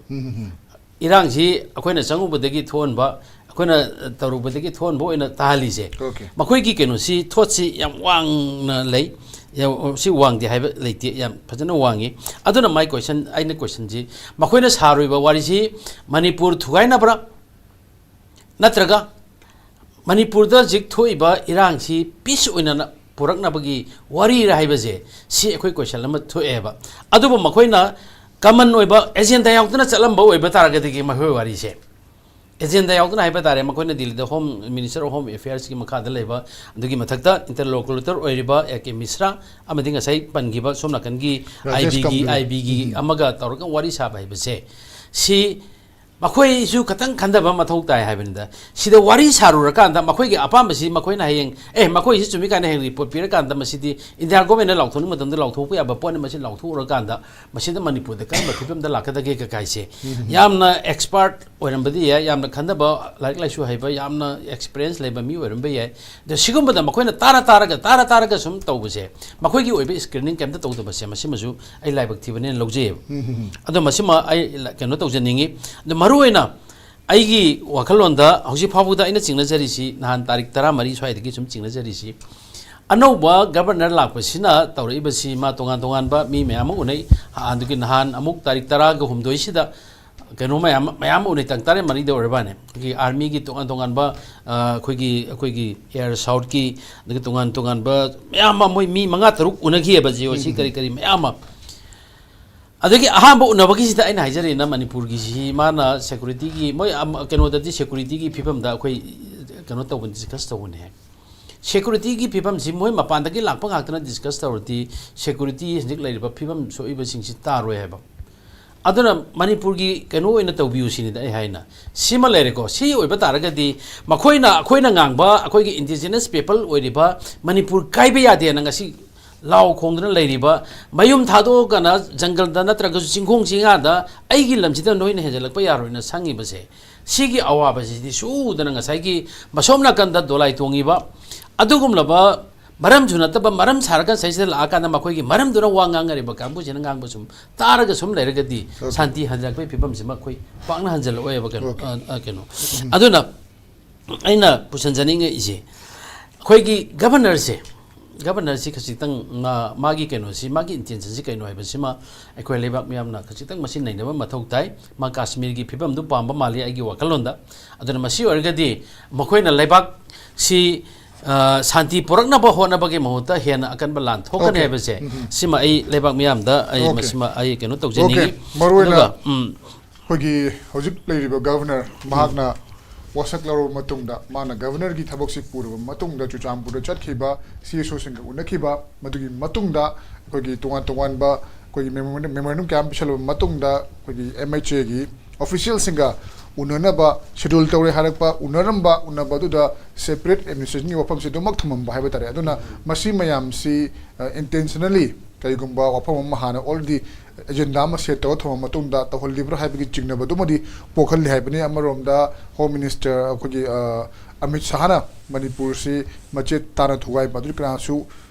ꯏꯔꯥꯡꯁꯤ ꯑꯩꯈꯣꯏꯅ ꯆꯪꯉꯨꯕꯗꯒꯤ ꯊꯣꯛꯍꯟꯕ, ꯑꯩꯈꯣꯏꯅ ꯇꯧꯔꯨꯕꯗꯒꯤ ꯊꯣꯛꯍꯟꯕ ꯑꯣꯏꯅ ꯇꯥꯍꯜꯂꯤꯁꯦ꯫ Okay. ꯃꯈꯣꯏꯒꯤ ꯀꯩꯅꯣꯁꯤ, ꯊꯣꯠꯁꯤ ꯌꯥꯝ ꯋꯥꯡꯅ ꯂꯩ꯫ ꯌꯥꯝ, ꯁꯤ ꯋꯥꯡꯗꯦ ꯍꯥꯏꯕ ꯂꯩꯇꯦ, ꯌꯥꯝ ꯐꯖꯅ ꯋꯥꯡꯉꯤ꯫ ꯑꯗꯨꯅ my question, ꯑꯩꯅ questionꯁꯤ, ꯃꯈꯣꯏꯅ ꯁꯥꯔꯨꯏꯕ ꯋꯥꯔꯤꯁꯤ ꯃꯅꯤꯄꯨꯔ ꯊꯨꯒꯥꯏꯅꯕ꯭ꯔꯥ? ꯅꯠꯇ꯭ꯔꯒ ꯃꯅꯤꯄꯨꯔꯗ ꯍꯧꯖꯤꯛ ꯊꯣꯛꯏꯕ ꯏꯔꯥꯡꯁꯤ peace ꯑꯣꯏꯅ ꯄꯨꯔꯛꯅꯕꯒꯤ ꯋꯥꯔꯤꯔ ꯍꯥꯏꯕꯁꯦ, ꯁꯤ ꯑꯩꯈꯣꯏ question ꯑꯃ ꯊꯣꯛꯑꯦꯕ꯫ ꯑꯗꯨꯕꯨ ꯃꯈꯣꯏꯅ common ꯑꯣꯏꯕ agenda ꯌꯥꯎꯗꯅ ꯆꯠꯂꯝꯕ ꯑꯣꯏꯕ ꯇꯥꯔꯒꯗꯤ ꯃꯈꯣꯏ ꯋꯥꯔꯤꯁꯦ, agenda ꯌꯥꯎꯗꯅ ꯍꯥꯏꯕ ꯇꯥꯔꯦ, ꯃꯈꯣꯏꯅ ꯗꯤꯜꯂꯤꯗ Home, Minister of Home Affairsꯀꯤ ꯃꯈꯥꯗ ꯂꯩꯕ, ꯑꯗꯨꯒꯤ ꯃꯊꯛꯇ interlocutor ꯑꯣꯏꯔꯤꯕ A K Mishra ꯑꯃꯗꯤ ꯉꯁꯥꯏ ꯄꯟꯈꯤꯕ ꯁꯣꯝ ꯅꯥꯀꯟꯒꯤ ꯔꯥꯖꯦꯁ IBꯒꯤ, ꯀꯝꯕꯨ꯫ IBꯒꯤ ꯑꯃꯒ ꯇꯧꯔꯒ ꯋꯥꯔꯤ ꯁꯥꯕ ꯍꯥꯏꯕꯁꯦ, ꯁꯤ ꯃꯈꯣꯏꯁꯨ ꯈꯇꯪ ꯈꯟꯊꯕ ꯃꯊꯧ ꯇꯥꯏ ꯍꯥꯏꯕꯅꯤꯗ꯫ ꯁꯤꯗ ꯋꯥꯔꯤ ꯁꯥꯔꯨꯔꯀꯥꯟꯗ ꯃꯈꯣꯏꯒꯤ ꯑꯄꯥꯝꯕꯁꯤ ꯃꯈꯣꯏꯅ ꯍꯌꯦꯡ, "ꯑꯦ, ꯃꯈꯣꯏꯁꯤ ꯆꯨꯝꯃꯤ" ꯀꯥꯏꯅ ꯍꯌꯦꯡ report ꯄꯤꯔꯀꯥꯟꯗ, ꯃꯁꯤꯗꯤ ꯏꯟꯗꯤꯌꯥ governmentꯅ ꯂꯥꯎꯊꯣꯛꯅꯤꯡꯕ ꯃꯇꯝꯗ ꯂꯥꯎꯊꯣꯛꯄ ꯌꯥꯕ ꯄꯣꯠꯅꯤ, ꯃꯁꯤ ꯂꯥꯎꯊꯣꯛꯎꯔꯀꯥꯟꯗ ꯃꯁꯤꯗ ꯃꯅꯤꯄꯨꯔꯗ ꯀꯔꯝꯕ ꯐꯤꯕꯝꯗ ꯂꯥꯛꯀꯗꯒꯦ ꯀꯀꯥꯏꯁꯦ, ꯌꯥꯝꯅ expert ꯑꯣꯏꯔꯝꯕꯗꯤ ꯌꯥꯏ, ꯌꯥꯝꯅ ꯈꯟꯊꯕ, ꯂꯥꯏꯔꯤꯛ ꯂꯥꯏꯁꯨ ꯍꯩꯕ, ꯌꯥꯝꯅ experience ꯂꯩꯕ ꯃꯤ ꯑꯣꯏꯔꯝꯕ ꯌꯥꯏ꯫ ꯑꯗꯣ ꯁꯤꯒꯨꯝꯕꯗ ꯃꯈꯣꯏꯅ ꯇꯥꯔ ꯇꯥꯔꯒ, ꯇꯥꯔ ꯇꯥꯔꯒ ꯁꯨꯝ ꯇꯧꯕꯁꯦ, ꯃꯈꯣꯏꯒꯤ ꯑꯣꯏꯕ screening ꯀꯩꯝꯇ ꯇꯧꯗꯕꯁꯦ, ꯃꯁꯤꯃꯁꯨ ꯑꯩ ꯂꯥꯏꯕꯛ ꯊꯤꯕꯅꯦꯅ ꯂꯧꯖꯩꯌꯦꯕ꯫ ꯑꯗꯣ ꯃꯁꯤꯃ ꯑꯩ ꯂ-, ꯀꯩꯅꯣ ꯇꯧꯖꯅꯤꯡꯉꯤ꯫ ꯑꯗꯣ ꯃꯔꯨꯑꯣꯏꯅ ꯑꯩꯒꯤ ꯋꯥꯈꯜꯂꯣꯟꯗ ꯍꯧꯖꯤꯛ ꯐꯥꯎꯕꯗ ꯑꯩꯅ ꯆꯤꯡꯅꯖꯔꯤꯁꯤ, ꯅꯍꯥꯟ ꯇꯥꯔꯤꯛ ꯇꯔꯥꯃꯔꯤ ꯁ꯭ꯋꯥꯏꯗꯒꯤ ꯁꯨꯝ ꯆꯤꯡꯅꯖꯔꯤꯁꯤ, ꯑꯅꯧꯕ ꯒꯕꯔꯅꯔ ꯂꯥꯛꯄꯁꯤꯅ ꯇꯧꯔꯛꯏꯕꯁꯤ, ꯃꯥ ꯇꯣꯉꯥꯟ ꯇꯣꯉꯥꯟꯕ ꯃꯤ ꯃꯌꯥꯝ ꯑꯃ ꯎꯅꯩ꯫ ꯑꯗꯨꯒꯤ ꯅꯍꯥꯟ ꯑꯃꯨꯛ ꯇꯥꯔꯤꯛ ꯇꯔꯥꯒ ꯍꯨꯝꯗꯣꯏꯁꯤꯗ ꯀꯩꯅꯣ ꯃꯌꯥꯝ ꯃꯌꯥꯝ ꯑꯃ ꯎꯅꯩ, ꯇꯥꯡ ꯇꯔꯥꯃꯔꯤꯗ ꯑꯣꯏꯔꯕꯅꯦ꯫ ꯑꯩꯈꯣꯏꯒꯤ ꯑꯥꯔꯃꯤꯒꯤ ꯇꯣꯉꯥꯟ ꯇꯣꯉꯥꯟꯕ, ꯑ, ꯑꯩꯈꯣꯏꯒꯤ ꯑꯩꯈꯣꯏꯒꯤ ꯑꯦꯌꯔ ꯁꯥꯎꯠꯀꯤ, ꯑꯗꯒꯤ ꯇꯣꯉꯥꯟ ꯇꯣꯉꯥꯟꯕ ꯃꯌꯥꯝ ꯑꯃ, ꯃꯣꯏ ꯃꯤ ꯃꯉꯥ ꯇꯔꯨꯛ ꯎꯅꯈꯤꯑꯕ, ꯖꯤ ꯑꯣ ꯁꯤ ꯀꯔꯤ ꯀꯔꯤ ꯃꯌꯥꯝ ꯑꯃ꯫ ꯑꯗꯒꯤ ꯑꯍꯥꯟꯕ ꯎꯅꯕꯒꯤꯁꯤꯗ ꯑꯩꯅ ꯍꯥꯏꯖꯔꯤꯅ, ꯃꯅꯤꯄꯨꯔꯒꯤꯁꯤ ꯃꯥꯅ ꯁꯦꯀꯨꯔꯤꯇꯤꯒꯤ, ꯃꯣꯏ ꯑꯃ, ꯀꯩꯅꯣꯗꯗꯤ ꯁꯦꯀꯨꯔꯤꯇꯤꯒꯤ ꯐꯤꯕꯝꯗ ꯑꯩꯈꯣꯏ ꯀꯩꯅꯣ ꯇꯧꯕ, ꯗꯤꯁꯀꯁ ꯇꯧꯕꯅꯦ꯫ ꯁꯦꯀꯨꯔꯤꯇꯤꯒꯤ ꯐꯤꯕꯝꯁꯤ ꯃꯣꯏ ꯃꯄꯥꯟꯗꯒꯤ ꯂꯥꯛꯄ ꯉꯥꯛꯇꯅ ꯗꯤꯁꯀꯁ ꯇꯧꯔꯗꯤ, ꯁꯦꯀꯨꯔꯤꯇꯤ ꯍꯧꯖꯤꯛ ꯂꯩꯔꯤꯕ ꯐꯤꯕꯝ ꯁꯣꯛꯏꯕꯁꯤꯡꯁꯤ ꯇꯥꯔꯣꯏ ꯍꯥꯏꯕ꯫ ꯑꯗꯨꯅ ꯃꯅꯤꯄꯨꯔꯒꯤ ꯀꯩꯅꯣ ꯑꯣꯏꯅ ꯇꯧꯕꯤꯌꯨ ꯁꯤꯅꯤꯗ ꯑꯩ ꯍꯥꯏꯅ꯫ ꯁꯤꯃ ꯂꯩꯔꯦꯀꯣ꯫ ꯁꯤ ꯑꯣꯏꯕ ꯇꯥꯔꯒꯗꯤ ꯃꯈꯣꯏꯅ, ꯑꯩꯈꯣꯏꯅ ꯉꯥꯡꯕ, ꯑꯩꯈꯣꯏꯒꯤ ꯏꯟꯗꯤꯖꯤꯅꯁ ꯄꯤꯄꯜ ꯑꯣꯏꯔꯤꯕ, ꯃꯅꯤꯄꯨꯔ ꯀꯥꯏꯕ ꯌꯥꯗꯦꯅ ꯉꯁꯤ ꯂꯥꯎ ꯈꯣꯡꯗꯨꯅ ꯂꯩꯔꯤꯕ, ꯃꯌꯨꯝ ꯊꯥꯗꯣꯛꯑꯒꯅ ꯖꯪꯒꯜꯗ ꯅꯠꯇ꯭ꯔꯒꯁꯨ ꯆꯤꯡꯈꯣꯡ ꯆꯤꯡꯌꯥꯗ ꯑꯩꯒꯤ ꯂꯝꯁꯤꯗ ꯅꯣꯏꯅ ꯍꯦꯟꯖꯜꯂꯛꯄ ꯌꯥꯔꯣꯏꯅ ꯁꯪꯉꯤꯕꯁꯦ, ꯁꯤꯒꯤ ꯑꯋꯥꯕꯁꯤꯗꯤ ꯁꯨꯗꯅ ꯉꯁꯥꯏꯒꯤ ꯃꯁꯣꯝ ꯅꯥꯀꯟꯗ ꯗꯣꯂꯥꯏ ꯇꯣꯡꯉꯤꯕ ꯑꯗꯨꯒꯨꯝꯂꯕ ꯃꯔꯝꯁꯨ ꯅꯠꯇꯕ ꯃꯔꯝ ꯁꯥꯔꯒ ꯁꯤꯗ ꯂꯥꯛꯑꯀꯥꯟꯗ ꯃꯈꯣꯏꯒꯤ ꯃꯔꯝꯗꯨꯅ ꯋꯥ ꯉꯥꯡꯅꯔꯤꯕ ꯀꯥꯡꯕꯨꯁꯤꯅ ꯉꯥꯡꯕ ꯁꯨꯝ ꯇꯥꯔꯒ ꯁꯨꯝ ꯂꯩꯔꯒꯗꯤ, ꯁꯥꯟꯇꯤ ꯍꯟꯖꯤꯜꯂꯛꯄꯒꯤ ꯐꯤꯕꯝꯁꯤꯃ ꯑꯩꯈꯣꯏ ꯄꯥꯛꯅ ꯍꯟꯖꯤꯜꯂꯛꯑꯣꯏꯕ ꯀꯩꯅꯣ꯫ ꯑ, ꯑ, ꯀꯩꯅꯣ꯫ ꯑꯗꯨꯅ ꯑꯩꯅ ꯄꯨꯁꯟꯖꯅꯤꯡꯉꯛꯏꯁꯦ, ꯑꯩꯈꯣꯏꯒꯤ ꯒꯕꯔꯅꯔꯁꯦ, ꯒꯕꯔꯅꯔꯁꯤ ꯈꯖꯤꯛꯇꯪ ꯃꯥ-, ꯃꯥꯒꯤ ꯀꯩꯅꯣꯁꯤ, ꯃꯥꯒꯤ ꯏꯟꯇꯦꯟꯁꯟꯁꯤ ꯀꯩꯅꯣ ꯍꯥꯏꯕꯁꯤꯃ ꯑꯩꯈꯣꯏ ꯂꯩꯕꯥꯛ ꯃꯤꯌꯥꯝꯅ ꯈꯖꯤꯛꯇꯪ ꯃꯁꯤ ꯅꯩꯅꯕ ꯃꯊꯧ ꯇꯥꯏ꯫ ꯃꯥ ꯀꯥꯁꯃꯤꯔꯒꯤ ꯐꯤꯕꯝꯗꯨ ꯄꯥꯝꯕ ꯃꯥꯜꯂꯤ ꯑꯩꯒꯤ ꯋꯥꯈꯜꯂꯣꯟꯗ꯫ ꯑꯗꯨꯅ ꯃꯁꯤ ꯑꯣꯏꯔꯒꯗꯤ ꯃꯈꯣꯏꯅ ꯂꯩꯕꯥꯛꯁꯤ, ꯑ, ꯁꯥꯟꯇꯤ ꯄꯨꯔꯛꯅꯕ ꯍꯣꯠꯅꯕꯒꯤ ꯃꯍꯨꯠꯇ ꯍꯦꯟꯅ ꯑꯀꯟꯕ ꯂꯥꯟ ꯊꯣꯛꯀꯅꯤ ꯍꯥꯏꯕꯁꯦ, ꯁꯤꯃ ꯑꯩ ꯂꯩꯕꯥꯛ ꯃꯤꯌꯥꯝꯗ ꯑꯩ ꯃꯁꯤꯃ ꯑꯩ ꯀꯩꯅꯣ ꯇꯧꯖꯅꯤꯡꯉꯤ꯫ ꯃꯔꯨ ꯑꯣꯏꯅ ꯑꯗꯨꯒ, ꯎꯝ, ꯑꯩꯈꯣꯏꯒꯤ ꯍꯧꯖꯤꯛ ꯂꯩꯔꯤꯕ ꯒꯕꯔꯅꯔ, ꯃꯍꯥꯛꯅ ꯋꯥꯁꯛ ꯂꯧꯔꯕ ꯃꯇꯨꯡꯗ, ꯃꯥꯅ ꯒꯕꯔꯅꯔꯒꯤ ꯊꯕꯛꯁꯤ ꯄꯨꯔꯕ ꯃꯇꯨꯡꯗ, ꯆꯨꯔꯆꯥꯟꯄꯨꯔꯗ ꯆꯠꯈꯤꯕ, ꯁꯤ ꯑꯦꯁ ꯑꯣꯁꯤꯡꯒ ꯎꯅꯈꯤꯕ, ꯃꯗꯨꯒꯤ ꯃꯇꯨꯡꯗ ꯑꯩꯈꯣꯏꯒꯤ ꯇꯣꯉꯥꯟ ꯇꯣꯉꯥꯟꯕ ꯑꯩꯈꯣꯏꯒꯤ ꯃꯦꯃꯣꯔꯦꯟꯗꯝ, ꯃꯦꯃꯣꯔꯦꯟꯗꯝ ꯀꯌꯥ ꯑꯃ ꯄꯤꯁꯜꯂꯕ ꯃꯇꯨꯡꯗ, ꯑꯩꯈꯣꯏꯒꯤ ꯑꯦꯝ ꯑꯩꯆ ꯑꯦꯒꯤ ꯑꯣꯐꯤꯁꯤꯌꯦꯜꯁꯤꯡꯒ ꯎꯅꯅꯕ ꯁꯦꯗ꯭ꯌꯨꯜ ꯇꯧꯔꯦ ꯍꯥꯏꯔꯛꯄ, ꯎꯅꯔꯝꯕ, ꯎꯅꯕ ꯑꯗꯨꯗ ꯁꯦꯄꯔꯦꯠ ꯑꯦꯗꯃꯤꯅꯤꯁꯇ꯭ꯔꯦꯁꯟꯒꯤ ꯋꯥꯐꯝꯁꯤ ꯑꯗꯨꯃꯛ ꯊꯝꯃꯝꯕ ꯍꯥꯏꯕ ꯇꯥꯔꯦ꯫ ꯑꯗꯨꯅ ꯃꯁꯤ ꯃꯌꯥꯝꯁꯤ, ꯑ, ꯏꯟꯇꯦꯟꯁꯅꯦꯜꯂꯤ ꯀꯔꯤꯒꯨꯝꯕ ꯋꯥꯐꯝ ꯑꯃ ꯍꯥꯟꯅ ꯑꯣꯜꯔꯦꯗꯤ ꯑꯦꯖꯦꯟꯗꯥ ꯑꯃ ꯁꯦꯠ ꯇꯧꯔ ꯊꯝꯃ ꯃꯇꯨꯡꯗ ꯇꯧꯍꯜꯂꯤꯕ꯭ꯔꯥ ꯍꯥꯏꯕꯒꯤ ꯆꯤꯡꯅꯕꯗꯨꯃꯗꯤ ꯄꯣꯛꯍꯜꯂꯤ ꯍꯥꯏꯕꯅꯤ꯫ ꯑꯃꯔꯣꯝꯗ ꯍꯣꯝ ꯃꯤꯅꯤꯁꯇꯔ ꯑꯩꯈꯣꯏꯒꯤ, ꯑ, ꯑꯃꯤꯠ ꯁꯥꯍꯅ ꯃꯅꯤꯄꯨꯔꯁꯤ ꯃꯆꯦꯠ ꯇꯥꯅ ꯊꯨꯒꯥꯏꯕ ꯑꯗꯨꯗꯤ ꯀꯅꯥꯁꯨ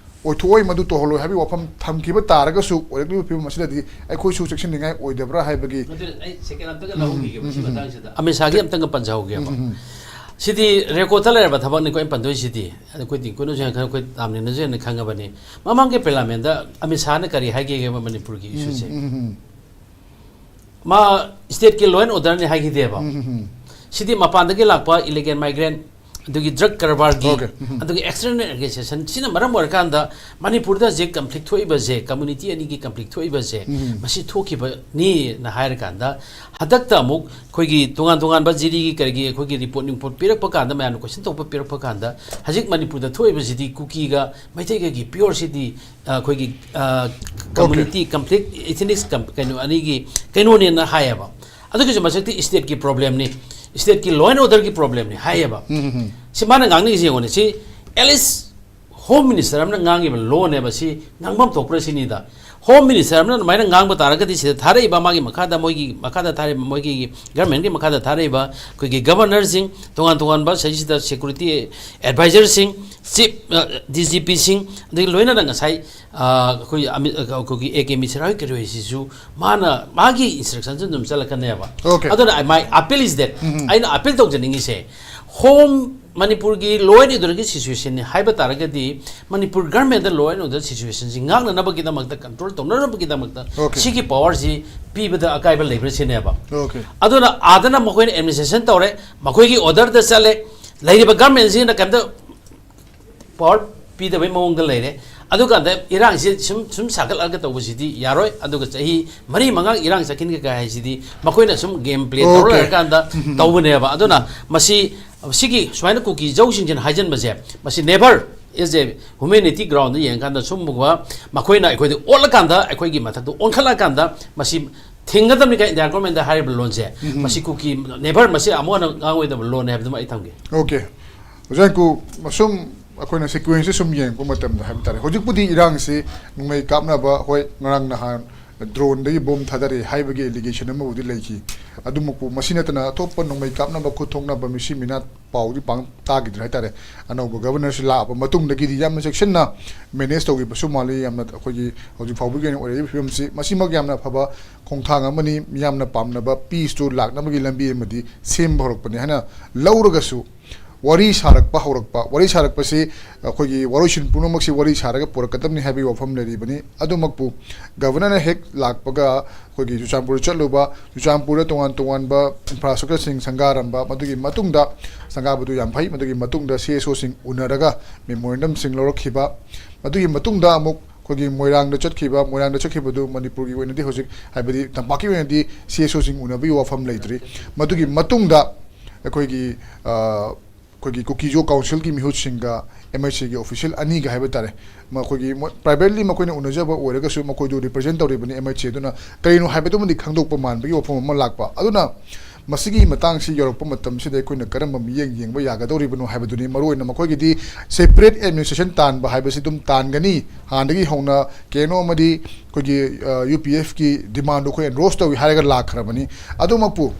ꯑꯣꯏꯊꯣꯛꯑꯣꯏ, ꯃꯗꯨ ꯇꯧꯍꯜꯂꯣꯏ ꯍꯥꯏꯕꯒꯤ ꯋꯥꯐꯝ ꯊꯝꯈꯤꯕ ꯇꯥꯔꯒꯁꯨ, ꯑꯣꯏꯔꯛꯂꯤꯕ ꯐꯤꯕꯝ ꯑꯁꯤꯗꯗꯤ ꯑꯩꯈꯣꯏꯁꯨ ꯆꯦꯛꯁꯤꯟꯅꯤꯡꯉꯥꯏ ꯑꯣꯏꯗꯕ꯭ꯔꯥ ꯍꯥꯏꯕꯒꯤ꯫ ꯃꯗꯨ ꯑꯩ ꯁꯦꯀꯦꯟ ꯑꯝꯇꯒ ꯎꯝ, ꯂꯧꯍꯧꯈꯤꯒꯦ ꯎꯝ, ꯃꯁꯤ ꯎꯝ, ꯎꯝ꯫ ꯃꯇꯥꯡꯁꯤꯗ ꯑꯃꯤꯠ ꯁꯥꯍꯒꯤ ꯑꯝꯇꯪꯒ ꯄꯟꯖꯍꯧꯒꯦꯕ꯫ ꯎꯝ, ꯎꯝ, ꯎꯝ꯫ ꯁꯤꯗꯤ ꯔꯦꯀꯣꯔꯗꯇ ꯂꯩꯔꯕ ꯊꯕꯛꯅꯤꯀꯣ ꯑꯩꯅ ꯄꯟꯗꯣꯏꯁꯤꯗꯤ꯫ ꯑꯩꯈꯣꯏ ꯇꯤꯡꯀꯨꯅꯁꯨ ꯍꯦꯟꯅ ꯈꯪ-, ꯑꯩꯈꯣꯏ ꯇꯥꯝꯅꯤꯅꯁꯨ ꯍꯦꯟꯅ ꯈꯪꯉꯕꯅꯤ꯫ ꯃꯃꯥꯡꯒꯤ ꯄꯥꯔꯂꯤꯌꯥꯃꯦꯟꯗ ꯑꯃꯤꯠ ꯁꯥꯍꯅ ꯀꯔꯤ ꯍꯥꯏꯒꯦꯕ ꯃꯅꯤꯄꯨꯔꯒꯤ ꯎꯝ, ꯏꯁꯨꯁꯦ? ꯎꯝ, ꯎꯝ꯫ ꯃꯥ ꯁ꯭ꯇꯦꯠꯀꯤ ꯂꯣ ꯑꯦꯟ ꯑꯣꯔꯗꯔꯅꯤ ꯍꯥꯏꯈꯤꯗꯦꯕ꯫ ꯎꯝ, ꯎꯝ, ꯎꯝ꯫ ꯁꯤꯗꯤ ꯃꯄꯥꯟꯗꯒꯤ ꯂꯥꯛꯄ ꯏꯂꯤꯒꯦꯜ ꯃꯥꯏꯒ꯭ꯔꯦꯟ, ꯑꯗꯨꯒꯤ ꯗ꯭ꯔꯒ ꯀꯔꯕꯥꯔꯒꯤ, Okay. ꯎꯝ꯫ ꯑꯗꯨꯒꯤ ꯑꯦꯛꯁꯇꯔꯅꯦꯜ ꯑꯣꯔꯒꯅꯥꯏꯖꯦꯁꯟ, ꯁꯤꯅ ꯃꯔꯝ ꯑꯣꯏꯔꯀꯥꯟꯗ ꯃꯅꯤꯄꯨꯔꯗ ꯍꯧꯖꯤꯛ ꯀꯟꯐ꯭ꯂꯤꯛ ꯊꯣꯛꯏꯕꯁꯦ, ꯀꯝꯃ꯭ꯌꯨꯅꯤꯇꯤ ꯑꯅꯤꯒꯤ ꯀꯟꯐ꯭ꯂꯤꯛ ꯊꯣꯛꯏꯕꯁꯦ, ꯎꯝ꯫ ꯃꯁꯤ ꯊꯣꯛꯈꯤꯕꯅꯤꯅ ꯍꯥꯏꯔꯀꯥꯟꯗ, ꯍꯟꯗꯛꯇ ꯑꯃꯨꯛ ꯑꯩꯈꯣꯏꯒꯤ ꯇꯣꯉꯥꯟ ꯇꯣꯉꯥꯟꯕ ꯖꯤꯔꯤꯒꯤ ꯀꯔꯤꯒꯤ ꯑꯩꯈꯣꯏꯒꯤ ꯔꯤꯄꯣꯔꯠ ꯅꯨꯡꯄꯣꯔꯠ ꯄꯤꯔꯛꯄ ꯀꯥꯟꯗ, ꯃꯌꯥꯝꯅ ꯀꯣꯏꯁꯟ ꯇꯧꯕ ꯄꯤꯔꯛꯄ ꯀꯥꯟꯗ, ꯍꯧꯖꯤꯛ ꯃꯅꯤꯄꯨꯔꯗ ꯊꯣꯛꯏꯕꯁꯤꯗꯤ ꯀꯨꯀꯤꯒ ꯃꯩꯇꯩꯒꯒꯤ ꯄꯤꯌꯣꯔꯁꯤꯗꯤ, ꯑ, ꯑꯩꯈꯣꯏꯒꯤ, ꯑ, ꯀꯝꯃ꯭ꯌꯨꯅꯤꯇꯤ ꯀꯟꯐ꯭ꯂꯤꯛ, ꯏꯊꯅꯤꯛꯁ ꯀꯝ-, ꯀꯩꯅꯣ ꯑꯅꯤꯒꯤ ꯀꯩꯅꯣꯅꯦꯅ ꯍꯥꯏꯌꯦꯕ꯫ ꯑꯗꯨꯒꯤꯁꯨ ꯃꯁꯛꯇꯤ ꯁ꯭ꯇꯦꯠꯀꯤ ꯄ꯭ꯔꯣꯕ꯭ꯂꯦꯝꯅꯤ, ꯁ꯭ꯇꯦꯠꯀꯤ ꯂꯣ ꯑꯦꯟ ꯑꯣꯔꯗꯔꯒꯤ ꯄ꯭ꯔꯣꯕ꯭ꯂꯦꯝꯅꯤ ꯍꯥꯏꯌꯦꯕ꯫ ꯎꯝ, ꯎꯝ, ꯎꯝ꯫ ꯁꯤ ꯃꯥꯅ ꯉꯥꯡꯅꯤꯡꯉꯤꯁꯤ ꯌꯦꯡꯉꯨꯅꯦ, ꯁꯤ ꯑꯦꯠꯂꯤꯁ ꯍꯣꯝ ꯃꯤꯅꯤꯁꯇꯔ ꯑꯃꯅ ꯉꯥꯡꯉꯤꯕ ꯂꯣꯅꯦꯕ, ꯁꯤ ꯉꯥꯡꯐꯝ ꯊꯣꯛꯄ꯭ꯔꯥ ꯁꯤꯅꯤꯗ꯫ ꯍꯣꯝ ꯃꯤꯅꯤꯁꯇꯔ ꯑꯃꯅ ꯑꯗꯨꯃꯥꯏꯅ ꯉꯥꯡꯕ ꯇꯥꯔꯒꯗꯤ, ꯁꯤꯗ ꯊꯥꯔꯛꯏꯕ ꯃꯥꯒꯤ ꯃꯈꯥꯗ, ꯃꯣꯏꯒꯤ ꯃꯈꯥꯗ ꯊꯥꯔꯛꯏꯕ, ꯃꯣꯏꯒꯤ ꯒꯚꯔꯟꯃꯦꯟꯒꯤ ꯃꯈꯥꯗ ꯊꯥꯔꯛꯏꯕ ꯑꯩꯈꯣꯏꯒꯤ ꯒꯚꯔꯅꯔꯁꯤꯡ, ꯇꯣꯉꯥꯟ ꯇꯣꯉꯥꯟꯕ ꯁꯤꯗꯩꯁꯤꯗ ꯁꯦꯀ꯭ꯌꯨꯔꯤꯇꯤ ꯑꯦꯗꯚꯥꯏꯖꯔꯁꯤꯡ, ꯆꯤꯐ, ꯑ, ꯗꯤ ꯖꯤ ꯄꯤꯁꯤꯡ, ꯑꯗꯒꯤ ꯂꯣꯏꯅꯅ ꯉꯁꯥꯏ, ꯑ, ꯑꯩꯈꯣꯏ ꯑꯃꯤ-, ꯑ, ꯑꯩꯈꯣꯏꯒꯤ ꯑꯦ ꯀꯦ ꯃꯤꯁ꯭ꯔꯥ ꯍꯣꯏ ꯀꯔꯤ ꯍꯣꯏꯁꯤꯁꯨ ꯃꯥꯅ ꯃꯥꯒꯤ ꯏꯟꯁꯇ꯭ꯔꯛꯁꯟꯁꯨ ꯑꯗꯨꯝ ꯆꯠꯂꯛꯀꯅꯦꯕ꯫ Okay. ꯑꯗꯨꯅ my appeal is that, ꯎꯝ, ꯎꯝ꯫ ꯑꯩꯅ ꯑꯄꯤꯜ ꯇꯧꯖꯅꯤꯡꯉꯤꯁꯦ, ꯍꯣꯝ ꯃꯅꯤꯄꯨꯔꯒꯤ ꯂꯣ ꯑꯦꯟ ꯑꯣꯔꯗꯔꯒꯤ ꯁꯤꯆꯨꯋꯦꯁꯟꯅꯤ ꯍꯥꯏꯕ ꯇꯥꯔꯒꯗꯤ, ꯃꯅꯤꯄꯨꯔ ꯒꯚꯔꯟꯃꯦꯟꯗ ꯂꯣ ꯑꯦꯟ ꯑꯣꯔꯗꯔ ꯁꯤꯆꯨꯋꯦꯁꯟꯁꯤ ꯉꯥꯛꯅꯅꯕꯒꯤꯗꯃꯛꯇ, ꯀꯟꯇ꯭ꯔꯣꯜ ꯇꯧꯅꯅꯕꯒꯤꯗꯃꯛꯇ Okay. ꯁꯤꯒꯤ ꯄꯋꯥꯔꯁꯤ ꯄꯤꯕꯗ ꯑꯀꯥꯏꯕ ꯂꯩꯕ꯭ꯔꯥ ꯁꯤꯅꯦꯕ꯫ Okay. ꯑꯗꯨꯅ ꯑꯥꯗꯅ ꯃꯈꯣꯏꯅ ꯑꯦꯗꯃꯤꯅꯤꯁꯇ꯭ꯔꯦꯁꯟ ꯇꯧꯔꯦ, ꯃꯈꯣꯏꯒꯤ ꯑꯣꯔꯗꯔꯗ ꯆꯠꯂꯦ, ꯂꯩꯔꯤꯕ ꯒꯚꯔꯟꯃꯦꯟꯁꯤꯅ ꯀꯩꯝꯇ ꯄꯋꯥꯔ ꯄꯤꯗꯕꯩ ꯃꯑꯣꯡꯗ ꯂꯩꯔꯦ꯫ ꯑꯗꯨꯀꯥꯟꯗ ꯏꯔꯥꯡꯁꯤ ꯁꯨꯝ, ꯁꯨꯝ ꯁꯥꯒꯠꯂꯛꯑꯒ ꯇꯧꯕꯁꯤꯗꯤ ꯌꯥꯔꯣꯏ꯫ ꯑꯗꯨꯒ ꯆꯍꯤ ꯃꯔꯤ ꯃꯉꯥ ꯏꯔꯥꯡ ꯆꯠꯈꯤꯟꯒꯦ ꯀꯥꯏ ꯍꯥꯏꯁꯤꯗꯤ ꯃꯈꯣꯏꯅ ꯁꯨꯝ ꯒꯦꯝ ꯄ꯭ꯂꯦ ꯇꯧꯔ Okay. ꯂꯩꯔꯀꯥꯟꯗ ꯇꯧꯕꯅꯦꯕ꯫ ꯑꯗꯨꯅ ꯃꯁꯤ, ꯁꯤꯒꯤ ꯁꯨꯃꯥꯏꯅ ꯀꯨꯀꯤ ꯖꯧꯁꯤꯡꯁꯤꯅ ꯍꯥꯏꯖꯟꯕꯁꯦ, ꯃꯁꯤ never is a humanity ground ꯌꯦꯡꯉꯀꯥꯟꯗ ꯁꯨꯝꯕ ꯃꯈꯣꯏꯅ ꯑꯩꯈꯣꯏꯗ ꯑꯣꯠꯂꯀꯥꯟꯗ, ꯑꯩꯈꯣꯏꯒꯤ ꯃꯊꯛꯇ ꯑꯣꯟꯈꯠꯂꯛꯑꯀꯥꯟꯗ ꯃꯁꯤ ꯊꯤꯡꯒꯗꯕꯅꯤ ꯀꯥꯏ ꯏꯟꯗꯤꯌꯥ ꯒꯣꯔꯃꯦꯟꯗ ꯍꯥꯏꯔꯤꯕ ꯂꯣꯟꯁꯦ꯫ ꯃꯁꯤ ꯀꯨꯀꯤ never, ꯃꯁꯤ ꯑꯃꯨꯛ ꯍꯟꯅ ꯉꯥꯡꯉꯣꯏꯗꯕ ꯂꯣꯟꯅꯦ ꯍꯥꯏꯕꯗꯨꯃ ꯑꯩ ꯊꯝꯒꯦ꯫ Okay. ꯑꯣꯖꯥ ꯀꯨ, ꯁꯨꯝ ꯑꯩꯈꯣꯏꯅ ꯁꯤꯀ꯭ꯋꯦꯟꯁꯁꯦ ꯁꯨꯝ ꯌꯦꯡꯉꯛꯄ ꯃꯇꯝꯗ ꯍꯥꯏꯕ ꯇꯥꯔꯦ, ꯍꯧꯖꯤꯛꯄꯨꯗꯤ ꯏꯔꯥꯡꯁꯤ ꯅꯣꯡꯃꯩ ꯀꯥꯞꯅꯕ, ꯍꯣꯏ, ꯉꯔꯥꯡ ꯅꯍꯥꯟ ꯗ꯭ꯔꯣꯟꯗꯒꯤ ꯕꯣꯝ ꯊꯥꯗꯔꯛꯑꯦ ꯍꯥꯏꯕꯒꯤ ꯑꯦꯂꯤꯒꯦꯁꯟ ꯑꯃꯕꯨꯗꯤ ꯂꯩꯈꯤ꯫ ꯑꯗꯨꯃꯛꯄꯨ ꯃꯁꯤ ꯅꯠꯇꯅ ꯑꯇꯣꯞꯄ ꯅꯣꯡꯃꯩ ꯀꯥꯞꯅꯕ, ꯈꯨꯠ ꯊꯣꯛꯅꯕ, ꯃꯤꯁꯤ ꯃꯤꯅꯥ ꯄꯥꯎꯗꯤ ꯄꯥꯡ ꯇꯥꯈꯤꯗ꯭ꯔꯦ ꯍꯥꯏꯇꯥꯔꯦ꯫ ꯑꯅꯧꯕ ꯒꯕꯔꯅꯔꯁꯤ ꯂꯥꯛꯑꯕ ꯃꯇꯨꯡꯗꯒꯤꯗꯤ ꯌꯥꯝꯅ ꯆꯦꯛꯁꯤꯟꯅ ꯃꯦꯅꯦꯖ ꯇꯧꯈꯤꯕꯁꯨ ꯃꯥꯜꯂꯤ꯫ ꯌꯥꯝꯅ ꯑꯩꯈꯣꯏꯒꯤ ꯍꯧꯖꯤꯛ ꯐꯥꯎꯕꯒꯤ ꯑꯣꯏꯅ ꯑꯣꯏꯔꯛꯏꯕ ꯐꯤꯕꯝꯁꯤ ꯃꯁꯤꯃꯛ ꯌꯥꯝꯅ ꯑꯐꯕ ꯈꯣꯡꯊꯥꯡ ꯑꯃꯅꯤ꯫ ꯃꯤꯌꯥꯝꯅ ꯄꯥꯝꯅꯕ ꯄꯤꯁꯇꯨ ꯂꯥꯛꯅꯕꯒꯤ ꯂꯝꯕꯤ ꯑꯃꯗꯤ ꯁꯦꯝꯕ ꯍꯧꯔꯛꯄꯅꯤ ꯍꯥꯏꯅ ꯂꯧꯔꯒꯁꯨ, ꯋꯥꯔꯤ ꯁꯥꯔꯛꯄ ꯍꯧꯔꯛꯄ, ꯋꯥꯔꯤ ꯁꯥꯔꯛꯄꯁꯤ ꯑꯩꯈꯣꯏꯒꯤ ꯋꯥꯔꯣꯏꯁꯤꯟ ꯄꯨꯝꯅꯃꯛꯁꯤ ꯋꯥꯔꯤ ꯁꯥꯔꯒ ꯄꯨꯔꯛꯀꯗꯕꯅꯤ ꯍꯥꯏꯕꯒꯤ ꯋꯥꯐꯝ ꯂꯩꯔꯤꯕꯅꯤ꯫ ꯑꯗꯨꯃꯛꯄꯨ ꯒꯕꯔꯅꯔꯅ ꯍꯦꯛ ꯂꯥꯛꯄꯒ ꯑꯩꯈꯣꯏꯒꯤ ꯆꯨꯔꯆꯥꯟꯄꯨꯔ ꯆꯠꯂꯨꯕ, ꯆꯨꯔꯆꯥꯟꯄꯨꯔꯗ ꯇꯣꯉꯥꯟ ꯇꯣꯉꯥꯟꯕ ꯏꯟꯐ꯭ꯔꯥꯁ꯭ꯇ꯭ꯔꯛꯆꯔꯁꯤꯡ ꯁꯪꯒꯥꯔꯝꯕ, ꯃꯗꯨꯒꯤ ꯃꯇꯨꯡꯗ ꯁꯪꯒꯥꯕꯗꯨ ꯌꯥꯝ ꯐꯩ, ꯃꯗꯨꯒꯤ ꯃꯇꯨꯡꯗ ꯁꯤ ꯑꯦꯁ ꯑꯣꯁꯤꯡ ꯎꯅꯔꯒ ꯃꯦꯃꯣꯔꯦꯟꯗꯝꯁꯤꯡ ꯂꯧꯔꯛꯈꯤꯕ, ꯃꯗꯨꯒꯤ ꯃꯇꯨꯡꯗ ꯑꯃꯨꯛ ꯑꯩꯈꯣꯏꯒꯤ ꯃꯣꯏꯔꯥꯡꯗ ꯆꯠꯈꯤꯕ, ꯃꯣꯏꯔꯥꯡꯗ ꯆꯠꯈꯤꯕꯗꯨ ꯃꯅꯤꯄꯨꯔꯒꯤ ꯑꯣꯏꯅꯗꯤ ꯍꯧꯖꯤꯛ, ꯍꯥꯏꯕꯗꯤ ꯇꯝꯄꯥꯛꯀꯤ ꯑꯣꯏꯅꯗꯤ ꯁꯤ ꯑꯦꯁ ꯑꯣꯁꯤꯡ ꯎꯅꯕꯒꯤ ꯋꯥꯐꯝ ꯂꯩꯇ꯭ꯔꯤ꯫ ꯃꯗꯨꯒꯤ ꯃꯇꯨꯡꯗ ꯑꯩꯈꯣꯏꯒꯤ, ꯑ, ꯑꯩꯈꯣꯏꯒꯤ ꯀꯨꯀꯤꯖꯣ ꯀꯥꯎꯟꯁꯤꯜꯒꯤ ꯃꯤꯍꯨꯠꯁꯤꯡꯒ ꯑꯦꯝ ꯑꯩꯆ ꯑꯦꯒꯤ ꯑꯣꯐꯤꯁꯤꯌꯦꯜ ꯑꯅꯤꯒ ꯍꯥꯏꯕ ꯇꯥꯔꯦ, ꯃꯈꯣꯏꯒꯤ ꯃꯣꯏ privately ꯃꯈꯣꯏꯅ ꯎꯅꯖꯕ ꯑꯣꯏꯔꯒꯁꯨ ꯃꯈꯣꯏꯗꯨ ꯔꯤꯄ꯭ꯔꯖꯦꯟ ꯇꯧꯔꯤꯕꯅꯤ ꯑꯦꯝ ꯑꯩꯆ ꯑꯦ ꯑꯗꯨꯅ꯫ ꯀꯔꯤꯅꯣ ꯍꯥꯏꯕꯗꯨꯃꯗꯤ ꯈꯪꯗꯣꯛꯄ ꯃꯥꯟꯕꯒꯤ ꯋꯥꯐꯝ ꯑꯃ ꯂꯥꯛꯄ꯫ ꯑꯗꯨꯅ ꯃꯁꯤꯒꯤ ꯃꯇꯥꯡꯁꯤ ꯌꯧꯔꯛꯄ ꯃꯇꯝꯁꯤꯗ ꯑꯩꯈꯣꯏꯅ ꯀꯔꯝꯕ ꯃꯤꯠꯌꯦꯡ ꯌꯦꯡꯕ ꯌꯥꯒꯗꯧꯔꯤꯕꯅꯣ ꯍꯥꯏꯕꯗꯨꯅꯤ꯫ ꯃꯔꯨꯑꯣꯏꯅ ꯃꯈꯣꯏꯒꯤꯗꯤ ꯁꯦꯄꯔꯦꯠ ꯑꯦꯗꯃꯤꯅꯤꯁꯇ꯭ꯔꯦꯁꯟ ꯇꯥꯟꯕ ꯍꯥꯏꯕꯁꯤ ꯑꯗꯨꯝ ꯇꯥꯟꯒꯅꯤ, ꯍꯥꯟꯅꯗꯒꯤ ꯍꯧꯅ ꯀꯦ ꯑꯦꯟ ꯑꯣ ꯑꯃꯗꯤ ꯑꯩꯈꯣꯏꯒꯤ, ꯑ, ꯌꯨ ꯄꯤ ꯑꯦꯐꯀꯤ ꯗꯤꯃꯥꯟꯗꯨ ꯑꯩꯈꯣꯏ ꯑꯦꯟꯗꯣꯔꯁ ꯇꯧꯏ ꯍꯥꯏꯔꯒ ꯂꯥꯛꯈ꯭ꯔꯕꯅꯤ꯫ ꯑꯗꯨꯃꯛꯄꯨ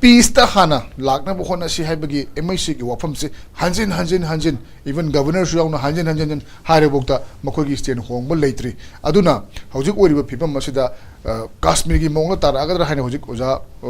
ꯄꯤꯁꯇ ꯍꯥꯟꯅ ꯂꯥꯛꯅꯕ ꯍꯣꯠꯅꯁꯤ ꯍꯥꯏꯕꯒꯤ ꯑꯦꯝ ꯑꯩꯆ ꯑꯦꯒꯤ ꯋꯥꯐꯝꯁꯤ ꯍꯟꯖꯤꯟ ꯍꯟꯖꯤꯟ ꯍꯟꯖꯤꯟ, ꯏꯚꯟ ꯒꯕꯔꯅꯔꯁꯨ ꯌꯥꯎꯅ ꯍꯟꯖꯤꯟ ꯍꯟꯖꯤꯟ ꯍꯟꯖꯤꯟ ꯍꯥꯏꯔꯐꯥꯎꯗ ꯃꯈꯣꯏꯒꯤ ꯁ꯭ꯇꯦꯟ ꯍꯣꯡꯕ ꯂꯩꯇ꯭ꯔꯤ꯫ ꯑꯗꯨꯅ ꯍꯧꯖꯤꯛ ꯑꯣꯏꯔꯤꯕ ꯐꯤꯕꯝ ꯑꯁꯤꯗ, ꯑ, ꯀꯥꯁꯃꯤꯔꯒꯤ ꯃꯑꯣꯡꯗ ꯇꯥꯔꯛꯑꯒꯗ꯭ꯔꯥ ꯍꯥꯏꯅ ꯍꯧꯖꯤꯛ ꯑꯣꯖꯥ, ꯑ,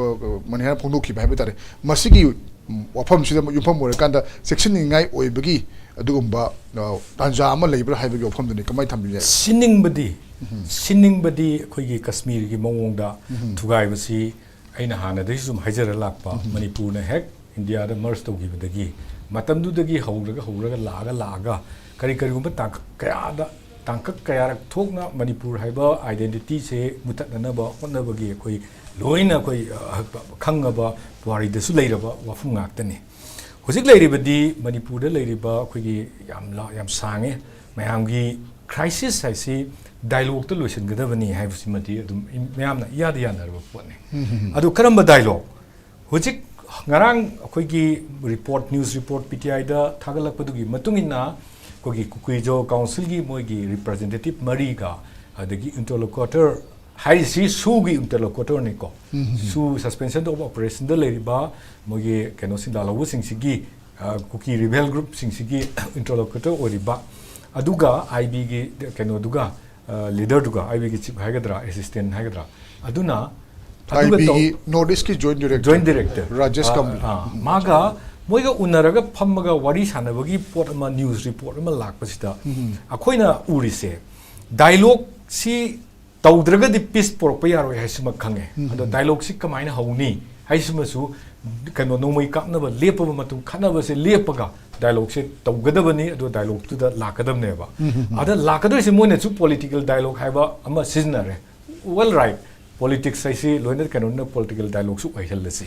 ꯃꯅꯤꯍꯥꯔꯅ ꯐꯣꯡꯗꯣꯛꯈꯤꯕ ꯍꯥꯏꯕ ꯇꯥꯔꯦ, ꯃꯁꯤꯒꯤ, ꯎꯝ, ꯋꯥꯐꯝꯁꯤꯗ ꯌꯨꯝꯐꯝ ꯑꯣꯏꯔꯀꯥꯟꯗ ꯆꯦꯛꯁꯤꯟꯅꯤꯡꯉꯥꯏ ꯑꯣꯏꯕꯒꯤ ꯑꯗꯨꯒꯨꯝꯕ, ꯑ, ꯇꯥꯟꯖꯥ ꯑꯃ ꯂꯩꯕ꯭ꯔꯥ ꯍꯥꯏꯕꯒꯤ ꯋꯥꯐꯝꯗꯨꯅꯤ꯫ ꯀꯃꯥꯏꯅ ꯊꯝꯕꯤꯕ ꯌꯥꯏ? ꯁꯤꯟꯅꯤꯡꯕꯗꯤ, ꯎꯝ꯫ ꯁꯤꯟꯅꯤꯡꯕꯗꯤ ꯑꯩꯈꯣꯏꯒꯤ ꯀꯥꯁꯃꯤꯔꯒꯤ ꯃꯑꯣꯡꯗ ꯎꯝ꯫ ꯊꯨꯒꯥꯏꯕꯁꯤ ꯑꯩꯅ ꯍꯥꯟꯅꯗꯒꯤꯁꯨ ꯁꯨꯝ ꯍꯥꯏꯖꯔ ꯂꯥꯛꯄ, ꯎꯝ꯫ ꯃꯅꯤꯄꯨꯔꯅ ꯍꯦꯛ ꯏꯟꯗꯤꯌꯥꯗ ꯃꯔꯖ ꯇꯧꯈꯤꯕꯗꯒꯤ ꯃꯇꯝꯗꯨꯗꯒꯤ ꯍꯧꯔꯒ, ꯍꯧꯔꯒ ꯂꯥꯛꯑꯒ, ꯂꯥꯛꯑꯒ ꯀꯔꯤ ꯀꯔꯤꯒꯨꯝꯕ ꯇꯥꯡꯀꯛ ꯀꯌꯥꯗ, ꯇꯥꯡꯀꯛ ꯀꯌꯥꯔꯛ ꯊꯣꯛꯅ ꯃꯅꯤꯄꯨꯔ ꯍꯥꯏꯕ identityꯁꯦ ꯃꯨꯊꯠꯅꯅꯕ ꯍꯣꯠꯅꯕꯒꯤ ꯑꯩꯈꯣꯏ ꯂꯣꯏꯅ ꯑꯩꯈꯣꯏ, ꯑ, ꯈꯪꯉꯕ ꯄꯨꯋꯥꯔꯤꯗꯁꯨ ꯂꯩꯔꯕ ꯋꯥꯐꯝ ꯉꯥꯛꯇꯅꯤ꯫ ꯍꯧꯖꯤꯛ ꯂꯩꯔꯤꯕꯗꯤ ꯃꯅꯤꯄꯨꯔꯗ ꯂꯩꯔꯤꯕ ꯑꯩꯈꯣꯏꯒꯤ ꯌꯥꯝ ꯂ-, ꯌꯥꯝ ꯁꯥꯡꯉꯦ꯫ ꯃꯌꯥꯝꯒꯤ crisis ꯍꯥꯏꯁꯤ dialogueꯇ ꯂꯣꯏꯁꯤꯟꯒꯗꯕꯅꯤ ꯍꯥꯏꯕꯁꯤꯃꯗꯤ ꯑꯗꯨꯝ ꯃꯌꯥꯝꯅ ꯏꯌꯥꯗ ꯌꯥꯅꯔꯕ ꯄꯣꯠꯅꯤ꯫ ꯎꯝ, ꯎꯝ, ꯎꯝ꯫ ꯑꯗꯨ ꯀꯔꯝꯕ dialogue? ꯍꯧꯖꯤꯛ ꯉꯔꯥꯡ ꯑꯩꯈꯣꯏꯒꯤ report, news report P T Iꯗ ꯊꯥꯒꯠꯂꯛꯄꯗꯨꯒꯤ ꯃꯇꯨꯡ ꯏꯟꯅ ꯑꯩꯈꯣꯏꯒꯤ ꯀꯨꯀꯤꯖꯣ ꯀꯥꯎꯟꯁꯤꯜꯒꯤ ꯃꯣꯏꯒꯤ representative ꯃꯔꯤꯒ ꯑꯗꯒꯤ interlocutor ꯍꯥꯏꯔꯤꯁꯤ ꯁꯨꯒꯤ ꯏꯟꯇꯔꯂꯣꯀꯨꯇꯔꯅꯤꯀꯣ꯫ ꯁꯨ suspension of operationꯗ ꯂꯩꯔꯤꯕ ꯃꯣꯏꯒꯤ ꯀꯩꯅꯣꯁꯤꯡ, ꯂꯥꯜꯍꯧꯕꯁꯤꯡꯁꯤꯒꯤ, ꯑ, ꯀꯨꯀꯤ ꯔꯤꯕꯦꯜ ꯒ꯭ꯔꯨꯞꯁꯤꯡꯁꯤꯒꯤ ꯏꯟꯇꯔꯂꯣꯀꯨꯇꯔ ꯑꯣꯏꯔꯤꯕ, ꯑꯗꯨꯒ ꯑꯥꯏ ꯕꯤꯒꯤ ꯀꯩꯅꯣꯗꯨꯒ, ꯑ, ꯂꯤꯗꯔꯗꯨꯒ, ꯑꯥꯏ ꯕꯤꯒꯤ ꯆꯤꯐ ꯍꯥꯏꯒꯗ꯭ꯔꯥ, ꯑꯦꯁꯤꯁꯇꯦꯟ ꯍꯥꯏꯒꯗ꯭ꯔꯥ, ꯑꯗꯨꯅ ꯑꯗꯨꯒ ꯇꯧ- ꯑꯥꯏ ꯕꯤꯒꯤ ꯅꯣꯔꯠ ꯏꯁꯀꯤ joint director joint director Rajesh Kambli. ꯑꯥ, ꯃꯥꯒ ꯃꯣꯏꯒ ꯎꯅꯔꯒ ꯐꯝꯃꯒ ꯋꯥꯔꯤ ꯁꯥꯟꯅꯕꯒꯤ ꯄꯣꯠ ꯑꯃ, ꯅ꯭ꯌꯨꯁ ꯔꯤꯄꯣꯔꯠ ꯑꯃ ꯂꯥꯛꯄꯁꯤꯗ ꯑꯩꯈꯣꯏꯅ ꯎꯔꯤꯁꯦ, ꯗꯥꯏꯂꯣꯒꯁꯤ ꯇꯧꯗ꯭ꯔꯒꯗꯤ ꯄꯤꯁ ꯄꯨꯔꯛꯄ ꯌꯥꯔꯣꯏ ꯍꯥꯏꯁꯤꯃ ꯈꯪꯉꯦ꯫ ꯑꯗꯣ ꯗꯥꯏꯂꯣꯒꯁꯤ ꯀꯃꯥꯏꯅ ꯍꯧꯅꯤ ꯍꯥꯏꯁꯤꯃꯁꯨ, ꯀꯩꯅꯣ, ꯅꯣꯡꯃꯩ ꯀꯥꯞꯅꯕ ꯂꯦꯞꯄꯕ ꯃꯇꯨꯡ, ꯈꯠꯅꯕꯁꯦ ꯂꯦꯞꯄꯒ ꯗꯥꯏꯂꯣꯒꯁꯦ ꯇꯧꯒꯗꯕꯅꯤ, ꯑꯗꯣ ꯗꯥꯏꯂꯣꯒꯇꯨꯗ ꯂꯥꯛꯀꯗꯕꯅꯦꯕ꯫ ꯑꯗ ꯂꯥꯛꯀꯗꯣꯏꯁꯦ ꯃꯣꯏꯅꯁꯨ ꯄꯣꯂꯤꯇꯤꯀꯦꯜ ꯗꯥꯏꯂꯣꯒ ꯍꯥꯏꯕ ꯑꯃ ꯁꯤꯖꯤꯟꯅꯔꯦ꯫ Well, right, ꯄꯣꯂꯤꯇꯤꯛꯁ ꯍꯥꯏꯁꯤ ꯂꯣꯏꯅ ꯀꯩꯅꯣꯅ ꯄꯣꯂꯤꯇꯤꯀꯦꯜ ꯗꯥꯏꯂꯣꯒꯁꯨ ꯑꯣꯏꯍꯜꯂꯁꯤ꯫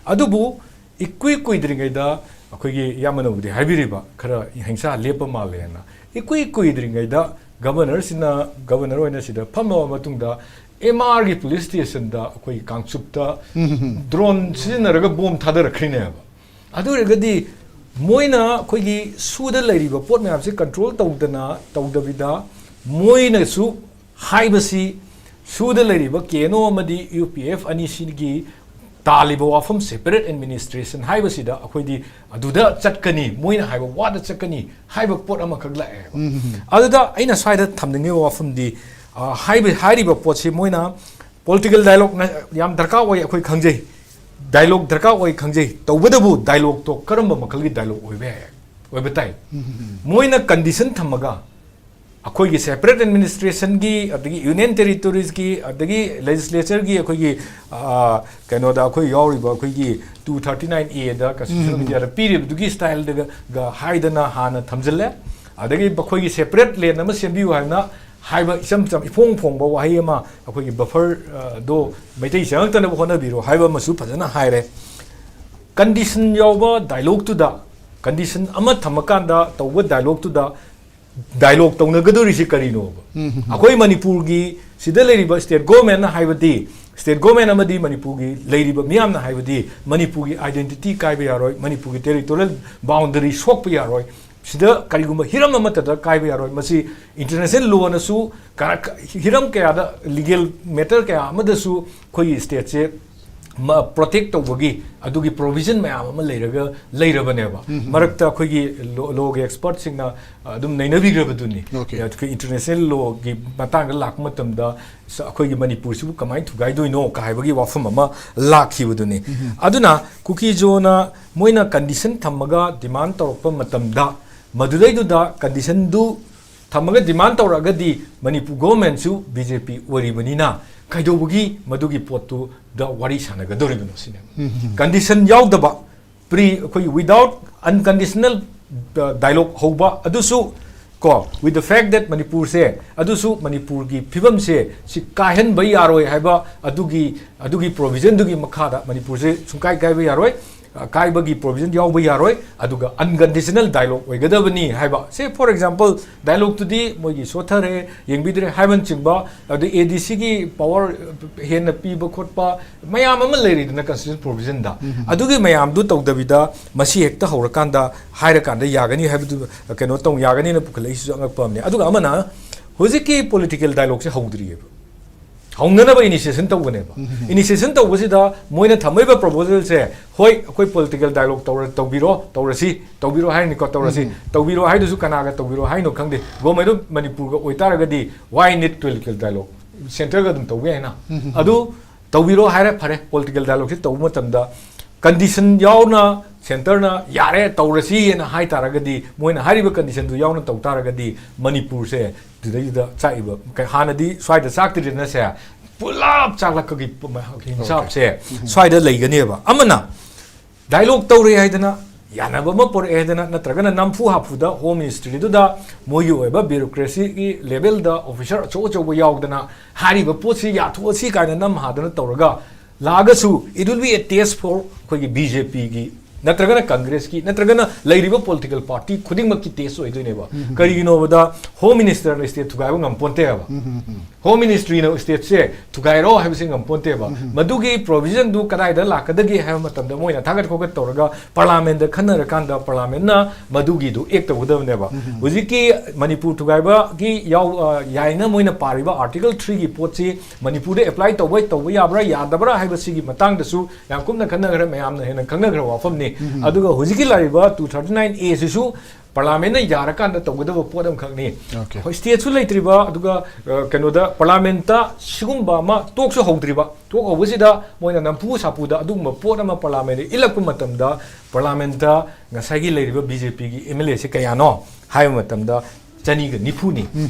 ꯑꯗꯨꯕꯨ ꯏꯀꯨꯏ ꯀꯨꯏꯗ꯭ꯔꯤꯉꯩꯗ ꯑꯩꯈꯣꯏꯒꯤ ꯏꯌꯥꯝꯕꯅꯕꯨꯗꯤ ꯍꯥꯏꯕꯤꯔꯤꯕ, ꯈꯔ ꯍꯤꯡꯁꯥ ꯂꯦꯞꯄ ꯃꯥꯜꯂꯦꯅ꯫ ꯏꯀꯨꯏ ꯀꯨꯏꯗ꯭ꯔꯤꯉꯩꯗ ꯒꯕꯔꯅꯔꯁꯤꯅ, ꯒꯕꯔꯅꯔ ꯑꯣꯏꯅ ꯁꯤꯗ ꯐꯝꯃꯕ ꯃꯇꯨꯡꯗ ꯑꯦꯝ ꯑꯥꯔꯒꯤ ꯄꯨꯂꯤꯁ ꯁ꯭ꯇꯦꯁꯟꯗ, ꯑꯩꯈꯣꯏꯒꯤ ꯀꯥꯡꯆꯨꯞꯇ ꯗ꯭ꯔꯣꯟ ꯁꯤꯖꯤꯟꯅꯔꯒ ꯕꯣꯝ ꯊꯥꯗꯔꯛꯈ꯭ꯔꯤꯅꯦꯕ꯫ ꯑꯗꯨ ꯑꯣꯏꯔꯒꯗꯤ ꯃꯣꯏꯅ ꯑꯩꯈꯣꯏꯒꯤ ꯁꯨꯗ ꯂꯩꯔꯤꯕ ꯄꯣꯠ ꯃꯌꯥꯝꯁꯦ ꯀꯟꯇ꯭ꯔꯣꯜ ꯇꯧꯗꯅ, ꯇꯧꯗꯕꯤꯗ ꯃꯣꯏꯅꯁꯨ ꯍꯥꯏꯕꯁꯤ, ꯁꯨꯗ ꯂꯩꯔꯤꯕ ꯀꯦ ꯑꯦꯟ ꯑꯣ ꯑꯃꯗꯤ ꯌꯨ ꯄꯤ ꯑꯦꯐ ꯑꯅꯤꯁꯤꯒꯤ ꯇꯥꯜꯂꯤꯕ ꯋꯥꯐꯝ, ꯁꯦꯄꯔꯦꯠ ꯑꯦꯗꯃꯤꯅꯤꯁꯇ꯭ꯔꯦꯁꯟ ꯍꯥꯏꯕꯁꯤꯗ ꯑꯩꯈꯣꯏꯗꯤ ꯑꯗꯨꯗ ꯆꯠꯀꯅꯤ, ꯃꯣꯏꯅ ꯍꯥꯏꯕ ꯋꯥꯗ ꯆꯠꯀꯅꯤ ꯍꯥꯏꯕ ꯄꯣꯠ ꯑꯃꯈꯛ ꯂꯥꯛꯑꯦꯕ꯫ ꯑꯗꯨꯗ ꯑꯩꯅ ꯁ꯭ꯋꯥꯏꯗ ꯊꯝꯅꯤꯡꯉꯤꯕ ꯋꯥꯐꯝꯗꯤ, ꯑ, ꯍꯥꯏꯕ-, ꯍꯥꯏꯔꯤꯕ ꯄꯣꯠꯁꯤ ꯃꯣꯏꯅ ꯄꯣꯂꯤꯇꯤꯀꯦꯜ ꯗꯥꯏꯂꯣꯒꯅ ꯌꯥꯝ ꯗꯔꯀꯥꯔ ꯑꯣꯏ, ꯑꯩꯈꯣꯏ ꯈꯪꯖꯩ, ꯗꯥꯏꯂꯣꯒ ꯗꯔꯀꯥꯔ ꯑꯣꯏ ꯈꯪꯖꯩ, ꯇꯧꯕꯇꯕꯨ ꯗꯥꯏꯂꯣꯒꯇꯣ ꯀꯔꯝꯕ ꯃꯈꯜꯒꯤ ꯗꯥꯏꯂꯣꯒ ꯑꯣꯏꯕ ꯌꯥꯏ, ꯑꯣꯏꯕ ꯇꯥꯏ? ꯃꯣꯏꯅ ꯀꯟꯗꯤꯁꯟ ꯊꯝꯃꯒ ꯑꯩꯈꯣꯏꯒꯤ ꯁꯦꯄꯔꯦꯠ ꯑꯦꯗꯃꯤꯅꯤꯁꯇ꯭ꯔꯦꯁꯟꯒꯤ, ꯑꯗꯒꯤ ꯌꯨꯅꯤꯌꯟ ꯇꯦꯔꯤꯇꯣꯔꯤꯁꯒꯤ, ꯑꯗꯒꯤ ꯂꯦꯖꯤꯁꯂꯦꯆꯔꯒꯤ, ꯑꯩꯈꯣꯏꯒꯤ, ꯑ, ꯀꯩꯅꯣꯗ ꯑꯩꯈꯣꯏ ꯌꯥꯎꯔꯤꯕ ꯑꯩꯈꯣꯏꯒꯤ two thirty nine A the, constitutional media ꯗ ꯄꯤꯔꯤꯕꯗꯨꯒꯤ ꯁ꯭ꯇꯥꯏꯜꯗꯒ ꯍꯥꯏꯗꯅ ꯍꯥꯟꯅ ꯊꯝꯖꯤꯜꯂꯦ꯫ ꯑꯗꯒꯤ ꯃꯈꯣꯏꯒꯤ ꯁꯦꯄꯔꯦꯠ ꯂꯦꯟ ꯑꯃ ꯁꯦꯝꯕꯤꯌꯨ ꯍꯥꯏꯅ ꯍꯥꯏꯕ ꯏꯆꯝ ꯆꯝ, ꯏꯐꯣꯡ ꯐꯣꯡꯕ ꯋꯥꯍꯩ ꯑꯃ ꯑꯩꯈꯣꯏꯒꯤ ꯕꯐꯔ, ꯑ, ꯗꯣ ꯃꯩꯇꯩ ꯆꯪꯉꯛꯇꯅꯕ ꯍꯣꯠꯅꯕꯤꯔꯣ ꯍꯥꯏꯕ ꯑꯃꯁꯨ ꯐꯖꯅ ꯍꯥꯏꯔꯦ꯫ ꯀꯟꯗꯤꯁꯟ ꯌꯥꯎꯕ ꯗꯥꯏꯂꯣꯒꯇꯨꯗ, ꯀꯟꯗꯤꯁꯟ ꯑꯃ ꯊꯝꯃꯀꯥꯟꯗ ꯇꯧꯕ ꯗꯥꯏꯂꯣꯒꯇꯨꯗ ꯗꯥꯏꯂꯣꯒ ꯇꯧꯅꯒꯗꯧꯔꯤꯁꯤ ꯀꯔꯤꯅꯣꯕ? ꯑꯩꯈꯣꯏ ꯃꯅꯤꯄꯨꯔꯒꯤ ꯁꯤꯗ ꯂꯩꯔꯤꯕ ꯁ꯭ꯇꯦꯠ ꯒꯣꯔꯃꯦꯟꯅ ꯍꯥꯏꯕꯗꯤ, ꯁ꯭ꯇꯦꯠ ꯒꯣꯔꯃꯦꯟ ꯑꯃꯗꯤ ꯃꯅꯤꯄꯨꯔꯒꯤ ꯂꯩꯔꯤꯕ ꯃꯤꯌꯥꯝꯅ ꯍꯥꯏꯕꯗꯤ, ꯃꯅꯤꯄꯨꯔꯒꯤ ꯑꯥꯏꯗꯦꯟꯇꯤꯇꯤ ꯀꯥꯏꯕ ꯌꯥꯔꯣꯏ, ꯃꯅꯤꯄꯨꯔꯒꯤ ꯇꯦꯔꯤꯇꯣꯔꯤꯌꯦꯜ ꯕꯥꯎꯟꯗꯔꯤ ꯁꯣꯛꯄ ꯌꯥꯔꯣꯏ, ꯁꯤꯗ ꯀꯔꯤꯒꯨꯝꯕ ꯍꯤꯔꯝ ꯑꯃꯠꯇꯗ ꯀꯥꯏꯕ ꯌꯥꯔꯣꯏ꯫ ꯃꯁꯤ international law ꯅꯁꯨ ꯀꯔ-, ꯍꯤꯔꯝ ꯀꯌꯥꯗ, legal matter ꯀꯌꯥ ꯑꯃꯗꯁꯨ ꯑꯩꯈꯣꯏꯒꯤ stateꯁꯦ protect ꯇꯧꯕꯒꯤ ꯑꯗꯨꯒꯤ provision ꯃꯌꯥꯝ ꯑꯃ ꯂꯩꯔꯒ, ꯂꯩꯔꯕꯅꯦꯕ꯫ ꯃꯔꯛꯇ ꯑꯩꯈꯣꯏꯒꯤ law, lawꯒꯤ expertꯁꯤꯡꯅ ꯑꯗꯨꯝ ꯅꯩꯅꯕꯤꯈ꯭ꯔꯕꯗꯨꯅꯤ꯫ Okay. ꯑꯩꯈꯣꯏ international lawꯒꯤ ꯃꯇꯥꯡꯗ ꯂꯥꯛꯄ ꯃꯇꯝꯗ ꯁ-, ꯑꯩꯈꯣꯏꯒꯤ ꯃꯅꯤꯄꯨꯔꯁꯤꯕꯨ ꯀꯃꯥꯏꯅ ꯊꯨꯒꯥꯏꯗꯣꯏꯅꯣ ꯀ ꯍꯥꯏꯕꯒꯤ ꯋꯥꯐꯝ ꯑꯃ ꯂꯥꯛꯈꯤꯕꯗꯨꯅꯤ꯫ ꯑꯗꯨꯅ ꯀꯨꯀꯤꯖꯣꯅ ꯃꯣꯏꯅ condition ꯊꯝꯃꯒ demand ꯇꯧꯔꯛꯄ ꯃꯇꯝꯗ, ꯃꯗꯨꯗꯩꯗꯨꯗ conditionꯗꯨ ꯊꯝꯃꯒ demand ꯇꯧꯔꯛꯑꯒꯗꯤ, ꯃꯅꯤꯄꯨꯔ governmentꯁꯨ BJP ꯑꯣꯏꯔꯤꯕꯅꯤꯅ ꯀꯩꯗꯧꯕꯒꯤ ꯃꯗꯨꯒꯤ ꯄꯣꯠꯇꯨꯗ ꯋꯥꯔꯤ ꯁꯥꯟꯅꯒꯗꯧꯔꯤꯕꯅꯣ ꯁꯤꯅꯦ꯫ Condition ꯌꯥꯎꯗꯕ, pre, ꯑꯩꯈꯣꯏꯒꯤ without unconditional, ꯑ, dialogue ꯍꯧꯕ, ꯑꯗꯨꯁꯨ ꯀꯣ, with the fact that ꯃꯅꯤꯄꯨꯔꯁꯦ, ꯑꯗꯨꯁꯨ ꯃꯅꯤꯄꯨꯔꯒꯤ ꯐꯤꯕꯝꯁꯦ ꯁꯤ ꯀꯥꯏꯍꯟꯕ ꯌꯥꯔꯣꯏ ꯍꯥꯏꯕ ꯑꯗꯨꯒꯤ, ꯑꯗꯨꯒꯤ provisionꯗꯨꯒꯤ ꯃꯈꯥꯗ ꯃꯅꯤꯄꯨꯔꯁꯦ ꯁꯨꯡꯀꯥꯏ ꯀꯥꯏꯕ ꯌꯥꯔꯣꯏ, ꯑ, ꯀꯥꯏꯕꯒꯤ provision ꯌꯥꯎꯕ ꯌꯥꯔꯣꯏ, ꯑꯗꯨꯒ unconditional dialogue ꯑꯣꯏꯒꯗꯕꯅꯤ ꯍꯥꯏꯕ꯫ Say, for example, dialogueꯇꯨꯗꯤ ꯃꯣꯏꯒꯤ ꯁꯣꯠꯊꯔꯦ, ꯌꯦꯡꯕꯤꯗ꯭ꯔꯦ ꯍꯥꯏꯕꯅꯆꯤꯡꯕ, ꯑꯗꯩ ADCꯒꯤ power ꯍꯦꯟꯅ ꯄꯤꯕ ꯈꯣꯠꯄ ꯃꯌꯥꯝ ꯑꯃ ꯂꯩꯔꯤꯗꯅ constitutional provisionꯗ꯫ ꯑꯗꯨꯒꯤ ꯃꯌꯥꯝꯗꯨ ꯇꯧꯗꯕꯤꯗ ꯃꯁꯤ ꯍꯦꯛꯇ ꯍꯧꯔꯀꯥꯟꯗ ꯍꯥꯏꯔꯀꯥꯟꯗ ꯌꯥꯒꯅꯤ ꯍꯥꯏꯕꯗꯨ, ꯀꯩꯅꯣ ꯇꯧ ꯌꯥꯒꯅꯤꯅ ꯄꯨꯈꯠꯂꯛꯏꯁꯤꯁꯨ ꯑꯉꯛꯄ ꯑꯃꯅꯦ꯫ ꯑꯗꯨꯒ ꯑꯃꯅ ꯍꯧꯖꯤꯛꯀꯤ political dialogueꯁꯦ ꯍꯧꯗ꯭ꯔꯤꯑꯕ꯫ ꯍꯧꯅꯅꯕ initiation ꯇꯧꯕꯅꯦꯕ꯫ Initiation ꯇꯧꯕꯁꯤꯗ ꯃꯣꯏꯅ ꯊꯝꯃꯛꯏꯕ proposalꯁꯦ, "ꯍꯣꯏ, ꯑꯩꯈꯣꯏ political dialogue ꯇꯧꯔ-, ꯇꯧꯕꯤꯔꯣ, ꯇꯧꯔꯁꯤ, ꯇꯧꯕꯤꯔꯣ" ꯍꯥꯏꯔꯅꯤꯀꯣ, "ꯇꯧꯔꯁꯤ"꯫ ꯇꯧꯕꯤꯔꯣ ꯍꯥꯏꯗꯨꯁꯨ ꯀꯅꯥꯒ ꯇꯧꯕꯤꯔꯣ ꯍꯥꯏꯅꯣ ꯈꯪꯗꯦ꯫ Government of ꯃꯅꯤꯄꯨꯔꯒ ꯑꯣꯏꯇꯥꯔꯒꯗꯤ, why need political dialogue? Centreꯒ ꯑꯗꯨꯝ ꯇꯧꯕ ꯌꯥꯏꯅ꯫ ꯑꯗꯨ ꯇꯧꯕꯤꯔꯣ ꯍꯥꯏꯔꯦ, ꯐꯔꯦ꯫ Political dialogueꯁꯤ ꯇꯧꯕ ꯃꯇꯝꯗ condition ꯌꯥꯎꯅ centreꯅ "ꯌꯥꯔꯦ, ꯇꯧꯔꯁꯤ" ꯍꯥꯏꯅ ꯍꯥꯏ ꯇꯥꯔꯒꯗꯤ, ꯃꯣꯏꯅ ꯍꯥꯏꯔꯤꯕ conditionꯗꯨ ꯌꯥꯎꯅ ꯇꯧ ꯇꯥꯔꯒꯗꯤ, ꯃꯅꯤꯄꯨꯔꯁꯦ ꯁꯤꯗꯩꯁꯤꯗ ꯆꯥꯛꯏꯕ, ꯀꯩ-, ꯍꯥꯟꯅꯗꯤ ꯁ꯭ꯋꯥꯏꯗ ꯆꯥꯛꯇ꯭ꯔꯤꯗꯅꯁꯦ, ꯄꯨꯂꯞ ꯆꯥꯛꯂꯛꯄꯒꯤ ꯄ-, ꯃ-, ꯍꯤꯡꯁꯥꯞꯁꯦ ꯁ꯭ꯋꯥꯏꯗ ꯂꯩꯒꯅꯦꯕ꯫ ꯑꯃꯅ dialogue ꯇꯧꯔꯦ ꯍꯥꯏꯗꯅ, ꯌꯥꯅꯕ ꯑꯃ ꯄꯨꯔꯛꯑꯦ ꯍꯥꯏꯗꯅ, ꯅꯠꯇ꯭ꯔꯒꯅ ꯅꯝꯐꯨ ꯍꯥꯐꯨꯗ Home Ministryꯗꯨꯗ ꯃꯣꯏꯒꯤ ꯑꯣꯏꯕ bureaucracyꯒꯤ levelꯗ officer ꯑꯆꯧ ꯑꯆꯧꯕ ꯌꯥꯎꯗꯅ, "ꯍꯥꯏꯔꯤꯕ ꯄꯣꯠꯁꯤ ꯌꯥꯊꯣꯛꯑꯁꯤ" ꯀꯥꯏꯅ ꯅꯝ ꯍꯥꯗꯅ ꯇꯧꯔꯒ ꯂꯥꯛꯑꯒꯁꯨ, it will be a test for ꯑꯩꯈꯣꯏꯒꯤ BJPꯒꯤ ꯅꯠꯇ꯭ꯔꯒꯅ ꯀꯪꯒ꯭ꯔꯦꯁꯀꯤ, ꯅꯠꯇ꯭ꯔꯒꯅ ꯂꯩꯔꯤꯕ ꯄꯣꯂꯤꯇꯤꯀꯦꯜ ꯄꯥꯔꯇꯤ ꯈꯨꯗꯤꯡꯃꯛꯀꯤ ꯇꯦꯁ ꯑꯣꯏꯗꯣꯏꯅꯦꯕ꯫ ꯀꯔꯤꯒꯤꯅꯣꯕꯗ, ꯍꯣꯝ ꯃꯤꯅꯤꯁꯇꯔꯅ ꯁ꯭ꯇꯦꯠ ꯊꯨꯒꯥꯏꯕ ꯉꯝꯄꯣꯟꯇꯦ ꯍꯥꯏꯕ꯫ ꯍꯣꯝ ꯃꯤꯅꯤꯁꯇ꯭ꯔꯤꯅ ꯁ꯭ꯇꯦꯠꯁꯦ ꯊꯨꯒꯥꯏꯔꯣ ꯍꯥꯏꯕꯁꯦ ꯉꯝꯄꯣꯟꯇꯦꯕ꯫ ꯃꯗꯨꯒꯤ ꯄ꯭ꯔꯣꯚꯤꯖꯟꯗꯨ ꯀꯗꯥꯏꯗ ꯂꯥꯛꯀꯗꯒꯦ ꯍꯥꯏꯕ ꯃꯇꯝꯗ ꯃꯣꯏꯅ ꯊꯥꯒꯠ ꯈꯣꯠꯀꯠ ꯇꯧꯔꯒ ꯄꯥꯔꯂꯥꯃꯦꯟꯗ ꯈꯟꯅꯔꯀꯥꯟꯗ ꯄꯥꯔꯂꯥꯃꯦꯟꯅ ꯃꯗꯨꯒꯤꯗꯨ ꯑꯦꯛ ꯇꯧꯒꯗꯕꯅꯦꯕ꯫ ꯍꯧꯖꯤꯛꯀꯤ ꯃꯅꯤꯄꯨꯔ ꯊꯨꯒꯥꯏꯕꯒꯤ ꯌꯥꯎ-, ꯑ, ꯌꯥꯏꯅ ꯃꯣꯏꯅ ꯄꯥꯔꯤꯕ ꯑꯥꯔꯇꯤꯀꯜ ꯊ꯭ꯔꯤꯒꯤ ꯄꯣꯠꯁꯤ ꯃꯅꯤꯄꯨꯔꯗ ꯑꯦꯄ꯭ꯂꯥꯏ ꯇꯧꯕ, ꯇꯧꯕ ꯌꯥꯕ꯭ꯔꯥ ꯌꯥꯗꯕ꯭ꯔꯥ ꯍꯥꯏꯕꯁꯤꯒꯤ ꯃꯇꯥꯡꯗꯁꯨ ꯌꯥꯝ ꯀꯨꯞꯅ ꯈꯟꯅꯈ꯭ꯔꯦ, ꯃꯌꯥꯝꯅ ꯍꯦꯟꯅ ꯈꯪꯅꯈ꯭ꯔ ꯋꯥꯐꯝꯅꯤ꯫ ꯑꯗꯨꯒ ꯍꯧꯖꯤꯛꯀꯤ ꯂꯥꯛꯏꯕ two thirty nine A ꯁꯤꯁꯨ ꯄꯥꯔꯂꯥꯃꯦꯟꯅ ꯌꯥꯔꯀꯥꯟꯗ ꯇꯧꯒꯗꯕ ꯄꯣꯠ ꯑꯃꯈꯛꯅꯤ꯫ Okay. ꯍꯣꯏ, ꯁ꯭ꯇꯦꯠꯁꯨ ꯂꯩꯇ꯭ꯔꯤꯕ, ꯑꯗꯨꯒ, ꯑ, ꯀꯩꯅꯣꯗ, ꯄꯥꯔꯂꯥꯃꯦꯟꯇ ꯁꯤꯒꯨꯝꯕ ꯑꯃ ꯇꯣꯛꯁꯨ ꯍꯧꯗ꯭ꯔꯤꯕ, ꯇꯣꯛ ꯍꯧꯕꯁꯤꯗ ꯃꯣꯏꯅ ꯅꯝꯐꯨ ꯁꯥꯐꯨꯗ ꯑꯗꯨꯒꯨꯝꯕ ꯄꯣꯠ ꯑꯃ ꯄꯥꯔꯂꯥꯃꯦꯟꯗ ꯏꯜꯂꯛꯄ ꯃꯇꯝꯗ, ꯄꯥꯔꯂꯥꯃꯦꯟꯇ ꯉꯁꯥꯏꯒꯤ ꯂꯩꯔꯤꯕ BJPꯒꯤ MLAꯁꯦ ꯀꯌꯥꯅꯣ ꯍꯥꯏꯕ ꯃꯇꯝꯗ, ꯆꯅꯤꯒ ꯅꯤꯐꯨꯅꯤ꯫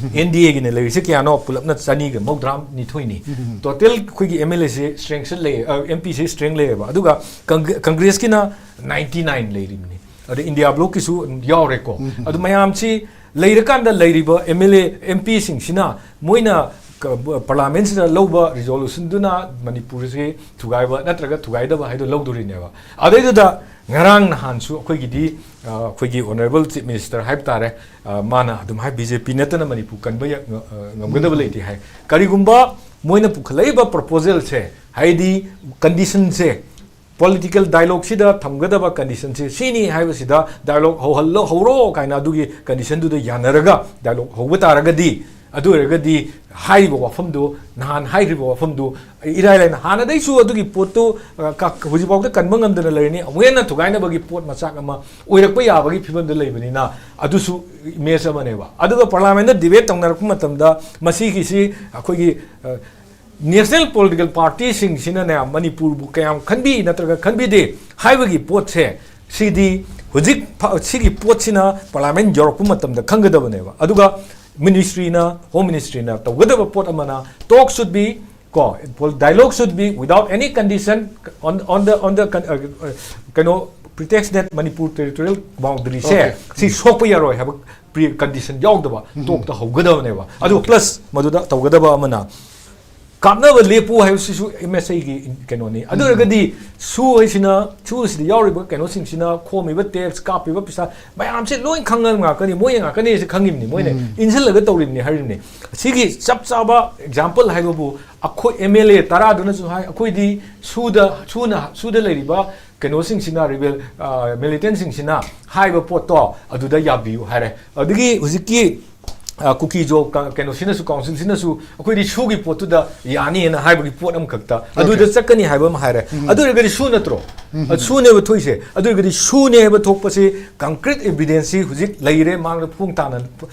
NDAꯒꯤꯅ ꯂꯩꯔꯤꯁꯦ ꯀꯌꯥꯅꯣ? ꯄꯨꯂꯞꯅ ꯆꯅꯤꯒ ꯃꯧꯗ꯭ꯔꯥ ꯅꯤꯊꯣꯏꯅꯤ꯫ Total ꯑꯩꯈꯣꯏꯒꯤ MLAꯁꯦ, strengthꯁꯦ ꯂꯩ, ꯑ, MPꯁꯦ strength ꯂꯩꯌꯦꯕ, ꯑꯗꯨꯒ ꯀꯪ-, ꯀꯪꯒ꯭ꯔꯦꯁꯀꯤꯅ ninety nine ꯂꯩꯔꯤꯕꯅꯤ꯫ ꯑꯗ ꯏꯟꯗꯤꯌꯥ ꯕ꯭ꯂꯣꯛꯀꯤꯁꯨ ꯌꯥꯎꯔꯦꯀꯣ꯫ ꯑꯗꯨ ꯃꯌꯥꯝꯁꯤ ꯂꯩꯔꯀꯥꯟꯗ, ꯂꯩꯔꯤꯕ MLA, MPꯁꯤꯡꯁꯤꯅ ꯃꯣꯏꯅ ꯀ-, ꯄꯥꯔꯂꯥꯃꯦꯟꯁꯤꯗ ꯂꯧꯕ ꯔꯤꯖꯣꯂꯨꯁꯟꯗꯨꯅ ꯃꯅꯤꯄꯨꯔꯁꯤ ꯊꯨꯒꯥꯏꯕ ꯅꯠꯇ꯭ꯔꯒ ꯊꯨꯒꯥꯏꯗꯕ ꯍꯥꯏꯗꯣ ꯂꯧꯗꯣꯔꯤꯅꯦꯕ꯫ ꯑꯗꯩꯗꯨꯗ ꯉꯔꯥꯡ ꯅꯍꯥꯟꯁꯨ ꯑꯩꯈꯣꯏꯒꯤꯗꯤ, ꯑ, ꯑꯩꯈꯣꯏꯒꯤ ꯑꯣꯅꯔꯦꯕꯜ ꯆꯤꯐ ꯃꯤꯅꯤꯁꯇꯔ ꯍꯥꯏꯕ ꯇꯥꯔꯦ, ꯑ, ꯃꯥꯅ ꯑꯗꯨꯝ ꯍꯥꯏ, "BJP ꯅꯠꯇꯅ ꯃꯅꯤꯄꯨꯔ ꯀꯟꯕ ꯌꯥ-, ꯑ, ꯉꯝꯒꯗꯕ ꯂꯩꯇꯦ" ꯍꯥꯏ꯫ ꯀꯔꯤꯒꯨꯝꯕ ꯃꯣꯏꯅ ꯄꯨꯈꯠꯂꯛꯏꯕ ꯄ꯭ꯔꯣꯄꯣꯖꯦꯜꯁꯦ, ꯍꯥꯏꯗꯤ ꯀꯟꯗꯤꯁꯟꯁꯦ, ꯄꯣꯂꯤꯇꯤꯀꯦꯜ ꯗꯥꯏꯂꯣꯒꯁꯤꯗ ꯊꯝꯒꯗꯕ ꯀꯟꯗꯤꯁꯟꯁꯦ ꯁꯤꯅꯤ ꯍꯥꯏꯕꯁꯤꯗ, ꯗꯥꯏꯂꯣꯒ ꯍꯧꯍꯜꯂꯣ, ꯍꯧꯔꯣ ꯀꯥꯏꯅ ꯑꯗꯨꯒꯤ ꯀꯟꯗꯤꯁꯟꯗꯨꯗ ꯌꯥꯅꯔꯒ ꯗꯥꯏꯂꯣꯒ ꯍꯧꯕ ꯇꯥꯔꯒꯗꯤ, ꯑꯗꯨ ꯑꯣꯏꯔꯒꯗꯤ ꯍꯥꯏꯔꯤꯕ ꯋꯥꯐꯝꯗꯨ, ꯅꯍꯥꯟ ꯍꯥꯏꯈ꯭ꯔꯤꯕ ꯋꯥꯐꯝꯗꯨ ꯏꯔꯥꯏ ꯂꯥꯏꯅ, ꯍꯥꯟꯅꯗꯩꯁꯨ ꯑꯗꯨꯒꯤ ꯄꯣꯠꯇꯨ, ꯑ, ꯀ-, ꯍꯧꯖꯤꯛꯐꯥꯎꯗ ꯀꯟꯕ ꯉꯝꯗꯅ ꯂꯩꯔꯤꯅꯤ, ꯑꯃꯨꯛ ꯍꯦꯟꯅ ꯊꯨꯒꯥꯏꯅꯕꯒꯤ ꯄꯣꯠ ꯃꯆꯥꯛ ꯑꯃ ꯑꯣꯏꯔꯛꯄ ꯌꯥꯕꯒꯤ ꯐꯤꯕꯝꯗ ꯂꯩꯕꯅꯤꯅ, ꯑꯗꯨꯁꯨ ꯏꯃꯦꯖ ꯑꯃꯅꯦꯕ꯫ ꯑꯗꯨꯒ ꯄꯥꯔꯂꯥꯃꯦꯟꯗ ꯗꯤꯕꯦꯠ ꯇꯧꯅꯔꯛꯄ ꯃꯇꯝꯗ ꯃꯁꯤꯒꯤꯁꯤ ꯑꯩꯈꯣꯏꯒꯤ, ꯑ, ꯅꯦꯁꯅꯦꯜ ꯄꯣꯂꯤꯇꯤꯀꯦꯜ ꯄꯥꯔꯇꯤꯁꯤꯡꯁꯤꯅꯅꯦ, ꯃꯅꯤꯄꯨꯔꯕꯨ ꯀꯌꯥꯝ ꯈꯟꯕꯤ ꯅꯠꯇ꯭ꯔꯒ ꯈꯟꯕꯤꯗꯦ ꯍꯥꯏꯕꯒꯤ ꯄꯣꯠꯁꯦ, ꯁꯤꯗꯤ ꯍꯧꯖꯤꯛ ꯐ-, ꯁꯤꯒꯤ ꯄꯣꯠꯁꯤꯅ ꯄꯥꯔꯂꯥꯃꯦꯟ ꯌꯧꯔꯛꯄ ꯃꯇꯝꯗ ꯈꯪꯒꯗꯕꯅꯦꯕ꯫ ꯑꯗꯨꯒ ꯃꯤꯅꯤꯁꯇ꯭ꯔꯤꯅ, ꯍꯣꯝ ꯃꯤꯅꯤꯁꯇ꯭ꯔꯤꯅ ꯇꯧꯒꯗꯕ ꯄꯣꯠ ꯑꯃꯅ, talk should be, ꯀꯣ, dialogue should be without any condition on, on the, on the con-, uh, uh, ꯀꯩꯅꯣ, pretext that Manipur territorial boundaryꯁꯦ, Okay. ꯁꯤ ꯁꯣꯛꯄ ꯌꯥꯔꯣꯏ ꯍꯥꯏꯕ ꯄ꯭ꯔꯤ ꯀꯟꯗꯤꯁꯟ ꯌꯥꯎꯗꯕ ꯇꯣꯛꯇ ꯍꯧꯒꯗꯕꯅꯦꯕ꯫ ꯑꯗꯨ Okay. Plus ꯃꯗꯨꯗ ꯇꯧꯒꯗꯕ ꯑꯃꯅ, ꯀꯥꯞꯅꯕ ꯂꯦꯞꯄꯨ ꯍꯥꯏꯕꯁꯤꯁꯨ ꯑꯦꯝ ꯑꯦꯁ ꯑꯦꯒꯤ ꯀꯩꯅꯣꯅꯤ꯫ ꯑꯗꯨ ꯑꯣꯏꯔꯒꯗꯤ ꯁꯨ ꯍꯥꯏꯁꯤꯅ, ꯁꯨ ꯑꯁꯤꯗ ꯌꯥꯎꯔꯤꯕ ꯀꯩꯅꯣꯁꯤꯡꯁꯤꯅ, ꯈꯣꯝꯃꯤꯕ ꯇꯦꯛꯁ, ꯀꯥꯞꯄꯤꯕ ꯄꯩꯁꯥ ꯃꯌꯥꯝꯁꯦ ꯂꯣꯏ ꯈꯪꯉꯕ ꯉꯥꯛꯇꯅꯤ, ꯃꯣꯏꯅ ꯉꯥꯛꯇꯅꯤ ꯍꯥꯏꯁꯦ ꯈꯪꯉꯤꯕꯅꯤ, ꯃꯣꯏꯅ ꯏꯟꯁꯤꯜꯂꯒ ꯇꯧꯔꯤꯕꯅꯤ ꯍꯥꯏꯔꯤꯕꯅꯤ꯫ ꯑꯁꯤꯒꯤ ꯆꯞ ꯆꯥꯕ ꯑꯦꯛꯖꯥꯝꯄꯜ ꯍꯥꯏꯕꯕꯨ ꯑꯩꯈꯣꯏ ꯑꯦꯝ ꯑꯦꯜ ꯑꯦ ꯇꯔꯥꯗꯨꯅꯁꯨ ꯍꯥꯏ, ꯑꯩꯈꯣꯏꯗꯤ ꯁꯨꯗ, ꯁꯨꯅ, ꯁꯨꯗ ꯂꯩꯔꯤꯕ ꯀꯩꯅꯣꯁꯤꯡꯁꯤꯅ, ꯔꯤꯕꯦꯜ, ꯑ, ꯃꯤꯂꯤꯇꯦꯟꯁꯤꯡꯁꯤꯅ ꯍꯥꯏꯕ ꯄꯣꯠꯇꯣ ꯑꯗꯨꯗ ꯌꯥꯕꯤꯌꯨ ꯍꯥꯏꯔꯦ꯫ ꯑꯗꯒꯤ ꯍꯧꯖꯤꯛꯀꯤ, ꯑ, ꯀꯨꯀꯤꯖꯣ ꯀ-, ꯀꯩꯅꯣꯁꯤꯅꯁꯨ, ꯀꯥꯎꯟꯁꯤꯜꯁꯤꯅꯁꯨ ꯑꯩꯈꯣꯏꯗꯤ ꯁꯨꯒꯤ ꯄꯣꯠꯇꯨꯗ ꯌꯥꯅꯤꯅ ꯍꯥꯏꯕꯒꯤ ꯄꯣꯠ ꯑꯃꯈꯛꯇ ꯑꯗꯨꯗ ꯆꯠꯀꯅꯤ ꯍꯥꯏꯕ ꯑꯃ ꯍꯥꯏꯔꯦ꯫ ꯑꯗꯨ ꯑꯣꯏꯔꯒꯗꯤ ꯁꯨ ꯅꯠꯇ꯭ꯔꯣ? ꯑ, ꯁꯨꯅꯦꯕ ꯊꯣꯛꯏꯁꯦ꯫ ꯑꯗꯨ ꯑꯣꯏꯔꯒꯗꯤ ꯁꯨꯅꯦ ꯍꯥꯏꯕ ꯊꯣꯛꯄꯁꯤ concrete evidence ꯁꯤ ꯍꯧꯖꯤꯛ ꯂꯩꯔꯦ, ꯃꯥꯡꯗ ꯐꯣꯡ ꯇꯥꯅ,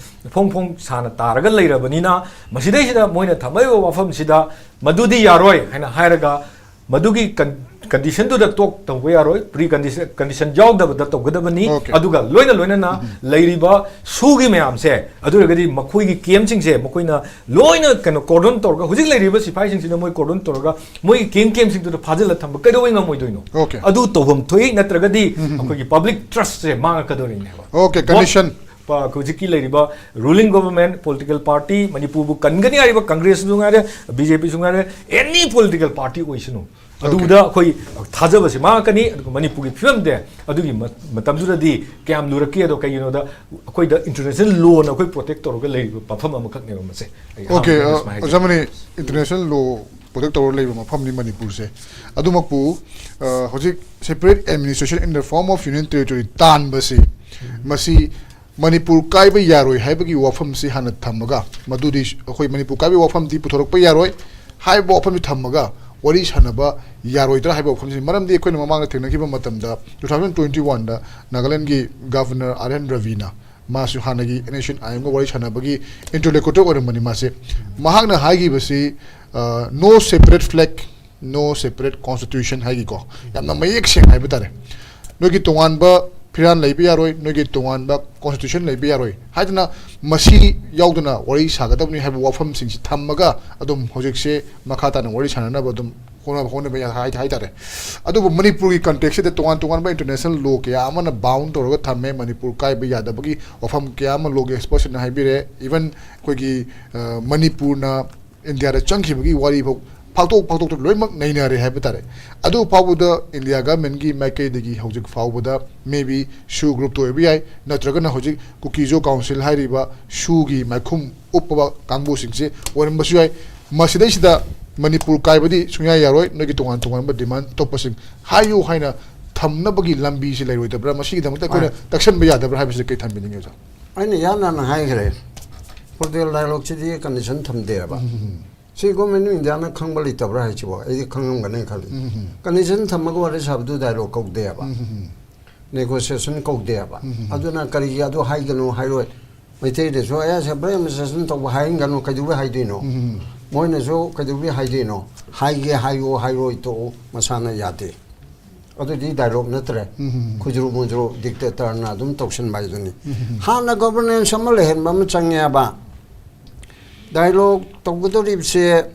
ꯐꯣꯡ ꯐꯣꯡ ꯁꯥꯅ ꯇꯥꯔꯒ ꯂꯩꯔꯕꯅꯤꯅ, ꯃꯁꯤꯗꯩꯁꯤꯗ ꯃꯣꯏꯅ ꯊꯝꯃꯛꯏꯕ ꯋꯥꯐꯝꯁꯤꯗ ꯃꯗꯨꯗꯤ ꯌꯥꯔꯣꯏ ꯍꯥꯏꯅ ꯍꯥꯏꯔꯒ, ꯃꯗꯨꯒꯤ ꯀꯟ-, ꯀꯟꯗꯤꯁꯟꯗꯨꯗ ꯇꯣꯛ ꯇꯧꯕ ꯌꯥꯔꯣꯏ, ꯄ꯭ꯔꯤ ꯀꯟꯗꯤꯁꯟ, ꯀꯟꯗꯤꯁꯟ ꯌꯥꯎꯗꯕꯗ ꯇꯧꯒꯗꯕꯅꯤ꯫ ꯑꯗꯨꯒ ꯂꯣꯏꯅ ꯂꯣꯏꯅꯅ ꯂꯩꯔꯤꯕ ꯁꯨꯒꯤ ꯃꯌꯥꯝꯁꯦ, ꯑꯗꯨ ꯑꯣꯏꯔꯒꯗꯤ ꯃꯈꯣꯏꯒꯤ ꯀꯦꯝꯁꯤꯡꯁꯦ ꯃꯈꯣꯏꯅ ꯂꯣꯏꯅ ꯀꯩꯅꯣ ꯀꯣꯔꯗꯟ ꯇꯧꯔꯒ, ꯍꯧꯖꯤꯛ ꯂꯩꯔꯤꯕ ꯁꯤꯐꯥꯏꯁꯤꯡꯁꯤꯅ ꯃꯣꯏ ꯀꯣꯔꯗꯟ ꯇꯧꯔꯒ ꯃꯣꯏꯒꯤ ꯀꯦꯝ ꯀꯦꯝꯁꯤꯡꯗꯨꯗ ꯐꯥꯖꯤꯜꯂ ꯊꯝꯕ ꯀꯩꯗꯧꯕꯩ ꯉꯝꯃꯣꯏꯗꯣꯏꯅꯣ? ꯑꯗꯨ ꯇꯧꯐꯝ ꯊꯣꯛꯏ, ꯅꯠꯇ꯭ꯔꯒꯗꯤ ꯑꯩꯈꯣꯏꯒꯤ ꯄꯕ꯭ꯂꯤꯛ ꯇ꯭ꯔꯁꯁꯦ ꯃꯥꯡꯉꯛꯀꯗꯣꯔꯤꯅꯦꯕ꯫ ꯚꯣꯠ ꯀꯟꯗꯤꯁꯟ ꯄ-, ꯍꯧꯖꯤꯛꯀꯤ ꯂꯩꯔꯤꯕ ꯔꯨꯂꯤꯡ ꯒꯣꯚꯔꯟꯃꯦꯟꯠ, ꯄꯣꯂꯤꯇꯤꯀꯦꯜ ꯄꯥꯔꯇꯤ, ꯃꯅꯤꯄꯨꯔꯕꯨ ꯀꯟꯒꯅꯤ ꯍꯥꯏꯔꯤꯕ ꯀꯪꯒ꯭ꯔꯦꯁꯁꯨ ꯉꯥꯏꯔꯦ, ꯕꯤ ꯖꯦ ꯄꯤꯁꯨ ꯉꯥꯏꯔꯦ, ꯑꯦꯅꯤ ꯄꯣꯂꯤꯇꯤꯀꯦꯜ ꯄꯥꯔꯇꯤ ꯑꯣꯏꯁꯅꯨ, ꯑꯗꯨꯗ ꯑꯩꯈꯣꯏ ꯊꯥꯖꯕꯁꯦ ꯃꯥꯡꯉꯛꯀꯅꯤ꯫ ꯑꯗꯨꯒ ꯃꯅꯤꯄꯨꯔꯒꯤ ꯐꯤꯕꯝꯗꯤ ꯑꯗꯨꯒꯤ ꯃ-, ꯃꯇꯝꯗꯨꯗꯗꯤ ꯀꯌꯥꯝ ꯂꯨꯔꯛꯀꯦ? ꯑꯗꯣ ꯀꯩꯒꯤꯅꯣꯗ ꯑꯩꯈꯣꯏꯗ ꯏꯟꯇꯔꯅꯦꯁꯅꯦꯜ ꯂꯣꯅ ꯑꯩꯈꯣꯏ ꯄ꯭ꯔꯣꯇꯦꯛ ꯇꯧꯔꯒ ꯂꯩꯔꯤꯕ ꯃꯐꯝ ꯑꯃꯈꯛꯅꯦꯕ ꯃꯁꯦ꯫ ꯑꯩ ꯑꯍꯥꯟꯕꯗ ꯁꯨꯃꯥꯏꯅ ꯍꯥꯏꯖꯒꯦ꯫ ꯑꯣꯖꯥ ꯃꯅꯤ, ꯏꯟꯇꯔꯅꯦꯁꯅꯦꯜ ꯂꯣ ꯄ꯭ꯔꯣꯇꯦꯛ ꯇꯧꯔꯒ ꯂꯩꯕ ꯃꯐꯝꯅꯤ ꯃꯅꯤꯄꯨꯔꯁꯦ꯫ ꯑꯗꯨꯃꯛꯄꯨ, ꯑ, ꯍꯧꯖꯤꯛ separate administration in the form of union territory ꯇꯥꯟꯕꯁꯤ, ꯃꯁꯤ ꯃꯅꯤꯄꯨꯔ ꯀꯥꯏꯕ ꯌꯥꯔꯣꯏ ꯍꯥꯏꯕꯒꯤ ꯋꯥꯐꯝꯁꯤ ꯍꯥꯟꯅ ꯊꯝꯃꯒ, ꯃꯗꯨꯗꯤ ꯑꯩꯈꯣꯏ ꯃꯅꯤꯄꯨꯔ ꯀꯥꯏꯕꯒꯤ ꯋꯥꯐꯝꯗꯤ ꯄꯨꯊꯣꯔꯛꯄ ꯌꯥꯔꯣꯏ ꯍꯥꯏꯕ ꯋꯥꯐꯝꯁꯤ ꯊꯝꯃꯒ ꯋꯥꯔꯤ ꯁꯥꯟꯅꯕ ꯌꯥꯔꯣꯏꯗ꯭ꯔꯥ ꯍꯥꯏꯕ ꯋꯥꯐꯝꯁꯤ꯫ ꯃꯔꯝꯗꯤ ꯑꯩꯈꯣꯏꯅ ꯃꯃꯥꯡꯗ ꯊꯦꯡꯅꯈꯤꯕ ꯃꯇꯝꯗ, two thousand twenty one the ꯅꯥꯒꯥꯂꯦꯟꯒꯤ ꯒꯚꯔꯅꯔ ꯑꯥꯔ ꯑꯦꯟ ꯔꯕꯤꯅ, ꯃꯥꯁꯨ ꯍꯥꯟꯅꯒꯤ ꯑꯦꯟ ꯑꯦꯁ ꯑꯦꯟ ꯑꯥꯏ ꯑꯦꯝꯒ ꯋꯥꯔꯤ ꯁꯥꯟꯅꯕꯒꯤ ꯏꯟꯇꯔꯂꯣꯀꯨꯇꯔ ꯑꯣꯏꯔꯝꯕꯅꯤ ꯃꯥꯁꯦ꯫ ꯃꯍꯥꯛꯅ ꯍꯥꯏꯈꯤꯕꯁꯤ, ꯑ, "No separate flag, no separate constitution" ꯍꯥꯏꯒꯤꯀꯣ, ꯌꯥꯝꯅ ꯃꯌꯦꯛ ꯁꯦꯡꯅ ꯍꯥꯏꯕ ꯇꯥꯔꯦ꯫ "ꯅꯣꯏꯒꯤ ꯇꯣꯉꯥꯟꯕ ꯐꯤꯔꯥꯜ ꯂꯩꯕ ꯌꯥꯔꯣꯏ, ꯅꯣꯏꯒꯤ ꯇꯣꯉꯥꯟꯕ ꯀꯣꯟꯁꯇꯤꯇ꯭ꯌꯨꯁꯟ ꯂꯩꯕ ꯌꯥꯔꯣꯏ" ꯍꯥꯏꯗꯅ, ꯃꯁꯤ ꯌꯥꯎꯗꯅ ꯋꯥꯔꯤ ꯁꯥꯒꯗꯕꯅꯤ ꯍꯥꯏꯕ ꯋꯥꯐꯝꯁꯤꯡꯁꯤ ꯊꯝꯃꯒ ꯑꯗꯨꯝ ꯍꯧꯖꯤꯛꯁꯦ ꯃꯈꯥ ꯇꯥꯅ ꯋꯥꯔꯤ ꯁꯥꯟꯅꯅꯕ ꯑꯗꯨꯝ ꯍꯣꯠꯅꯕ, ꯍꯣꯠꯅꯕ ꯌꯥꯏ ꯍꯥꯏ-, ꯍꯥꯏꯇꯥꯔꯦ꯫ ꯑꯗꯨꯕꯨ ꯃꯅꯤꯄꯨꯔꯒꯤ ꯀꯟꯇꯦꯛꯁꯁꯤꯗ ꯇꯣꯉꯥꯟ ꯇꯣꯉꯥꯟꯕ ꯏꯟꯇꯔꯅꯦꯁꯅꯦꯜ ꯂꯣ ꯀꯌꯥ ꯑꯃꯅ ꯕꯥꯎꯟ ꯇꯧꯔꯒ ꯊꯝꯃꯦ꯫ ꯃꯅꯤꯄꯨꯔ ꯀꯥꯏꯕ ꯌꯥꯗꯕꯒꯤ ꯋꯥꯐꯝ ꯀꯌꯥ ꯑꯃ ꯂꯣꯒꯤ ꯑꯦꯛꯁꯄꯔꯠꯁꯤꯡꯅ ꯍꯥꯏꯕꯤꯔꯦ꯫ ꯏꯚꯟ ꯑꯩꯈꯣꯏꯒꯤ, ꯑ, ꯃꯅꯤꯄꯨꯔꯅ ꯏꯟꯗꯤꯌꯥꯗ ꯆꯪꯈꯤꯕꯒꯤ ꯋꯥꯔꯤ ꯐꯥꯎ ꯐꯥꯛꯇꯣꯛ ꯐꯥꯛꯇꯣꯛꯇ ꯂꯣꯏꯅꯃꯛ ꯅꯩꯅꯔꯦ ꯍꯥꯏꯕ ꯇꯥꯔꯦ꯫ ꯑꯗꯨ ꯐꯥꯎꯕꯗ ꯏꯟꯗꯤꯌꯥ ꯒꯚꯔꯟꯃꯦꯟꯠꯀꯤ ꯃꯥꯏꯀꯩꯗꯒꯤ ꯍꯧꯖꯤꯛ ꯐꯥꯎꯕꯗ maybe ꯁꯨ ꯒ꯭ꯔꯨꯞꯇ ꯑꯣꯏꯕ ꯌꯥꯏ, ꯅꯠꯇ꯭ꯔꯒꯅ ꯍꯧꯖꯤꯛ ꯀꯨꯀꯤꯖꯣ ꯀꯥꯎꯟꯁꯤꯜ ꯍꯥꯏꯔꯤꯕ ꯁꯨꯒꯤ ꯃꯥꯏꯈꯨꯝ ꯎꯞꯄꯕ ꯀꯥꯡꯕꯨꯁꯤꯡꯁꯦ ꯑꯣꯏꯔꯝꯕꯁꯨ ꯌꯥꯏ꯫ ꯃꯁꯤꯗꯩꯁꯤꯗ ꯃꯅꯤꯄꯨꯔ ꯀꯥꯏꯕꯗꯤ ꯁꯨꯡꯌꯥ ꯌꯥꯔꯣꯏ, ꯅꯣꯏꯒꯤ ꯇꯣꯉꯥꯟ ꯇꯣꯉꯥꯟꯕ ꯗꯤꯃꯥꯟ ꯑꯇꯣꯞꯄꯁꯤꯡ ꯍꯥꯏꯌꯨ ꯍꯥꯏꯅ ꯊꯝꯅꯕꯒꯤ ꯂꯝꯕꯤꯁꯤ ꯂꯩꯔꯣꯏꯗꯕ꯭ꯔꯥ? ꯃꯁꯤꯒꯤꯗꯃꯛꯇ ꯑꯩꯈꯣꯏꯅ ꯍꯣꯏ꯫ ꯇꯛꯁꯟꯕ ꯌꯥꯗꯕ꯭ꯔꯥ ꯍꯥꯏꯕꯁꯤ ꯀꯩ ꯊꯝꯕꯤꯅꯤꯡꯉꯤ, ꯑꯣꯖꯥ? ꯑꯩꯅ ꯏꯍꯥꯟ ꯍꯥꯟꯅ ꯍꯥꯏꯈ꯭ꯔꯦ, ꯄꯣꯂꯤꯇꯤꯀꯦꯜ ꯗꯥꯏꯂꯣꯒꯁꯤꯗꯤ ꯀꯟꯗꯤꯁꯟ ꯊꯝꯗꯦꯕ꯫ ꯎꯝ꯫ ꯁꯤ ꯒꯣꯔꯃꯦꯟ ꯑꯣꯐ ꯏꯟꯗꯤꯌꯥꯅ ꯈꯪꯕ ꯂꯩꯇꯕ꯭ꯔꯥ ꯍꯥꯏꯁꯤꯕꯣ? ꯑꯩꯗꯤ ꯈꯪꯉꯝꯒꯅꯤ ꯈꯜꯂꯤ꯫ ꯎꯝ꯫ ꯀꯟꯗꯤꯁꯟ ꯊꯝꯃꯒ ꯋꯥꯔꯤ ꯁꯥꯕꯗꯨ ꯗꯥꯏꯂꯣꯒ ꯀꯧꯗꯦꯕ, ꯎꯝ꯫ ꯅꯦꯒꯣꯁꯤꯌꯦꯁꯟ ꯀꯧꯗꯦꯕ꯫ ꯎꯝ꯫ ꯑꯗꯨꯅ ꯀꯔꯤꯒꯤ ꯑꯗꯨ ꯍꯥꯏꯒꯅꯨ ꯍꯥꯏꯔꯣꯏ? ꯃꯩꯇꯩꯗꯁꯨ ꯑꯌꯥꯁꯦ ꯄ꯭ꯔꯦꯝ ꯁꯦꯁꯟ ꯇꯧꯕ ꯍꯥꯏꯍꯟꯒꯅꯨ, ꯀꯩꯗꯧꯕꯩ ꯍꯥꯏꯗꯣꯏꯅꯣ? ꯎꯝ꯫ ꯃꯣꯏꯅꯁꯨ ꯀꯩꯗꯧꯕꯩ ꯍꯥꯏꯗꯣꯏꯅꯣ? ꯍꯥꯏꯒꯦ ꯍꯥꯏꯌꯣ, ꯍꯥꯏꯔꯣꯏ ꯇꯣꯛꯎ, ꯃꯁꯥꯅ ꯌꯥꯗꯦ꯫ ꯑꯗꯨꯗꯤ ꯗꯥꯏꯂꯣꯒ ꯅꯠꯇ꯭ꯔꯦ꯫ ꯎꯝ꯫ ꯈꯨꯖ꯭ꯔꯨ ꯃꯨꯖ꯭ꯔꯨ ꯗꯤꯛꯇꯦꯇꯔꯅ ꯑꯗꯨꯝ ꯇꯧꯁꯤꯟꯕ ꯍꯥꯏꯗꯨꯅꯤ꯫ ꯎꯝ꯫ ꯍꯥꯟꯅ ꯒꯣꯚꯔꯅꯦꯟꯁ ꯑꯃ ꯂꯩꯍꯟꯕ ꯑꯃ ꯆꯪꯉꯦꯕ꯫ ꯗꯥꯏꯂꯣꯒ ꯇꯧꯒꯗꯧꯔꯤꯕꯁꯦ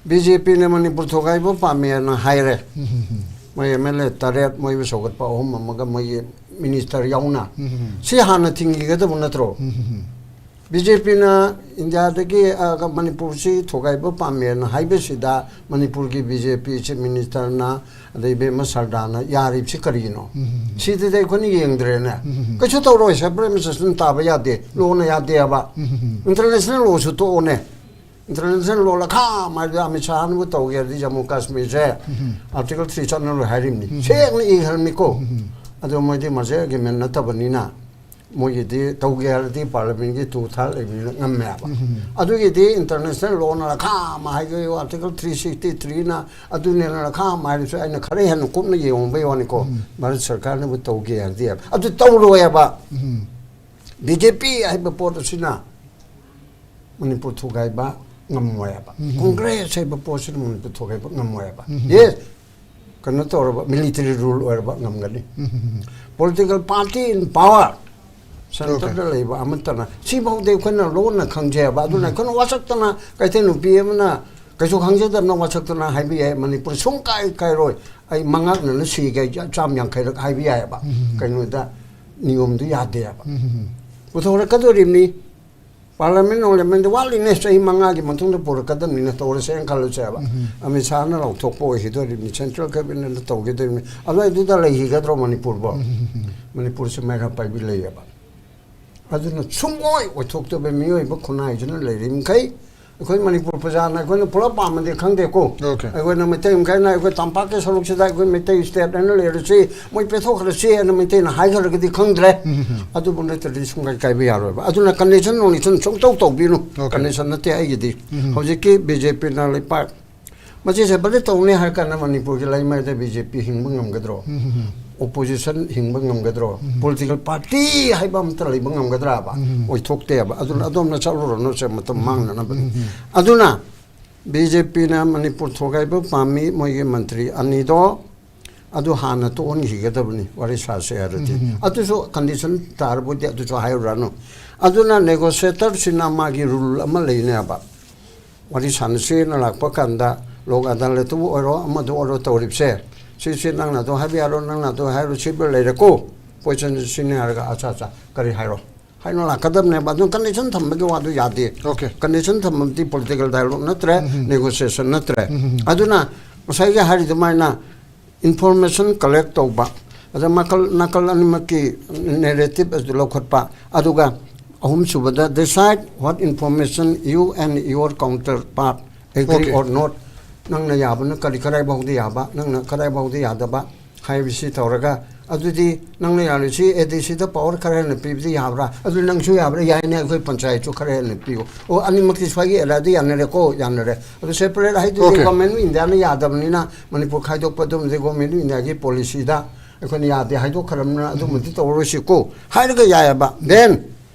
ꯕꯤ ꯖꯦ ꯄꯤꯅ ꯃꯅꯤꯄꯨꯔ ꯊꯨꯒꯥꯏꯕ ꯄꯥꯝꯃꯦꯅ ꯍꯥꯏꯔꯦ꯫ ꯎꯝ꯫ ꯃꯣꯏ ꯑꯦꯝ ꯑꯦꯜ ꯑꯦ ꯇꯔꯦꯠ, ꯃꯣꯏꯕꯨ ꯁꯧꯒꯠꯄ ꯑꯍꯨꯝ ꯑꯃꯒ ꯃꯣꯏꯒꯤ ꯃꯤꯅꯤꯁꯇꯔ ꯌꯥꯎꯅ꯫ ꯎꯝ꯫ ꯁꯤ ꯍꯥꯟꯅ ꯊꯤꯡꯈꯤꯒꯗꯕ ꯅꯠꯇ꯭ꯔꯣ? ꯎꯝ꯫ ꯕꯤ ꯖꯦ ꯄꯤꯅ ꯏꯟꯗꯤꯌꯥꯗꯒꯤ, ꯑ, ꯃꯅꯤꯄꯨꯔꯁꯤ ꯊꯨꯒꯥꯏꯕ ꯄꯥꯝꯃꯦꯅ ꯍꯥꯏꯕꯁꯤꯗ ꯃꯅꯤꯄꯨꯔꯒꯤ ꯕꯤ ꯖꯦ ꯄꯤ ꯆꯤꯐ ꯃꯤꯅꯤꯁꯇꯔꯅ, ꯑꯗꯩ ꯏꯕꯦꯝꯃ ꯁꯔꯗꯥꯅ ꯌꯥꯔꯤꯕꯁꯤ ꯀꯔꯤꯒꯤꯅꯣ? ꯎꯝ꯫ ꯁꯤꯗꯗꯤ ꯑꯩꯈꯣꯏꯅ ꯌꯦꯡꯗ꯭ꯔꯦꯅꯦ꯫ ꯎꯝ꯫ ꯀꯩꯁꯨ ꯇꯧꯔꯣꯏ, ꯁꯦꯄꯔꯦꯠ ꯁꯦꯁꯟ ꯇꯥꯕ ꯌꯥꯗꯦ, ꯂꯣꯅ ꯌꯥꯗꯦ ꯍꯥꯏꯕ꯫ ꯎꯝ꯫ ꯏꯟꯇꯔꯅꯦꯁꯅꯦꯜ ꯂꯣꯁꯨ ꯇꯣꯛꯑꯣꯅꯦ꯫ ꯏꯟꯇꯔꯅꯦꯁꯅꯦꯜ ꯂꯣ ꯂꯈꯥ ꯃꯥꯏꯗ ꯑꯃꯤꯠ ꯁꯥꯍꯅꯕꯨ ꯇꯧꯒꯦ ꯍꯥꯏꯔꯗꯤ ꯖꯝꯃꯨ ꯀꯥꯁꯃꯤꯔꯁꯦ ꯎꯝ꯫ ꯑꯥꯔꯇꯤꯀꯜ ꯊ꯭ꯔꯤ ꯆꯠꯅꯔꯣꯏ ꯍꯥꯏꯔꯤꯕꯅꯤ꯫ ꯎꯝ꯫ ꯁꯦꯡꯅ ꯏꯈ꯭ꯔꯕꯅꯤꯀꯣ꯫ ꯎꯝ꯫ ꯑꯗꯣ ꯃꯣꯏꯗꯤ ꯃꯁꯦ ꯑꯦꯒ꯭ꯔꯤꯃꯦꯟ ꯅꯠꯇꯕꯅꯤꯅ ꯃꯣꯏꯒꯤꯗꯤ ꯇꯧꯒꯦ ꯍꯥꯏꯔꯗꯤ ꯄꯥꯔꯂꯤꯌꯥꯃꯦꯟꯒꯤ ꯇꯨ ꯊꯥꯔꯠ ꯂꯩꯕꯅꯤꯅ ꯉꯝꯃꯦꯕ꯫ ꯎꯝ꯫ ꯑꯗꯨꯒꯤꯗꯤ ꯏꯟꯇꯔꯅꯦꯁꯅꯦꯜ ꯂꯣꯅ ꯂꯈꯥ ꯑꯃ ꯍꯥꯏꯈꯤꯕ, ꯑꯥꯔꯇꯤꯀꯜ ꯊ꯭ꯔꯤ ꯁꯤꯛꯁꯇꯤ ꯊ꯭ꯔꯤꯅ ꯑꯗꯨꯅꯦꯅ ꯂꯈꯥ ꯑꯃ ꯍꯥꯏꯔꯁꯨ ꯑꯩꯅ ꯈꯔ ꯍꯦꯟꯅ ꯀꯨꯞꯅ ꯌꯦꯡꯉꯨꯕꯩ ꯋꯥꯅꯤꯀꯣ꯫ ꯎꯝ꯫ ꯚꯥꯔꯠ ꯁꯔꯀꯥꯔꯅꯕꯨ ꯇꯧꯒꯦ ꯍꯥꯏꯔꯗꯤ ꯑꯗꯨ ꯇꯧꯔꯣꯏꯕ꯫ ꯎꯝ꯫ ꯕꯤ ꯖꯦ ꯄꯤ ꯍꯥꯏꯕ ꯄꯣꯠ ꯑꯁꯤꯅ ꯃꯅꯤꯄꯨꯔ ꯊꯨꯒꯥꯏꯕ ꯉꯝꯃꯣꯏꯕ꯫ ꯎꯝ꯫ ꯀꯣꯡꯒ꯭ꯔꯦꯁ ꯍꯥꯏꯕ ꯄꯣꯠꯁꯤꯅ ꯃꯅꯤꯄꯨꯔ ꯊꯨꯒꯥꯏꯕ ꯉꯝꯃꯣꯏꯕ꯫ ꯎꯝ꯫ ꯌꯦꯁ, ꯀꯩꯅꯣ ꯇꯧꯔꯕ, ꯃꯤꯂꯤꯇꯔꯤ ꯔꯨꯜ ꯑꯣꯏꯔꯕ ꯉꯝꯒꯅꯤ꯫ ꯎꯝ꯫ ꯄꯣꯂꯤꯇꯤꯀꯦꯜ ꯄꯥꯔꯇꯤ ꯏꯟ ꯄꯥꯋꯔ ꯁꯦꯟꯇꯔꯗ ꯑꯣꯀꯦ꯫ ꯂꯩꯕ ꯑꯃꯠꯇꯅ, ꯁꯤꯐꯥꯎꯗꯤ ꯑꯩꯈꯣꯏꯅ ꯂꯣꯟꯅ ꯈꯪꯖꯩꯕ꯫ ꯑꯗꯨꯅ ꯎꯝ꯫ ꯑꯩꯈꯣꯏꯅ ꯋꯥꯁꯛꯇꯅ ꯀꯩꯊꯦꯜ ꯅꯨꯄꯤ ꯑꯃꯅ ꯀꯩꯁꯨ ꯈꯪꯖꯗꯕꯅ ꯋꯥꯁꯛꯇꯅ ꯍꯥꯏꯕ ꯌꯥꯏ, "ꯃꯅꯤꯄꯨꯔ ꯁꯨꯡ ꯀꯥꯏ ꯀꯥꯏꯔꯣꯏ, ꯑꯩ ꯃꯉꯥꯛꯅꯅ ꯁꯤꯒꯦ, ꯆꯥꯝ ꯌꯥꯡꯈꯩꯔꯛ" ꯍꯥꯏꯕ ꯌꯥꯏꯑꯕ꯫ ꯎꯝ꯫ ꯀꯩꯅꯣꯗ ꯅꯤꯌꯣꯝꯗꯨ ꯌꯥꯗꯦꯕ꯫ ꯎꯝ꯫ ꯄꯨꯊꯣꯔꯛꯀꯗꯣꯔꯤꯕꯅꯤ꯫ ꯄꯥꯔꯂꯤꯌꯥꯃꯦꯟ ꯅꯣꯡꯂꯤꯌꯥꯃꯦꯟꯗꯤ ꯋꯥꯠꯂꯤꯅꯦ, ꯆꯍꯤ ꯃꯉꯥꯒꯤ ꯃꯇꯨꯡꯗ ꯄꯨꯔꯛꯀꯗꯕꯅꯤꯅ ꯇꯧꯔꯁꯦꯅ ꯈꯜꯂꯁꯦꯕ꯫ ꯑꯃꯤꯠ ꯁꯥꯍꯅ ꯂꯥꯎꯊꯣꯛꯄ ꯑꯣꯏꯈꯤꯗꯣꯔꯤꯕꯅꯤ, ꯁꯦꯟꯇ꯭ꯔꯦꯜ ꯀꯦꯕꯤꯅꯦꯠꯅ ꯇꯧꯈꯤꯗꯣꯔꯤꯕꯅꯤ꯫ ꯑꯗꯨꯋꯥꯏꯗꯨꯗ ꯂꯩꯈꯤꯒꯗ꯭ꯔꯣ ꯃꯅꯤꯄꯨꯔꯕꯣ? ꯃꯅꯤꯄꯨꯔꯁꯦ ꯃꯩꯔꯥ ꯄꯥꯏꯕꯤ ꯂꯩꯌꯦꯕ꯫ ꯑꯗꯨꯅ ꯁꯨꯡꯑꯣꯏ ꯑꯣꯏꯊꯣꯛꯇꯕ ꯃꯤꯑꯣꯏꯕ ꯈꯨꯟꯅꯥꯏꯁꯤꯅ ꯂꯩꯔꯤꯃꯈꯩ ꯑꯩꯈꯣꯏ ꯃꯅꯤꯄꯨꯔ ꯄ꯭ꯔꯖꯥꯅ ꯑꯩꯈꯣꯏꯅ ꯄꯨꯂꯞ ꯄꯥꯝꯃꯗꯤ ꯈꯪꯗꯦꯀꯣ꯫ ꯑꯩꯈꯣꯏꯅ ꯃꯩꯇꯩ ꯃꯈꯩꯅ ꯑꯩꯈꯣꯏ ꯇꯝꯄꯥꯛꯀꯤ ꯁꯔꯨꯛꯁꯤꯗ ꯑꯩꯈꯣꯏ ꯃꯩꯇꯩ ꯁ꯭ꯇꯦꯠ ꯍꯥꯏꯅ ꯂꯩꯔꯁꯤ, ꯃꯣꯏ ꯄꯦꯊꯣꯛꯈ꯭ꯔꯁꯤ ꯍꯥꯏꯅ ꯃꯩꯇꯩꯅ ꯍꯥꯏꯈ꯭ꯔꯒꯗꯤ ꯈꯪꯗ꯭ꯔꯦ꯫ ꯑꯗꯨꯕꯨ ꯅꯠꯇ꯭ꯔꯗꯤ ꯁꯨꯡꯀꯥꯏ ꯀꯥꯏꯕ ꯌꯥꯔꯣꯏꯕ꯫ ꯑꯗꯨꯅ ꯀꯟꯗꯤꯁꯟ ꯅꯣꯡꯗꯤꯁꯟ ꯁꯨꯡꯇꯧ ꯇꯧꯕꯤꯅꯨ꯫ ꯀꯟꯗꯤꯁꯟ ꯅꯠꯇꯦ ꯑꯩꯒꯤꯗꯤ꯫ ꯍꯧꯖꯤꯛꯀꯤ ꯕꯤ ꯖꯦ ꯄꯤꯅ ꯂꯩꯄꯥꯛ ꯃꯁꯤꯁꯦ ꯕꯗꯤ ꯇꯧꯅꯤ ꯍꯥꯏꯔ ꯀꯥꯟꯗ ꯃꯅꯤꯄꯨꯔꯒꯤ ꯂꯩꯃꯥꯏꯗ ꯕꯤ ꯖꯦ ꯄꯤ ꯍꯤꯡꯕ ꯉꯝꯒꯗ꯭ꯔꯣ? ꯑꯣꯄꯣꯖꯤꯁꯟ ꯍꯤꯡꯕ ꯉꯝꯒꯗ꯭ꯔꯣ? ꯄꯣꯂꯤꯇꯤꯀꯦꯜ ꯄꯥꯔꯇꯤ ꯍꯥꯏꯕ ꯑꯃꯇ ꯂꯩꯕ ꯉꯝꯒꯗ꯭ꯔꯕ? ꯑꯣꯏꯊꯣꯛꯇꯦꯕ꯫ ꯑꯗꯨꯅ ꯑꯗꯣꯝꯅ ꯆꯠꯂꯨꯔꯅꯨꯁꯦ, ꯃꯇꯝ ꯃꯥꯡꯅꯅꯕꯅꯤ꯫ ꯑꯗꯨꯅ ꯕꯤ ꯖꯦ ꯄꯤꯅ ꯃꯅꯤꯄꯨꯔ ꯊꯣꯒꯥꯏꯕ ꯄꯥꯝꯃꯤ, ꯃꯣꯏꯒꯤ ꯃꯟꯇ꯭ꯔꯤ ꯑꯅꯤꯗꯣ ꯑꯗꯨ ꯍꯥꯟꯅ ꯇꯣꯛꯍꯟꯈꯤꯒꯗꯕꯅꯤ, ꯋꯥꯔꯤ ꯁꯥꯁꯦ ꯍꯥꯏꯔꯗꯤ꯫ ꯑꯗꯨꯁꯨ ꯀꯟꯗꯤꯁꯟ ꯇꯥꯔꯕꯨꯗꯤ ꯑꯗꯨꯁꯨ ꯍꯥꯏꯔꯨꯔꯅꯨ꯫ ꯑꯗꯨꯅ ꯅꯦꯒꯣꯁꯤꯌꯦꯇꯔꯁꯤꯅ ꯃꯥꯒꯤ ꯔꯨꯜ ꯑꯃ ꯂꯩꯅꯦꯕ꯫ ꯋꯥꯔꯤ ꯁꯥꯟꯅꯁꯦꯅ ꯂꯥꯛꯄ ꯀꯥꯟꯗ ꯂꯣꯛ ꯑꯗꯥꯂꯠꯇꯕꯨ ꯑꯣꯏꯔꯣ, ꯑꯃꯗ ꯑꯣꯏꯔꯣ, ꯇꯧꯔꯤꯕꯁꯦ, ꯁꯤꯁꯦ ꯅꯪꯅ ꯑꯗꯨ ꯍꯥꯏꯕ ꯌꯥꯔꯣ, ꯅꯪꯅ ꯑꯗꯨ ꯍꯥꯏꯔꯣ, ꯁꯤꯕꯨ ꯂꯩꯔꯦꯀꯣ, ꯄꯣꯖꯤꯁꯟꯁꯦ ꯁꯤꯅꯤ ꯍꯥꯏꯔꯒ, "ꯑꯠꯆꯥ, ꯑꯠꯆꯥ, ꯀꯔꯤ ꯍꯥꯏꯔꯣ?" ꯍꯥꯏꯅ ꯂꯥꯛꯀꯗꯕꯅꯦꯕ꯫ ꯑꯗꯨ ꯀꯟꯗꯤꯁꯟ ꯊꯝꯕꯒꯤ ꯋꯥꯗꯨ ꯌꯥꯗꯦ꯫ ꯀꯟꯗꯤꯁꯟ ꯊꯝꯕꯗꯤ ꯄꯣꯂꯤꯇꯤꯀꯦꯜ ꯗꯥꯏꯂꯣꯒ ꯅꯠꯇ꯭ꯔꯦ, ꯅꯦꯒꯣꯁꯤꯌꯦꯁꯟ ꯅꯠꯇ꯭ꯔꯦ꯫ ꯑꯗꯨꯅ ꯉꯁꯥꯏꯒꯤ ꯍꯥꯏꯔꯤ ꯑꯗꯨꯃꯥꯏꯅ ꯏꯟꯐꯣꯔꯃꯦꯁꯟ ꯀꯂꯦꯛ ꯇꯧꯕ, ꯑꯗ ꯃꯈꯜ, ꯅꯥꯀꯜ ꯑꯅꯤꯃꯛꯀꯤ ꯅꯦꯔꯦꯇꯤꯞ ꯑꯗꯨ ꯂꯧꯈꯠꯄ, ꯑꯗꯨꯒ ꯑꯍꯨꯝꯁꯨꯕꯗ, decide what information you and your counterpart agree or not. ꯅꯪꯅ ꯌꯥꯕꯅ ꯀꯔꯤ, ꯀꯗꯥꯏ ꯐꯥꯎꯗꯤ ꯌꯥꯕ, ꯅꯪꯅ ꯀꯗꯥꯏ ꯐꯥꯎꯗꯤ ꯌꯥꯗꯕ ꯍꯥꯏꯕꯁꯤ ꯇꯧꯔꯒ, ꯑꯗꯨꯗꯤ ꯅꯪꯅ ꯌꯥꯔꯤꯁꯤ ꯑꯦ ꯗꯤ ꯁꯤꯗ ꯄꯋꯥꯔ ꯈꯔ ꯍꯦꯟꯅ ꯄꯤꯕꯗꯤ ꯌꯥꯕ꯭ꯔꯥ? ꯑꯗꯨ ꯅꯪꯁꯨ ꯌꯥꯕ꯭ꯔꯥ? ꯌꯥꯏꯅꯦ, ꯑꯩꯈꯣꯏ ꯄꯟꯆꯥꯌꯠꯁꯨ ꯈꯔ ꯍꯦꯟꯅ ꯄꯤꯌꯨ꯫ ꯑꯣ, ꯑꯅꯤꯃꯛꯀꯤ ꯁ꯭ꯋꯥꯏꯒꯤ ꯑꯦꯔꯤꯌꯥꯗ ꯌꯥꯅꯔꯦꯀꯣ, ꯌꯥꯅꯔꯦ꯫ ꯑꯗꯨ ꯁꯦꯄꯔꯦꯠ ꯍꯥꯏꯗꯨꯗꯤ ꯒꯣꯔꯃꯦꯟ ꯑꯣꯐ ꯏꯟꯗꯤꯌꯥꯅ ꯌꯥꯗꯕꯅꯤꯅ, ꯃꯅꯤꯄꯨꯔ ꯈꯥꯏꯗꯣꯛꯄ ꯑꯗꯨꯝꯗꯤ ꯒꯣꯔꯃꯦꯟ ꯑꯣꯐ ꯏꯟꯗꯤꯌꯥꯒꯤ ꯄꯣꯂꯤꯁꯤꯗ ꯑꯩꯈꯣꯏꯅ ꯌꯥꯗꯦ ꯍꯥꯏꯗꯣꯛꯈ꯭ꯔꯕꯅꯤꯅ ꯑꯗꯨꯃꯗꯤ ꯇꯧꯔꯔꯣꯏꯁꯤꯀꯣ ꯍꯥꯏꯔꯒ ꯌꯥꯏꯑꯕ꯫ Then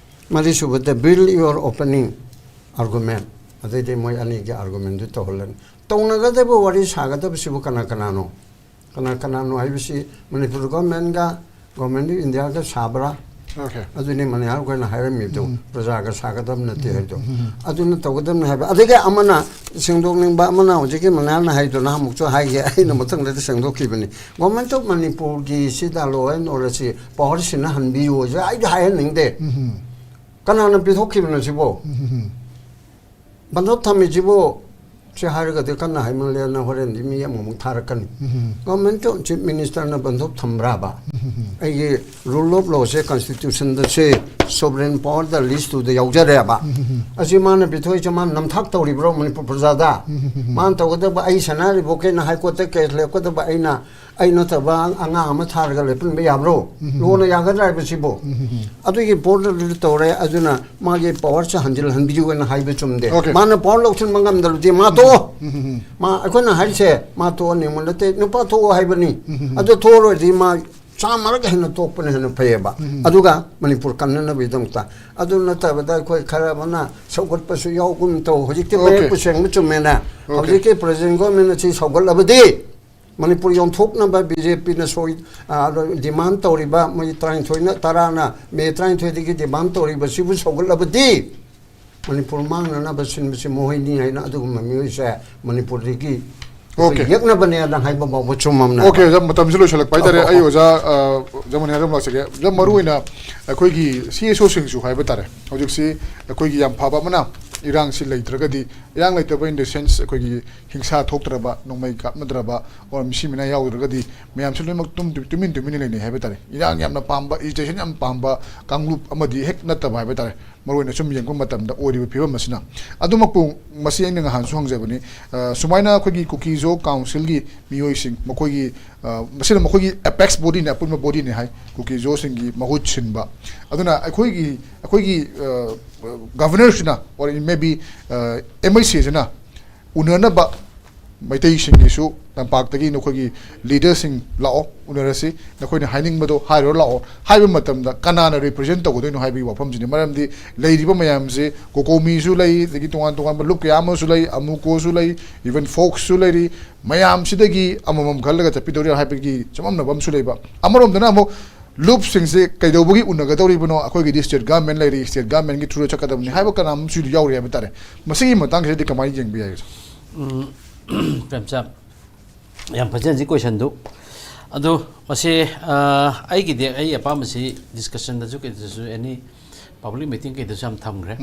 ꯃꯔꯤꯁꯨꯕꯗ, build your opening argument꯫ ꯑꯗꯩꯗꯤ ꯃꯣꯏ ꯑꯅꯤꯒꯤ ꯑꯥꯔꯒꯨꯃꯦꯟꯗꯨ ꯇꯧꯍꯜꯂꯅꯤ꯫ ꯇꯧꯅꯒꯗꯕ ꯋꯥꯔꯤ ꯁꯥꯒꯗꯕꯁꯤꯕꯨ ꯀꯅꯥ ꯀꯅꯥꯅꯣ? ꯀꯅꯥ ꯀꯅꯥꯅꯣ ꯍꯥꯏꯕꯁꯤ ꯃꯅꯤꯄꯨꯔ ꯒꯣꯔꯃꯦꯟꯒ, ꯒꯣꯔꯃꯦꯟ ꯑꯣꯐ ꯏꯟꯗꯤꯌꯥꯒ ꯁꯥꯕ꯭ꯔꯥ? ꯑꯗꯨꯅꯤ ꯃꯅꯤꯍꯥꯔ ꯑꯩꯈꯣꯏꯅ ꯍꯥꯏꯔꯝꯃꯤꯗꯣ, ꯄ꯭ꯔꯖꯥꯒ ꯁꯥꯒꯗꯕ ꯅꯠꯇꯦ ꯍꯥꯏꯗꯣ꯫ ꯑꯗꯨꯅ ꯇꯧꯒꯗꯕꯅꯤ ꯍꯥꯏꯕ꯫ ꯑꯗꯒꯤ ꯑꯃꯅ ꯁꯦꯡꯗꯣꯛꯅꯤꯡꯕ ꯑꯃꯅ, ꯍꯧꯖꯤꯛꯀꯤ ꯃꯅꯤꯍꯥꯔꯅ ꯍꯥꯏꯗꯣ ꯅꯍꯥꯟꯃꯨꯛꯁꯨ ꯍꯥꯏꯒꯦ, ꯑꯩꯅ ꯃꯊꯪꯗꯗꯤ ꯁꯦꯡꯗꯣꯛꯈꯤꯕꯅꯤ꯫ ꯒꯣꯔꯃꯦꯟ ꯑꯣꯐ ꯃꯅꯤꯄꯨꯔꯒꯤ ꯁꯤꯗ ꯂꯣ ꯑꯦꯟ ꯑꯣꯔꯗꯔꯁꯤ ꯄꯋꯥꯔ ꯁꯤꯟꯅꯍꯟꯕꯤꯌꯨ ꯍꯥꯏꯁꯦ ꯑꯩꯗꯤ ꯍꯥꯏꯍꯟꯅꯤꯡꯗꯦ꯫ ꯀꯅꯥꯅ ꯄꯤꯊꯣꯛꯈꯤꯕꯅꯣ ꯁꯤꯕꯣ? ꯕꯟꯗꯣꯞ ꯊꯝꯃꯤꯁꯤꯕꯨ ꯁꯤ ꯍꯥꯏꯔꯒꯗꯤ ꯀꯟꯅ ꯍꯥꯏꯃꯜꯂꯦꯅ ꯍꯣꯔꯦꯟꯗꯤ ꯃꯤ ꯑꯃꯃꯨꯛ ꯊꯥꯔꯛꯀꯅꯤ꯫ ꯒꯚꯔꯟꯃꯦꯟꯠ ꯑꯣꯐ ꯆꯤꯐ ꯃꯤꯅꯤꯁꯇꯔꯅ ꯕꯟꯗꯣꯞ ꯊꯝꯕ꯭ꯔꯥꯕ? ꯑꯩꯒꯤ ꯔꯨꯜ ꯑꯣꯐ ꯂꯣꯁꯦ, ꯀꯟꯁꯇꯤꯇ꯭ꯌꯨꯁꯟꯗꯁꯦ, ꯁꯣꯚꯔꯦꯟ ꯄꯋꯥꯔꯗ ꯂꯤꯁ ꯇꯨꯗ ꯌꯥꯎꯖꯔꯦꯕ꯫ ꯑꯁꯤ ꯃꯥꯅ ꯄꯤꯊꯣꯛꯏꯁꯦ ꯃꯥꯅ ꯅꯝꯊꯥꯛ ꯇꯧꯔꯤꯕ꯭ꯔꯣ ꯃꯅꯤꯄꯨꯔ ꯄ꯭ꯔꯖꯥꯗ? ꯃꯥꯅ ꯇꯧꯒꯗꯕ, ꯑꯩ ꯁꯅꯥ ꯔꯤꯕꯣꯀꯦꯅ ꯍꯥꯏ ꯀꯣꯔꯠꯇ ꯀꯦꯁ ꯂꯦꯞꯀꯗꯕ ꯑꯩꯅ, ꯑꯩ ꯅꯠꯇꯕ ꯑꯉꯥꯡ ꯑꯃ ꯊꯥꯔꯒ ꯂꯦꯞꯍꯟꯕ ꯌꯥꯕ꯭ꯔꯣ? ꯂꯣꯅ ꯌꯥꯒꯗ꯭ꯔꯥ ꯍꯥꯏꯕꯁꯤꯕꯨ? ꯑꯗꯨꯒꯤ ꯄꯣꯠꯇꯨ ꯇꯧꯔꯦ꯫ ꯑꯗꯨꯅ ꯃꯥꯒꯤ ꯄꯋꯥꯔꯁꯦ ꯍꯟꯖꯤꯜꯍꯟꯕꯤꯌꯨ ꯍꯥꯏꯅ ꯍꯥꯏꯕ ꯆꯨꯝꯗꯦ꯫ Okay. ꯃꯥꯅ ꯄꯋꯥꯔ ꯂꯧꯁꯤꯟꯕ ꯉꯝꯗꯕꯗꯤ ꯃꯥ ꯇꯣꯛꯑꯣ꯫ ꯃꯥ, ꯑꯩꯈꯣꯏꯅ ꯍꯥꯏꯔꯤꯁꯦ ꯃꯥ ꯇꯣꯛꯑꯅꯤ ꯃꯨꯟ ꯅꯠꯇꯦ, ꯅꯨꯄꯥ ꯊꯣꯛꯑꯣ ꯍꯥꯏꯕꯅꯤ꯫ ꯑꯗꯨ ꯊꯣꯛꯑꯔꯣꯏꯗꯤ ꯃꯥ ꯆꯥꯝꯃꯔꯛ ꯍꯦꯟꯅ ꯇꯣꯛꯄꯅ ꯍꯦꯟꯅ ꯐꯩꯌꯦꯕ꯫ ꯑꯗꯨꯒ ꯃꯅꯤꯄꯨꯔ ꯀꯟꯅꯅꯕꯒꯤꯗꯃꯛꯇ꯫ ꯑꯗꯨ ꯅꯠꯇꯕꯗ ꯑꯩꯈꯣꯏ ꯈꯔ ꯑꯃꯅ ꯁꯧꯒꯠꯄꯁꯨ ꯌꯥꯎꯒꯨꯝ ꯇꯧ꯫ ꯍꯧꯖꯤꯛꯇꯤ Okay. ꯃꯌꯦꯛꯄꯨ ꯁꯦꯡꯕ ꯆꯨꯝꯃꯦꯅ꯫ Okay. ꯍꯧꯖꯤꯛꯀꯤ ꯄ꯭ꯔꯖꯦꯟ ꯒꯣꯔꯃꯦꯟ ꯑꯁꯤ ꯁꯧꯒꯠꯂꯕꯗꯤ ꯃꯅꯤꯄꯨꯔ ꯌꯣꯟꯊꯣꯛꯅꯕ ꯕꯤ ꯖꯦ ꯄꯤꯅ ꯁꯣꯏ-, ꯑ, ꯗꯤꯃꯥꯟ ꯇꯧꯔꯤꯕ ꯃꯣꯏ ꯇꯔꯥꯅꯤꯊꯣꯏꯅ, ꯇꯔꯥꯅ, ꯃꯦ ꯇꯔꯥꯅꯤꯊꯣꯏꯗꯒꯤ ꯗꯤꯃꯥꯟ ꯇꯧꯔꯤꯕꯁꯤꯕꯨ ꯁꯧꯒꯠꯂꯕꯗꯤ ꯃꯅꯤꯄꯨꯔ ꯃꯥꯡꯅꯅꯕ ꯁꯤꯟꯕꯁꯤ ꯃꯈꯣꯏꯅꯤ ꯍꯥꯏꯅ ꯑꯗꯨꯒꯨꯝꯕ ꯃꯤꯑꯣꯏꯁꯦ ꯃꯅꯤꯄꯨꯔꯗꯒꯤ ꯑꯩꯈꯣꯏ Okay. ꯌꯦꯛꯅꯕꯅꯦꯅ ꯍꯥꯏꯕ ꯐꯥꯎꯕ ꯆꯨꯝꯃꯝꯅꯦ꯫ Okay, ꯑꯣꯖꯥ, ꯃꯇꯝꯁꯤ ꯂꯣꯏꯁꯤꯜꯂꯛꯄ ꯍꯥꯏꯇꯥꯔꯦ꯫ ꯑꯣ, ꯑꯣ, ꯑꯩ ꯑꯣ꯫ ꯑꯣꯖꯥ, ꯑ, ꯖꯃꯨꯅꯤꯌꯥ ꯑꯗꯨꯝ ꯂꯥꯛꯆꯒꯦ꯫ ꯑꯣꯖꯥ, ꯃꯔꯨꯑꯣꯏꯅ ꯑꯩꯈꯣꯏꯒꯤ ꯁꯤ ꯑꯦꯁ ꯑꯣꯁꯤꯡꯁꯨ ꯍꯥꯏꯕ ꯇꯥꯔꯦ, ꯍꯧꯖꯤꯛꯁꯤ ꯑꯩꯈꯣꯏꯒꯤ ꯌꯥꯝ ꯐꯕ ꯑꯃꯅ ꯏꯔꯥꯡꯁꯤ ꯂꯩꯇ꯭ꯔꯒꯗꯤ, ꯏꯔꯥꯡ ꯂꯩꯇꯕ in the sense ꯑꯩꯈꯣꯏꯒꯤ ꯍꯤꯡꯁꯥ ꯊꯣꯛꯇ꯭ꯔꯕ, ꯅꯣꯡꯃꯩ ꯀꯥꯞꯅꯗ꯭ꯔꯕ, or ꯃꯤꯁꯤ ꯃꯤꯅꯥ ꯌꯥꯎꯗ꯭ꯔꯒꯗꯤ ꯃꯌꯥꯝꯁꯤ ꯂꯣꯏꯅꯃꯛ ꯇꯨꯝ-, ꯇꯨꯃꯤꯟ ꯇꯨꯃꯤꯟꯅ ꯂꯩꯅꯩ ꯍꯥꯏꯕ ꯇꯥꯔꯦ꯫ ꯏꯔꯥꯡ ꯌꯥꯝꯅ ꯄꯥꯝꯕ, agitation ꯌꯥꯝ ꯄꯥꯝꯕ ꯀꯥꯡꯂꯨꯞ ꯑꯃꯗꯤ ꯍꯦꯛ ꯅꯠꯇꯕ ꯍꯥꯏꯕ ꯇꯥꯔꯦ꯫ ꯃꯔꯨꯑꯣꯏꯅ ꯁꯨꯝ ꯌꯦꯡꯕ ꯃꯇꯝꯗ ꯑꯣꯏꯔꯤꯕ ꯐꯤꯕꯝ ꯑꯁꯤꯅ꯫ ꯑꯗꯨꯃꯛꯄꯨ ꯃꯁꯤ ꯑꯩꯅ ꯉꯍꯥꯟꯁꯨ ꯍꯪꯖꯕꯅꯤ, ꯑ, ꯁꯨꯃꯥꯏꯅ ꯑꯩꯈꯣꯏꯒꯤ ꯀꯨꯀꯤꯖꯣ ꯀꯥꯎꯟꯁꯤꯜꯒꯤ ꯃꯤꯑꯣꯏꯁꯤꯡ, ꯃꯈꯣꯏꯒꯤ, ꯑ, ꯃꯁꯤꯅ ꯃꯈꯣꯏꯒꯤ apex bodyꯅꯤ, ꯑꯄꯨꯟꯕ bodyꯅꯤ ꯍꯥꯏ, ꯀꯨꯀꯤꯖꯣꯁꯤꯡꯒꯤ ꯃꯍꯨꯠ ꯁꯤꯟꯕ꯫ ꯑꯗꯨꯅ ꯑꯩꯈꯣꯏꯒꯤ, ꯑꯩꯈꯣꯏꯒꯤ, ꯑ, governorꯁꯤꯅ, or maybe, ꯑ, M I Cꯁꯤꯅ ꯎꯅꯅꯕ ꯃꯩꯇꯩꯁꯤꯡꯒꯤꯁꯨ ꯇꯝꯄꯥꯛꯇꯒꯤ ꯅꯈꯣꯏꯒꯤ leaderꯁꯤꯡ ꯂꯥꯛꯑꯣ, ꯎꯅꯔꯁꯤ, ꯅꯈꯣꯏꯅ ꯍꯥꯏꯅꯤꯡꯕꯗꯣ ꯍꯥꯏꯔꯨꯔ ꯂꯥꯛꯑꯣ ꯍꯥꯏꯕ ꯃꯇꯝꯗ ꯀꯅꯥꯅ represent ꯇꯧꯒꯗꯣꯏꯅꯣ ꯍꯥꯏꯕꯒꯤ ꯋꯥꯐꯝꯁꯤꯅꯤ꯫ ꯃꯔꯝꯗꯤ ꯂꯩꯔꯤꯕ ꯃꯌꯥꯝꯁꯦ, ꯀꯣꯀꯣꯃꯤꯁꯨ ꯂꯩ, ꯑꯗꯒꯤ ꯇꯣꯉꯥꯟ ꯇꯣꯉꯥꯟꯕ ꯂꯨꯞ ꯀꯌꯥ ꯑꯃꯁꯨ ꯂꯩ, ꯑꯃꯨꯀꯣꯁꯨ ꯂꯩ, even ꯐꯣꯛꯁꯁꯨ ꯂꯩꯔꯤ, ꯃꯌꯥꯝꯁꯤꯗꯒꯤ ꯑꯃꯃꯝ ꯈꯜꯂꯒ ꯆꯠꯄꯤꯗꯧꯔꯤꯔꯥ ꯍꯥꯏꯕꯒꯤ ꯆꯃꯝꯅꯕ ꯑꯃꯁꯨ ꯂꯩꯕ꯫ ꯑꯃꯔꯣꯝꯗꯅ ꯑꯃꯨꯛ ꯂꯨꯞꯁꯤꯡꯁꯦ ꯀꯩꯗꯧꯕꯒꯤ ꯎꯅꯒꯗꯧꯔꯤꯕꯅꯣ? ꯑꯩꯈꯣꯏꯒꯤꯗꯤ state government ꯂꯩꯔꯤ, state governmentꯀꯤ through ꯆꯠꯀꯗꯕꯅꯤ ꯍꯥꯏꯕ ꯀꯅꯥ ꯑꯃꯁꯨ ꯌꯥꯎꯔꯤ ꯍꯥꯏꯕ ꯇꯥꯔꯦ꯫ ꯃꯁꯤꯒꯤ ꯃꯇꯥꯡꯁꯤꯗꯗꯤ ꯀꯃꯥꯏꯅ ꯌꯦꯡꯕ ꯌꯥꯏ? ꯎꯝ, ꯄ꯭ꯔꯦꯝꯆꯥꯟ, ꯌꯥꯝ ꯐꯖꯅ ꯍꯧꯖꯤꯛ questionꯗꯨ꯫ ꯑꯗꯨ ꯃꯁꯤ, ꯑ, ꯑꯩꯒꯤꯗꯤ ꯑꯩ ꯑꯄꯥꯝꯕꯁꯤ discussionꯗꯁꯨ ꯀꯩꯗꯁꯨ any ꯄꯕ꯭ꯂꯤꯛ ꯃꯤꯇꯤꯡ ꯀꯩꯗꯁꯨ ꯌꯥꯝ ꯊꯝꯈ꯭ꯔꯦ꯫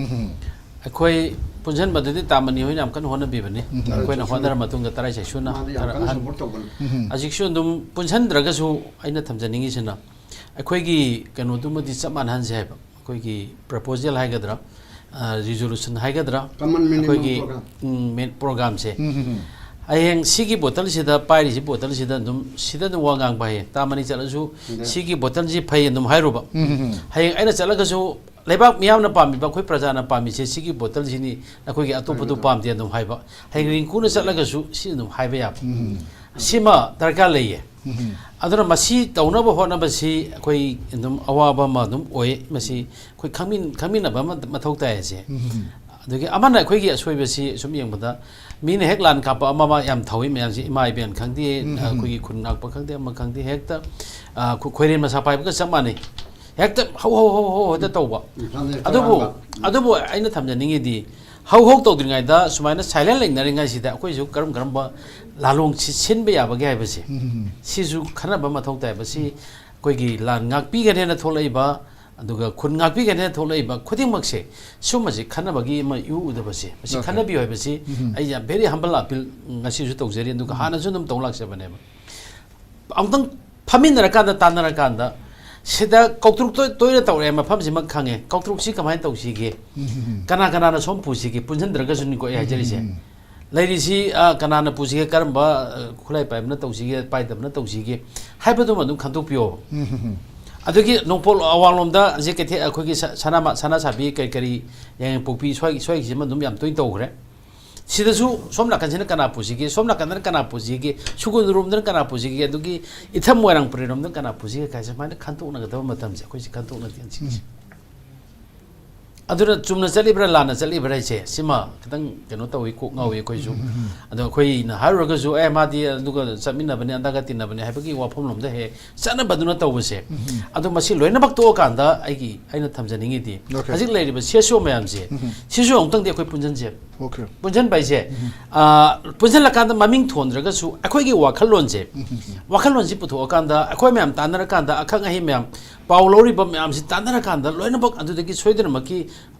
ꯑꯩꯈꯣꯏ ꯄꯨꯟꯁꯤꯟꯕꯗꯨꯗꯤ ꯇꯥꯃꯅꯤ ꯍꯣꯏꯅ ꯌꯥꯝ ꯀꯟꯅ ꯍꯣꯠꯅꯕꯤꯕꯅꯤ꯫ ꯑꯩꯈꯣꯏꯅ ꯍꯣꯠꯅꯔ ꯃꯇꯨꯡꯗ ꯇꯔꯥꯏ ꯁꯥꯏꯁꯨꯅ ꯃꯥꯗꯤ ꯌꯥꯝ ꯈꯔ ꯀꯟꯅ ꯑꯍꯟ ꯁꯄꯣꯔꯠ ꯇꯧꯕꯅꯤ꯫ ꯍꯧꯖꯤꯛꯁꯨ ꯑꯗꯨꯝ ꯄꯨꯟꯁꯤꯟꯗ꯭ꯔꯒꯁꯨ ꯑꯩꯅ ꯊꯝꯖꯅꯤꯡꯉꯤꯁꯤꯅ ꯑꯩꯈꯣꯏꯒꯤ ꯀꯩꯅꯣꯗꯨꯃꯗꯤ ꯆꯞ ꯃꯥꯟꯅꯍꯟꯁꯦ ꯍꯥꯏꯕ꯫ ꯑꯩꯈꯣꯏꯒꯤ ꯄ꯭ꯔꯄꯣꯖꯦꯜ ꯍꯥꯏꯒꯗ꯭ꯔꯥ, ꯔꯤꯖꯣꯂꯨꯁꯟ ꯍꯥꯏꯒꯗ꯭ꯔꯥ, Common minimum ꯑꯩꯈꯣꯏꯒꯤ program꯫ ꯎꯝ, ꯃꯦꯟ ꯄ꯭ꯔꯣꯒ꯭ꯔꯥꯝꯁꯦ꯫ ꯍꯌꯦꯡ ꯁꯤꯒꯤ ꯕꯣꯇꯜꯁꯤꯗ, ꯄꯥꯏꯔꯤꯁꯤ ꯕꯣꯇꯜꯁꯤꯗ ꯑꯗꯨꯝ, ꯁꯤꯗ ꯑꯗꯨꯝ ꯋꯥ ꯉꯥꯡꯕ ꯍꯌꯦꯡ ꯇꯥꯃꯅꯤ ꯆꯠꯂꯁꯨ ꯁꯤꯒꯤ ꯕꯣꯇꯜꯁꯤ ꯐꯩ ꯑꯗꯨꯝ ꯍꯥꯏꯔꯨꯕ꯫ ꯍꯌꯦꯡ ꯑꯩꯅ ꯆꯠꯂꯒꯁꯨ ꯂꯩꯕꯥꯛ ꯃꯤꯌꯥꯝꯅ ꯄꯥꯝꯃꯤꯕ, ꯑꯩꯈꯣꯏ ꯄ꯭ꯔꯖꯥꯅ ꯄꯥꯝꯃꯤꯁꯦ ꯁꯤꯒꯤ ꯕꯣꯇꯜꯁꯤꯅꯤ, ꯑꯩꯈꯣꯏꯒꯤ ꯑꯇꯣꯞꯄꯗꯨ ꯄꯥꯝꯗꯦ ꯑꯗꯨꯝ ꯍꯥꯏꯕ꯫ ꯍꯌꯦꯡ ꯔꯤꯡꯀꯨꯅ ꯆꯠꯂꯒꯁꯨ ꯁꯤ ꯑꯗꯨꯝ ꯍꯥꯏꯕ ꯌꯥꯕ꯫ ꯁꯤꯃ ꯗꯔꯀꯥꯔ ꯂꯩꯌꯦ꯫ ꯑꯗꯨꯅ ꯃꯁꯤ ꯇꯧꯅꯕ ꯍꯣꯠꯅꯕꯁꯤ ꯑꯩꯈꯣꯏ ꯑꯗꯨꯝ ꯑꯋꯥꯕ ꯑꯃ ꯑꯗꯨꯝ ꯑꯣꯏ꯫ ꯃꯁꯤ ꯑꯩꯈꯣꯏ ꯈꯪꯃꯤꯟ-, ꯈꯪꯃꯤꯟꯅꯕ ꯑꯃ ꯃꯊꯧ ꯇꯥꯏ ꯍꯥꯏꯁꯦ꯫ ꯑꯗꯒꯤ ꯑꯃꯅ ꯑꯩꯈꯣꯏꯒꯤ ꯑꯁꯣꯏꯕꯁꯤ ꯁꯨꯝ ꯌꯦꯡꯕꯗ, ꯃꯤꯅ ꯍꯦꯛ ꯂꯥꯟ ꯀꯥꯞꯄ ꯑꯃ ꯑꯃ ꯌꯥꯝ ꯊꯧꯏ ꯃꯌꯥꯝꯁꯤ, ꯏꯃꯥ ꯏꯕꯦꯟ ꯈꯪꯗꯦ, ꯑꯩꯈꯣꯏꯒꯤ ꯈꯨꯟ ꯉꯥꯛꯄ ꯈꯪꯗꯦ, ꯑꯃ ꯈꯪꯗꯦ, ꯍꯦꯛꯇ, ꯑ, ꯈꯨ-, ꯈꯣꯏꯔꯦꯟ ꯃꯁꯥ ꯄꯥꯏꯕꯒ ꯆꯞ ꯃꯥꯟꯅꯩ꯫ ꯍꯦꯛꯇ ꯍꯧ ꯍꯧ ꯍꯧ ꯍꯧ ꯍꯦꯛꯇ ꯇꯧꯕ꯫ ꯏꯝꯐꯥꯜꯗ ꯍꯦꯛꯇ ꯑꯗꯨꯕꯨ, ꯂꯥꯟꯕ꯫ ꯑꯗꯨꯕꯨ ꯑꯩꯅ ꯊꯝꯖꯅꯤꯡꯉꯤꯗꯤ, ꯍꯧ ꯍꯧ ꯇꯧꯗ꯭ꯔꯤꯉꯩꯗ ꯁꯨꯃꯥꯏꯅ ꯁꯥꯏꯂꯦꯟ ꯂꯩꯅꯔꯤꯉꯩꯁꯤꯗ ꯑꯩꯈꯣꯏꯁꯨ ꯀꯔꯝ ꯀꯔꯝꯕ ꯂꯥꯂꯣꯡ ꯁꯤ-, ꯁꯤꯟꯕ ꯌꯥꯕꯒꯦ ꯍꯥꯏꯕꯁꯦ, ꯁꯤꯁꯨ ꯈꯟꯅꯕ ꯃꯊꯧ ꯇꯥꯏ꯫ ꯃꯁꯤ ꯑꯩꯈꯣꯏꯒꯤ ꯂꯥꯟ ꯉꯥꯛꯄꯤꯒꯅꯦꯅ ꯊꯣꯛꯂꯛꯏꯕ, ꯑꯗꯨꯒ ꯈꯨꯟ ꯉꯥꯛꯄꯤꯒꯅꯦꯅ ꯊꯣꯛꯂꯛꯏꯕ ꯈꯨꯗꯤꯡꯃꯛꯁꯦ, ꯁꯨꯝꯕꯁꯤ ꯈꯟꯅꯕꯒꯤ ꯑꯃ ꯏꯎ ꯎꯗꯕꯁꯦ, ꯃꯁꯤ ꯈꯟꯅꯕꯤꯌꯨ ꯍꯥꯏꯕꯁꯤ ꯑꯩ ꯌꯥꯝ very humble appeal ꯉꯁꯤꯁꯨ ꯇꯧꯖꯔꯤ, ꯑꯗꯨꯒ ꯍꯥꯟꯅꯁꯨ ꯑꯗꯨꯝ ꯇꯧ ꯂꯥꯛꯆꯕꯅꯦꯕ꯫ ꯑꯃꯨꯛꯇꯪ ꯐꯝꯃꯤꯟꯅꯔꯀꯥꯟꯗ, ꯇꯥꯟꯅꯔꯀꯥꯟꯗ, ꯁꯤꯗ ꯀꯧꯇ꯭ꯔꯨꯛ ꯇꯣꯏ-, ꯇꯣꯏꯅ ꯇꯧꯔꯛꯑꯦ, ꯃꯐꯝꯁꯤꯃꯛ ꯈꯪꯉꯦ꯫ ꯀꯧꯇ꯭ꯔꯨꯛꯁꯤ ꯀꯃꯥꯏꯅ ꯇꯧꯁꯤꯒꯦ? ꯀꯅꯥ ꯀꯅꯥꯅ ꯁꯣꯝ ꯄꯨꯁꯤꯒꯦ? ꯄꯨꯟꯁꯤꯟꯗ꯭ꯔꯒꯁꯨꯅꯤꯀꯣ ꯑꯩ ꯍꯥꯏꯖꯔꯤꯁꯦ꯫ ꯂꯩꯔꯤꯁꯤ, ꯑ, ꯀꯅꯥꯅ ꯄꯨꯁꯤꯒꯦ, ꯀꯔꯝꯕ, ꯑ, ꯈꯨꯠꯂꯥꯏ ꯄꯥꯏꯕꯅ ꯇꯧꯁꯤꯒꯦ, ꯄꯥꯏꯗꯕꯅ ꯇꯧꯁꯤꯒꯦ ꯍꯥꯏꯕꯗꯨꯃ ꯑꯗꯨꯝ ꯈꯟꯗꯣꯛꯄꯤꯌꯣ꯫ ꯑꯗꯨꯒꯤ ꯅꯣꯡꯄꯣꯛ ꯑꯋꯥꯡꯂꯣꯝꯗ ꯍꯧꯖꯤꯛ ꯀꯩꯊꯦꯜ, ꯑꯩꯈꯣꯏꯒꯤ ꯁ-, ꯁꯅꯥꯃ-, ꯁꯅꯥꯁꯥꯕꯤ ꯀꯔꯤ ꯀꯔꯤ, ꯌꯥꯏꯉꯪꯄꯣꯛꯄꯤ ꯁ꯭ꯋꯥꯏ-, ꯁ꯭ꯋꯥꯏꯒꯤꯁꯤꯃ ꯑꯗꯨꯝ ꯌꯥꯝ ꯇꯣꯏꯅ ꯇꯧꯈ꯭ꯔꯦ꯫ ꯁꯤꯗꯁꯨ ꯁꯣꯝ ꯅꯥꯀꯟꯁꯤꯅ ꯀꯅꯥ ꯄꯨꯁꯤꯒꯦ, ꯁꯣꯝ ꯅꯥꯀꯟꯗꯅ ꯀꯅꯥ ꯄꯨꯁꯤꯒꯦ, ꯁꯨꯒꯨꯅꯨꯔꯣꯝꯗꯅ ꯀꯅꯥ ꯄꯨꯁꯤꯒꯦ, ꯑꯗꯨꯒꯤ ꯏꯊꯝ ꯃꯣꯏꯔꯥꯡ ꯄꯔꯦꯡꯔꯣꯝꯗꯅ ꯀꯅꯥ ꯄꯨꯁꯤꯒꯦ ꯀꯥꯏꯁꯦ ꯁꯨꯃꯥꯏꯅ ꯈꯟꯗꯣꯛꯅꯒꯗꯕ ꯃꯇꯝꯁꯦ ꯑꯩꯈꯣꯏꯁꯦ ꯈꯟꯗꯣꯛꯅꯗꯦ ꯍꯧꯖꯤꯛꯁꯦ꯫ ꯑꯗꯨꯅ ꯆꯨꯝꯅ ꯆꯠꯂꯤꯕ꯭ꯔꯥ ꯂꯥꯟꯅ ꯆꯠꯂꯤꯕ꯭ꯔꯥ ꯍꯥꯏꯁꯦ ꯁꯤꯃ ꯈꯤꯇꯪ ꯀꯩꯅꯣ ꯇꯧꯋꯤ, ꯀꯣꯛ ꯉꯥꯎꯋꯤ ꯑꯩꯈꯣꯏꯁꯨ꯫ ꯑꯗꯣ ꯑꯩꯈꯣꯏꯅ ꯍꯥꯏꯔꯨꯔꯒꯁꯨ, "ꯑꯦ, ꯃꯥꯗꯤ ꯑꯗꯨꯒ ꯆꯠꯃꯤꯟꯅꯕꯅꯦ, ꯑꯟꯗꯥꯒ ꯇꯤꯟꯅꯕꯅꯦ" ꯍꯥꯏꯕꯒꯤ ꯋꯥꯐꯝꯂꯣꯝꯗ ꯍꯦꯛ ꯆꯠꯅꯕꯗꯨꯅ ꯇꯧꯕꯁꯦ꯫ ꯑꯗꯣ ꯃꯁꯤ ꯂꯣꯏꯅꯃꯛ ꯇꯣꯛꯑꯀꯥꯟꯗ ꯑꯩꯒꯤ, ꯑꯩꯅ ꯊꯝꯖꯅꯤꯡꯉꯤꯗꯤ, Okay. ꯍꯧꯖꯤꯛ ꯂꯩꯔꯤꯕ ꯁꯤ ꯑꯦꯁ ꯑꯣ ꯃꯌꯥꯝꯁꯦ, ꯁꯤꯁꯨ ꯑꯃꯨꯛꯇꯪꯗꯤ ꯑꯩꯈꯣꯏ ꯄꯨꯟꯁꯤꯟꯁꯦ꯫ Okay. ꯄꯨꯟꯁꯤꯟꯕ ꯍꯥꯏꯁꯦ, ꯑ, ꯄꯨꯟꯁꯤꯜꯂꯀꯥꯟꯗ ꯃꯃꯤꯡ ꯊꯣꯟꯗ꯭ꯔꯒꯁꯨ ꯑꯩꯈꯣꯏꯒꯤ ꯋꯥꯈꯜꯂꯣꯟꯁꯦ, ꯋꯥꯈꯜꯂꯣꯟꯁꯤ ꯄꯨꯊꯣꯛꯑꯀꯥꯟꯗ ꯑꯩꯈꯣꯏ ꯃꯌꯥꯝ ꯇꯥꯟꯅꯔꯀꯥꯟꯗ, ꯑꯈꯪ ꯑꯍꯩ ꯃꯌꯥꯝ, ꯄꯥꯎ ꯂꯧꯔꯤꯕ ꯃꯌꯥꯝꯁꯤ ꯇꯥꯟꯅꯔꯀꯥꯟꯗ ꯂꯣꯏꯅꯃꯛ ꯑꯗꯨꯗꯒꯤ ꯁꯣꯏꯗꯅꯃꯛꯀꯤ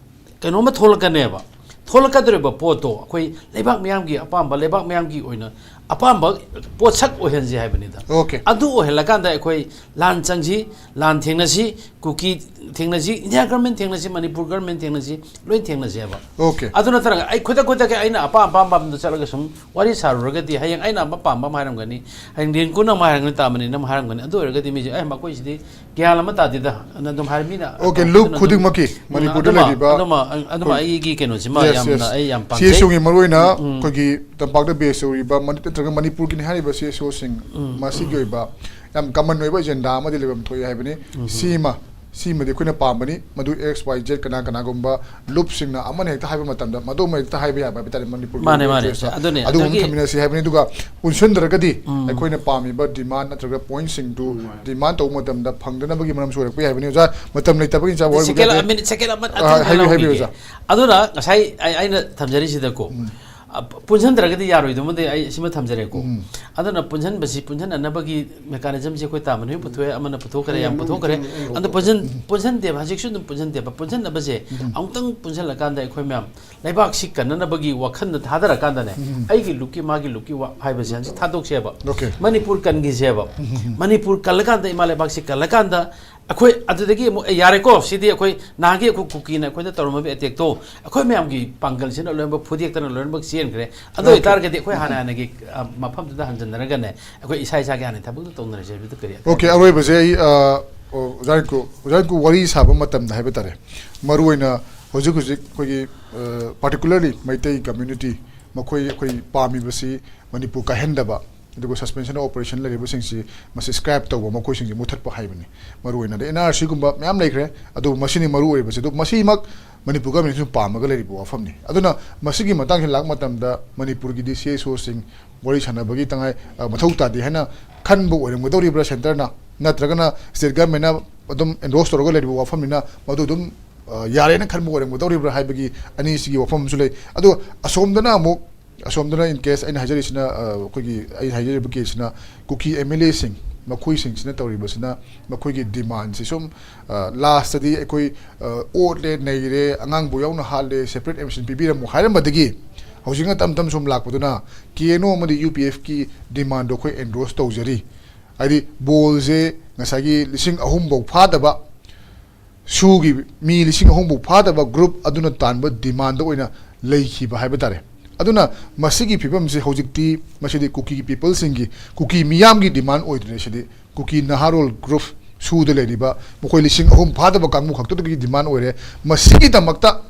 ꯀꯩꯅꯣꯝꯃ ꯊꯣꯛꯂꯛꯀꯅꯦꯕ꯫ ꯊꯣꯛꯂꯛꯀꯗꯧꯔꯤꯕ ꯄꯣꯠꯇꯣ ꯑꯩꯈꯣꯏ ꯂꯩꯕꯥꯛ ꯃꯤꯌꯥꯝꯒꯤ ꯑꯄꯥꯝꯕ, ꯂꯩꯕꯥꯛ ꯃꯤꯌꯥꯝꯒꯤ ꯑꯣꯏꯅ ꯑꯄꯥꯝꯕ ꯄꯣꯠꯁꯛ ꯑꯣꯏꯍꯟꯁꯤ ꯍꯥꯏꯕꯅꯤꯗ꯫ Okay. ꯑꯗꯨ ꯑꯣꯏꯍꯜꯂꯀꯥꯟꯗ ꯑꯩꯈꯣꯏ ꯂꯥꯟ ꯆꯪꯁꯤ, ꯂꯥꯟ ꯊꯦꯡꯅꯁꯤ, ꯀꯨꯀꯤ ꯊꯦꯡꯅꯁꯤ, ꯏꯟꯗꯤꯌꯥ ꯒꯔꯃꯦꯟ ꯊꯦꯡꯅꯁꯤ, ꯃꯅꯤꯄꯨꯔ ꯒꯔꯃꯦꯟ ꯊꯦꯡꯅꯁꯤ, ꯂꯣꯏ ꯊꯦꯡꯅꯁꯦꯕ꯫ Okay. ꯑꯗꯨ ꯅꯠꯇ꯭ꯔꯒ ꯑꯩ ꯈꯨꯗꯛ ꯈꯨꯗꯛꯀꯤ ꯑꯩꯅ ꯑꯄꯥꯝ ꯑꯄꯥꯝꯕ ꯑꯃꯗ ꯆꯠꯂꯒ ꯁꯨꯝ ꯋꯥꯔꯤ ꯁꯥꯔꯨꯔꯒꯗꯤ, ꯍꯌꯦꯡ ꯑꯩꯅ ꯑꯃ ꯄꯥꯝꯕ ꯑꯃ ꯍꯥꯏꯔꯝꯒꯅꯤ, ꯍꯌꯦꯡ ꯔꯦꯡꯀꯨꯟ ꯑꯃ ꯍꯥꯏꯔꯝꯒꯅꯤ, ꯇꯥꯃꯅꯤꯅ ꯑꯃ ꯍꯥꯏꯔꯝꯒꯅꯤ, ꯑꯗꯨ ꯑꯣꯏꯔꯒꯗꯤ ꯃꯤꯁꯦ, "ꯑꯦ, ꯃꯈꯣꯏꯁꯤꯗꯤ ꯒ꯭ꯌꯥꯟ ꯑꯃ ꯇꯥꯗꯦꯗ" ꯑꯅ ꯑꯗꯨꯝ ꯍꯥꯏꯔ ꯃꯤꯅ Okay, ꯑꯗꯨꯝ ꯂꯨꯞ ꯑꯗꯨꯝ ꯈꯨꯗꯤꯡꯃꯛꯀꯤ ꯎꯝ, ꯃꯅꯤꯄꯨꯔꯗ ꯑꯗꯨꯃ, ꯂꯩꯔꯤꯕ ꯑꯗꯨꯃ, ꯑꯗꯨꯃ ꯑꯩꯈꯣꯏ ꯑꯩꯒꯤ ꯀꯩꯅꯣꯁꯤꯃ Yes, ꯌꯥꯝꯅ yes. ꯑꯩ ꯌꯥꯝ ꯁꯤ ꯄꯥꯝꯖꯩ꯫ ꯑꯦꯁ ꯑꯣꯒꯤ ꯃꯔꯨꯑꯣꯏꯅ ꯎꯝ, ꯎꯝ꯫ ꯑꯩꯈꯣꯏꯒꯤ ꯇꯝꯄꯥꯛꯇ ꯕꯦꯁ ꯇꯧꯔꯤꯕ ꯃꯅꯤ-, ꯅꯠꯇ꯭ꯔꯒ ꯃꯅꯤꯄꯨꯔꯒꯤꯅꯤ ꯍꯥꯏꯔꯤꯕ ꯁꯤ ꯑꯦꯁ ꯑꯣꯁꯤꯡ ꯃꯁꯤꯒꯤ ꯑꯣꯏꯕ ꯌꯥꯝ ꯀꯃꯟ ꯑꯣꯏꯕ ꯑꯦꯖꯦꯟꯗꯥ ꯑꯃꯗꯤ ꯂꯩꯐꯝ ꯊꯣꯛꯏ ꯍꯥꯏꯕꯅꯤ꯫ ꯁꯤꯃ ꯁꯤꯃꯗꯤ ꯑꯩꯈꯣꯏꯅ ꯄꯥꯝꯕꯅꯤ꯫ ꯃꯗꯨ ꯑꯦꯛꯁ ꯋꯥꯏ ꯖꯦꯠ ꯀꯅꯥ ꯀꯅꯥꯒꯨꯝꯕ ꯂꯨꯞꯁꯤꯡꯅ ꯑꯃꯅ ꯍꯦꯛꯇ ꯍꯥꯏꯕ ꯃꯇꯝꯗ ꯃꯗꯨꯃ ꯍꯦꯛꯇ ꯍꯥꯏꯕ ꯌꯥꯕ ꯍꯥꯏꯕ ꯇꯥꯔꯦ, ꯃꯅꯤꯄꯨꯔꯒꯤ ꯃꯥꯅꯦ, ꯃꯥꯅꯦ꯫ ꯂꯦꯡꯒ꯭ꯋꯦꯖꯇ꯫ ꯑꯗꯨꯅꯦ, ꯑꯗꯨꯒꯨꯝꯕ ꯑꯗꯨꯒꯤ ꯊꯝꯃꯤꯟꯅꯁꯤ ꯍꯥꯏꯕꯅꯤ꯫ ꯑꯗꯨꯒ ꯄꯨꯟꯁꯤꯟꯗ꯭ꯔꯒꯗꯤ ꯎꯝ꯫ ꯑꯩꯈꯣꯏꯅ ꯄꯥꯝꯃꯤꯕ ꯗꯤꯃꯥꯟ ꯅꯠꯇ꯭ꯔꯒ ꯄꯣꯏꯟꯠꯁꯤꯡꯗꯨ ꯗꯤꯃꯥꯟ ꯇꯧꯕ ꯃꯇꯝꯗ ꯐꯪꯗꯅꯕꯒꯤ ꯃꯔꯝꯁꯨ ꯑꯣꯏꯔꯛꯄ ꯌꯥꯏ ꯍꯥꯏꯕꯅꯤ꯫ ꯑꯣꯖꯥ, ꯃꯇꯝ ꯂꯩꯇꯕꯒꯤ ꯆꯥꯕ ꯁꯦꯀꯦꯟ ꯑꯃ, ꯃꯤꯅꯤꯠ ꯁꯦꯀꯦꯟ ꯑꯃ ꯑ, ꯍꯥꯏꯕꯤꯌꯨ, ꯍꯥꯏꯕꯤꯌꯨ, ꯂꯧꯈꯤꯒꯦ꯫ ꯑꯣꯖꯥ꯫ ꯑꯗꯨꯅ ꯉꯁꯥꯏ ꯑꯩ, ꯑꯩꯅ ꯊꯝꯖꯔꯤꯁꯤꯗꯀꯣ, ꯑ, ꯄꯨꯟꯁꯤꯟꯗ꯭ꯔꯒꯗꯤ ꯌꯥꯔꯣꯏꯗꯕꯃꯗꯤ ꯑꯩ ꯁꯤꯃ ꯊꯝꯖꯔꯦꯀꯣ꯫ ꯑꯗꯨꯅ ꯄꯨꯟꯁꯤꯟꯕꯁꯤ, ꯄꯨꯟꯁꯤꯟꯅꯅꯕꯒꯤ ꯃꯦꯀꯥꯅꯤꯖꯝꯁꯤ ꯑꯩꯈꯣꯏ ꯇꯥꯃꯅ ꯍꯣꯏ ꯄꯨꯊꯣꯛꯑꯦ, ꯑꯃꯅ ꯄꯨꯊꯣꯛꯈ꯭ꯔꯦ, ꯌꯥꯝ ꯄꯨꯊꯣꯛꯈ꯭ꯔꯦ꯫ ꯑꯗꯣ ꯄꯨꯟꯁꯤꯟ-, ꯄꯨꯟꯁꯤꯟꯗꯦꯕ, ꯍꯧꯖꯤꯛꯁꯨ ꯑꯗꯨꯝ ꯄꯨꯟꯁꯤꯟꯗꯦꯕ꯫ ꯄꯨꯟꯁꯤꯟꯅꯕꯁꯦ ꯑꯃꯨꯛꯇꯪ ꯄꯨꯟꯁꯤꯜꯂꯀꯥꯟꯗ ꯑꯩꯈꯣꯏ ꯃꯌꯥꯝ ꯂꯩꯕꯥꯛꯁꯤ ꯀꯟꯅꯅꯕꯒꯤ ꯋꯥꯈꯜꯗ ꯊꯥꯗꯔꯀꯥꯟꯗꯅꯦ, ꯑꯩꯒꯤ ꯂꯨꯞꯀꯤ, ꯃꯥꯒꯤ ꯂꯨꯞꯀꯤ ꯋꯥ ꯍꯥꯏꯕꯁꯦ ꯍꯧꯖꯤꯛ ꯊꯥꯗꯣꯛꯁꯦꯕ꯫ Okay. ꯃꯅꯤꯄꯨꯔ ꯀꯟꯈꯤꯁꯦꯕ꯫ ꯃꯅꯤꯄꯨꯔ ꯀꯜꯂꯀꯥꯟꯗ, ꯏꯃꯥ ꯂꯩꯕꯥꯛꯁꯤ ꯀꯜꯂꯀꯥꯟꯗ, ꯑꯩꯈꯣꯏ ꯑꯗꯨꯗꯒꯤ ꯑꯃꯨꯛ, "ꯑꯦ, ꯌꯥꯔꯦꯀꯣ, ꯁꯤꯗꯤ ꯑꯩꯈꯣꯏ ꯅꯍꯥꯟꯒꯤ ꯑꯩꯈꯣꯏ ꯀꯨꯀꯤꯅ ꯑꯩꯈꯣꯏꯗ ꯇꯧꯔꯝꯃꯤꯕ ꯑꯦꯇꯦꯛꯇꯣ ꯑꯩꯈꯣꯏ ꯃꯌꯥꯝꯒꯤ ꯄꯥꯡꯒꯜꯁꯤꯅ ꯂꯣꯏꯅꯃꯛ ꯐꯨꯗꯦꯛꯇꯅ ꯂꯣꯏꯅꯃꯛ ꯆꯦꯟꯈ꯭ꯔꯦ꯫ ꯑꯗꯨ Okay. ꯑꯣꯏꯇꯥꯔꯒꯗꯤ ꯑꯩꯈꯣꯏ ꯍꯥꯟꯅ ꯍꯥꯟꯅꯒꯤ, ꯑ, ꯃꯐꯝꯗꯨꯗ ꯍꯟꯖꯤꯟꯅꯔꯒꯅꯦ, ꯑꯩꯈꯣꯏ ꯏꯁꯥ ꯏꯁꯥꯒꯤ ꯍꯥꯟꯅ ꯊꯕꯛꯇꯣ ꯇꯧꯅꯔꯁꯦ" ꯍꯥꯏꯕꯗꯨ ꯀꯔꯤ ꯑꯀꯥꯏꯕ Okay, ꯂꯩ? ꯑꯔꯣꯏꯕꯁꯦ ꯑꯩ, ꯑ, ꯑꯣ, ꯑꯣꯖꯥ ꯔꯤꯡꯀꯨ, ꯑꯣꯖꯥ ꯔꯤꯡꯀꯨ ꯋꯥꯔꯤ ꯁꯥꯕ ꯃꯇꯝꯗ ꯍꯥꯏꯕ ꯇꯥꯔꯦ, ꯃꯔꯨꯑꯣꯏꯅ ꯍꯧꯖꯤꯛ ꯍꯧꯖꯤꯛ ꯑꯩꯈꯣꯏꯒꯤ, ꯑ, particularly ꯃꯩꯇꯩ community, ꯃꯈꯣꯏ ꯑꯩꯈꯣꯏ ꯄꯥꯝꯃꯤꯕꯁꯤ ꯃꯅꯤꯄꯨꯔ ꯀꯥꯏꯍꯟꯗꯕ, ꯑꯗꯨꯒ suspension of operation ꯂꯩꯔꯤꯕꯁꯤꯡꯁꯤ ꯃꯁꯤ scrap ꯇꯧꯕ, ꯃꯈꯣꯏꯁꯤꯡꯁꯤ ꯃꯨꯊꯠꯄ ꯍꯥꯏꯕꯅꯤ꯫ ꯃꯔꯨꯑꯣꯏꯅ ꯑꯗꯩ ꯑꯦꯟ ꯑꯥꯔ ꯁꯤꯒꯨꯝꯕ ꯃꯌꯥꯝ ꯂꯩꯈ꯭ꯔꯦ, ꯑꯗꯨꯕꯨ ꯃꯁꯤꯅꯤ ꯃꯔꯨ ꯑꯣꯏꯔꯤꯕꯁꯤ꯫ ꯑꯗꯨ ꯃꯁꯤꯃꯛ ꯃꯅꯤꯄꯨꯔ ꯒꯚꯔꯟꯃꯦꯟꯠꯁꯤꯅ ꯄꯥꯝꯃꯒ ꯂꯩꯔꯤꯕ ꯋꯥꯐꯝꯅꯤ꯫ ꯑꯗꯨꯅ ꯃꯁꯤꯒꯤ ꯃꯇꯥꯡꯁꯤ ꯂꯥꯛꯄ ꯃꯇꯝꯗ ꯃꯅꯤꯄꯨꯔꯒꯤꯗꯤ ꯁꯤ ꯑꯦꯁ ꯑꯣꯁꯤꯡ ꯋꯥꯔꯤ ꯁꯥꯟꯅꯕꯒꯤ ꯇꯉꯥꯏ, ꯑ, ꯃꯊꯧ ꯇꯥꯗꯦ ꯍꯥꯏꯅ ꯈꯟꯕ ꯑꯣꯏꯔꯝꯒꯗꯧꯔꯤꯕ꯭ꯔꯥ ꯁꯦꯟꯇꯔꯅ, ꯅꯠꯇ꯭ꯔꯒꯅ ꯁ꯭ꯇꯦꯠ ꯒꯚꯔꯟꯃꯦꯟꯠꯅ ꯑꯗꯨꯝ endorse ꯇꯧꯔꯒ ꯂꯩꯔꯤꯕ ꯋꯥꯐꯝꯅꯤꯅ ꯃꯗꯨ ꯑꯗꯨꯝ ꯑ, ꯌꯥꯔꯦꯅ ꯈꯟꯕ ꯑꯣꯏꯔꯝꯒꯗꯧꯔꯤꯕ꯭ꯔꯥ ꯍꯥꯏꯕꯒꯤ ꯑꯅꯤꯁꯤꯒꯤ ꯋꯥꯐꯝ ꯑꯃꯁꯨ ꯂꯩ꯫ ꯑꯗꯣ ꯑꯁꯣꯝꯗꯅ ꯑꯃꯨꯛ, ꯑꯁꯣꯝꯗꯅ in case ꯑꯩꯅ ꯍꯥꯏꯖꯔꯤꯁꯤꯅ, ꯑ, ꯑꯩꯈꯣꯏꯒꯤ, ꯑꯩ ꯍꯥꯏꯖꯔꯤꯕ case ꯁꯤꯅ ꯀꯨꯀꯤ M L A ꯁꯤꯡ, ꯃꯈꯣꯏꯁꯤꯡꯁꯤꯅ ꯇꯧꯔꯤꯕꯁꯤꯅ ꯃꯈꯣꯏꯒꯤ demand ꯁꯤ ꯁꯨꯝ, ꯑ, last ꯇꯗꯤ ꯑꯩꯈꯣꯏ, ꯑ, ꯑꯣꯠꯂꯦ, ꯅꯩꯔꯦ, ꯑꯉꯥꯡꯕꯨ ꯌꯥꯎꯅ ꯍꯥꯠꯂꯦ, separate admission ꯄꯤꯕꯤꯔꯝꯃꯨ ꯍꯥꯏꯔꯝꯕꯗꯒꯤ ꯍꯧꯖꯤꯛꯅ ꯇꯞ ꯇꯞꯅ ꯁꯨꯝ ꯂꯥꯛꯄꯗꯨꯅ K N O ꯑꯃꯗꯤ U P F ꯀꯤ demand ꯗꯣ ꯑꯩꯈꯣꯏ endorse ꯇꯧꯖꯔꯤ꯫ ꯍꯥꯏꯗꯤ ꯕꯣꯜꯁꯦ ꯉꯁꯥꯏꯒꯤ ꯂꯤꯁꯤꯡ ꯑꯍꯨꯝ ꯐꯥꯎ ꯐꯥꯗꯕ ꯁꯨꯒꯤ ꯃꯤ ꯂꯤꯁꯤꯡ ꯑꯍꯨꯝ ꯐꯥꯎ ꯐꯥꯗꯕ group ꯑꯗꯨꯅ ꯇꯥꯟꯕ demand ꯑꯣꯏꯅ ꯂꯩꯈꯤꯕ ꯍꯥꯏꯕ ꯇꯥꯔꯦ꯫ ꯑꯗꯨꯅ ꯃꯁꯤꯒꯤ ꯐꯤꯕꯝꯁꯤ ꯍꯧꯖꯤꯛꯇꯤ ꯃꯁꯤꯗꯤ ꯀꯨꯀꯤ people ꯁꯤꯡꯒꯤ, ꯀꯨꯀꯤ ꯃꯤꯌꯥꯝꯒꯤ demand ꯑꯣꯏꯗ꯭ꯔꯦ꯫ ꯁꯤꯗꯤ ꯀꯨꯀꯤ ꯅꯍꯥꯔꯣꯜ group ꯁꯨꯗ ꯂꯩꯔꯤꯕ ꯃꯈꯣꯏ ꯂꯤꯁꯤꯡ ꯑꯍꯨꯝ ꯐꯥꯗꯕ ꯀꯥꯡꯕꯨ ꯈꯛꯇꯗꯒꯤ demand ꯑꯣꯏꯔꯦ꯫ ꯃꯁꯤꯒꯤꯗꯃꯛꯇ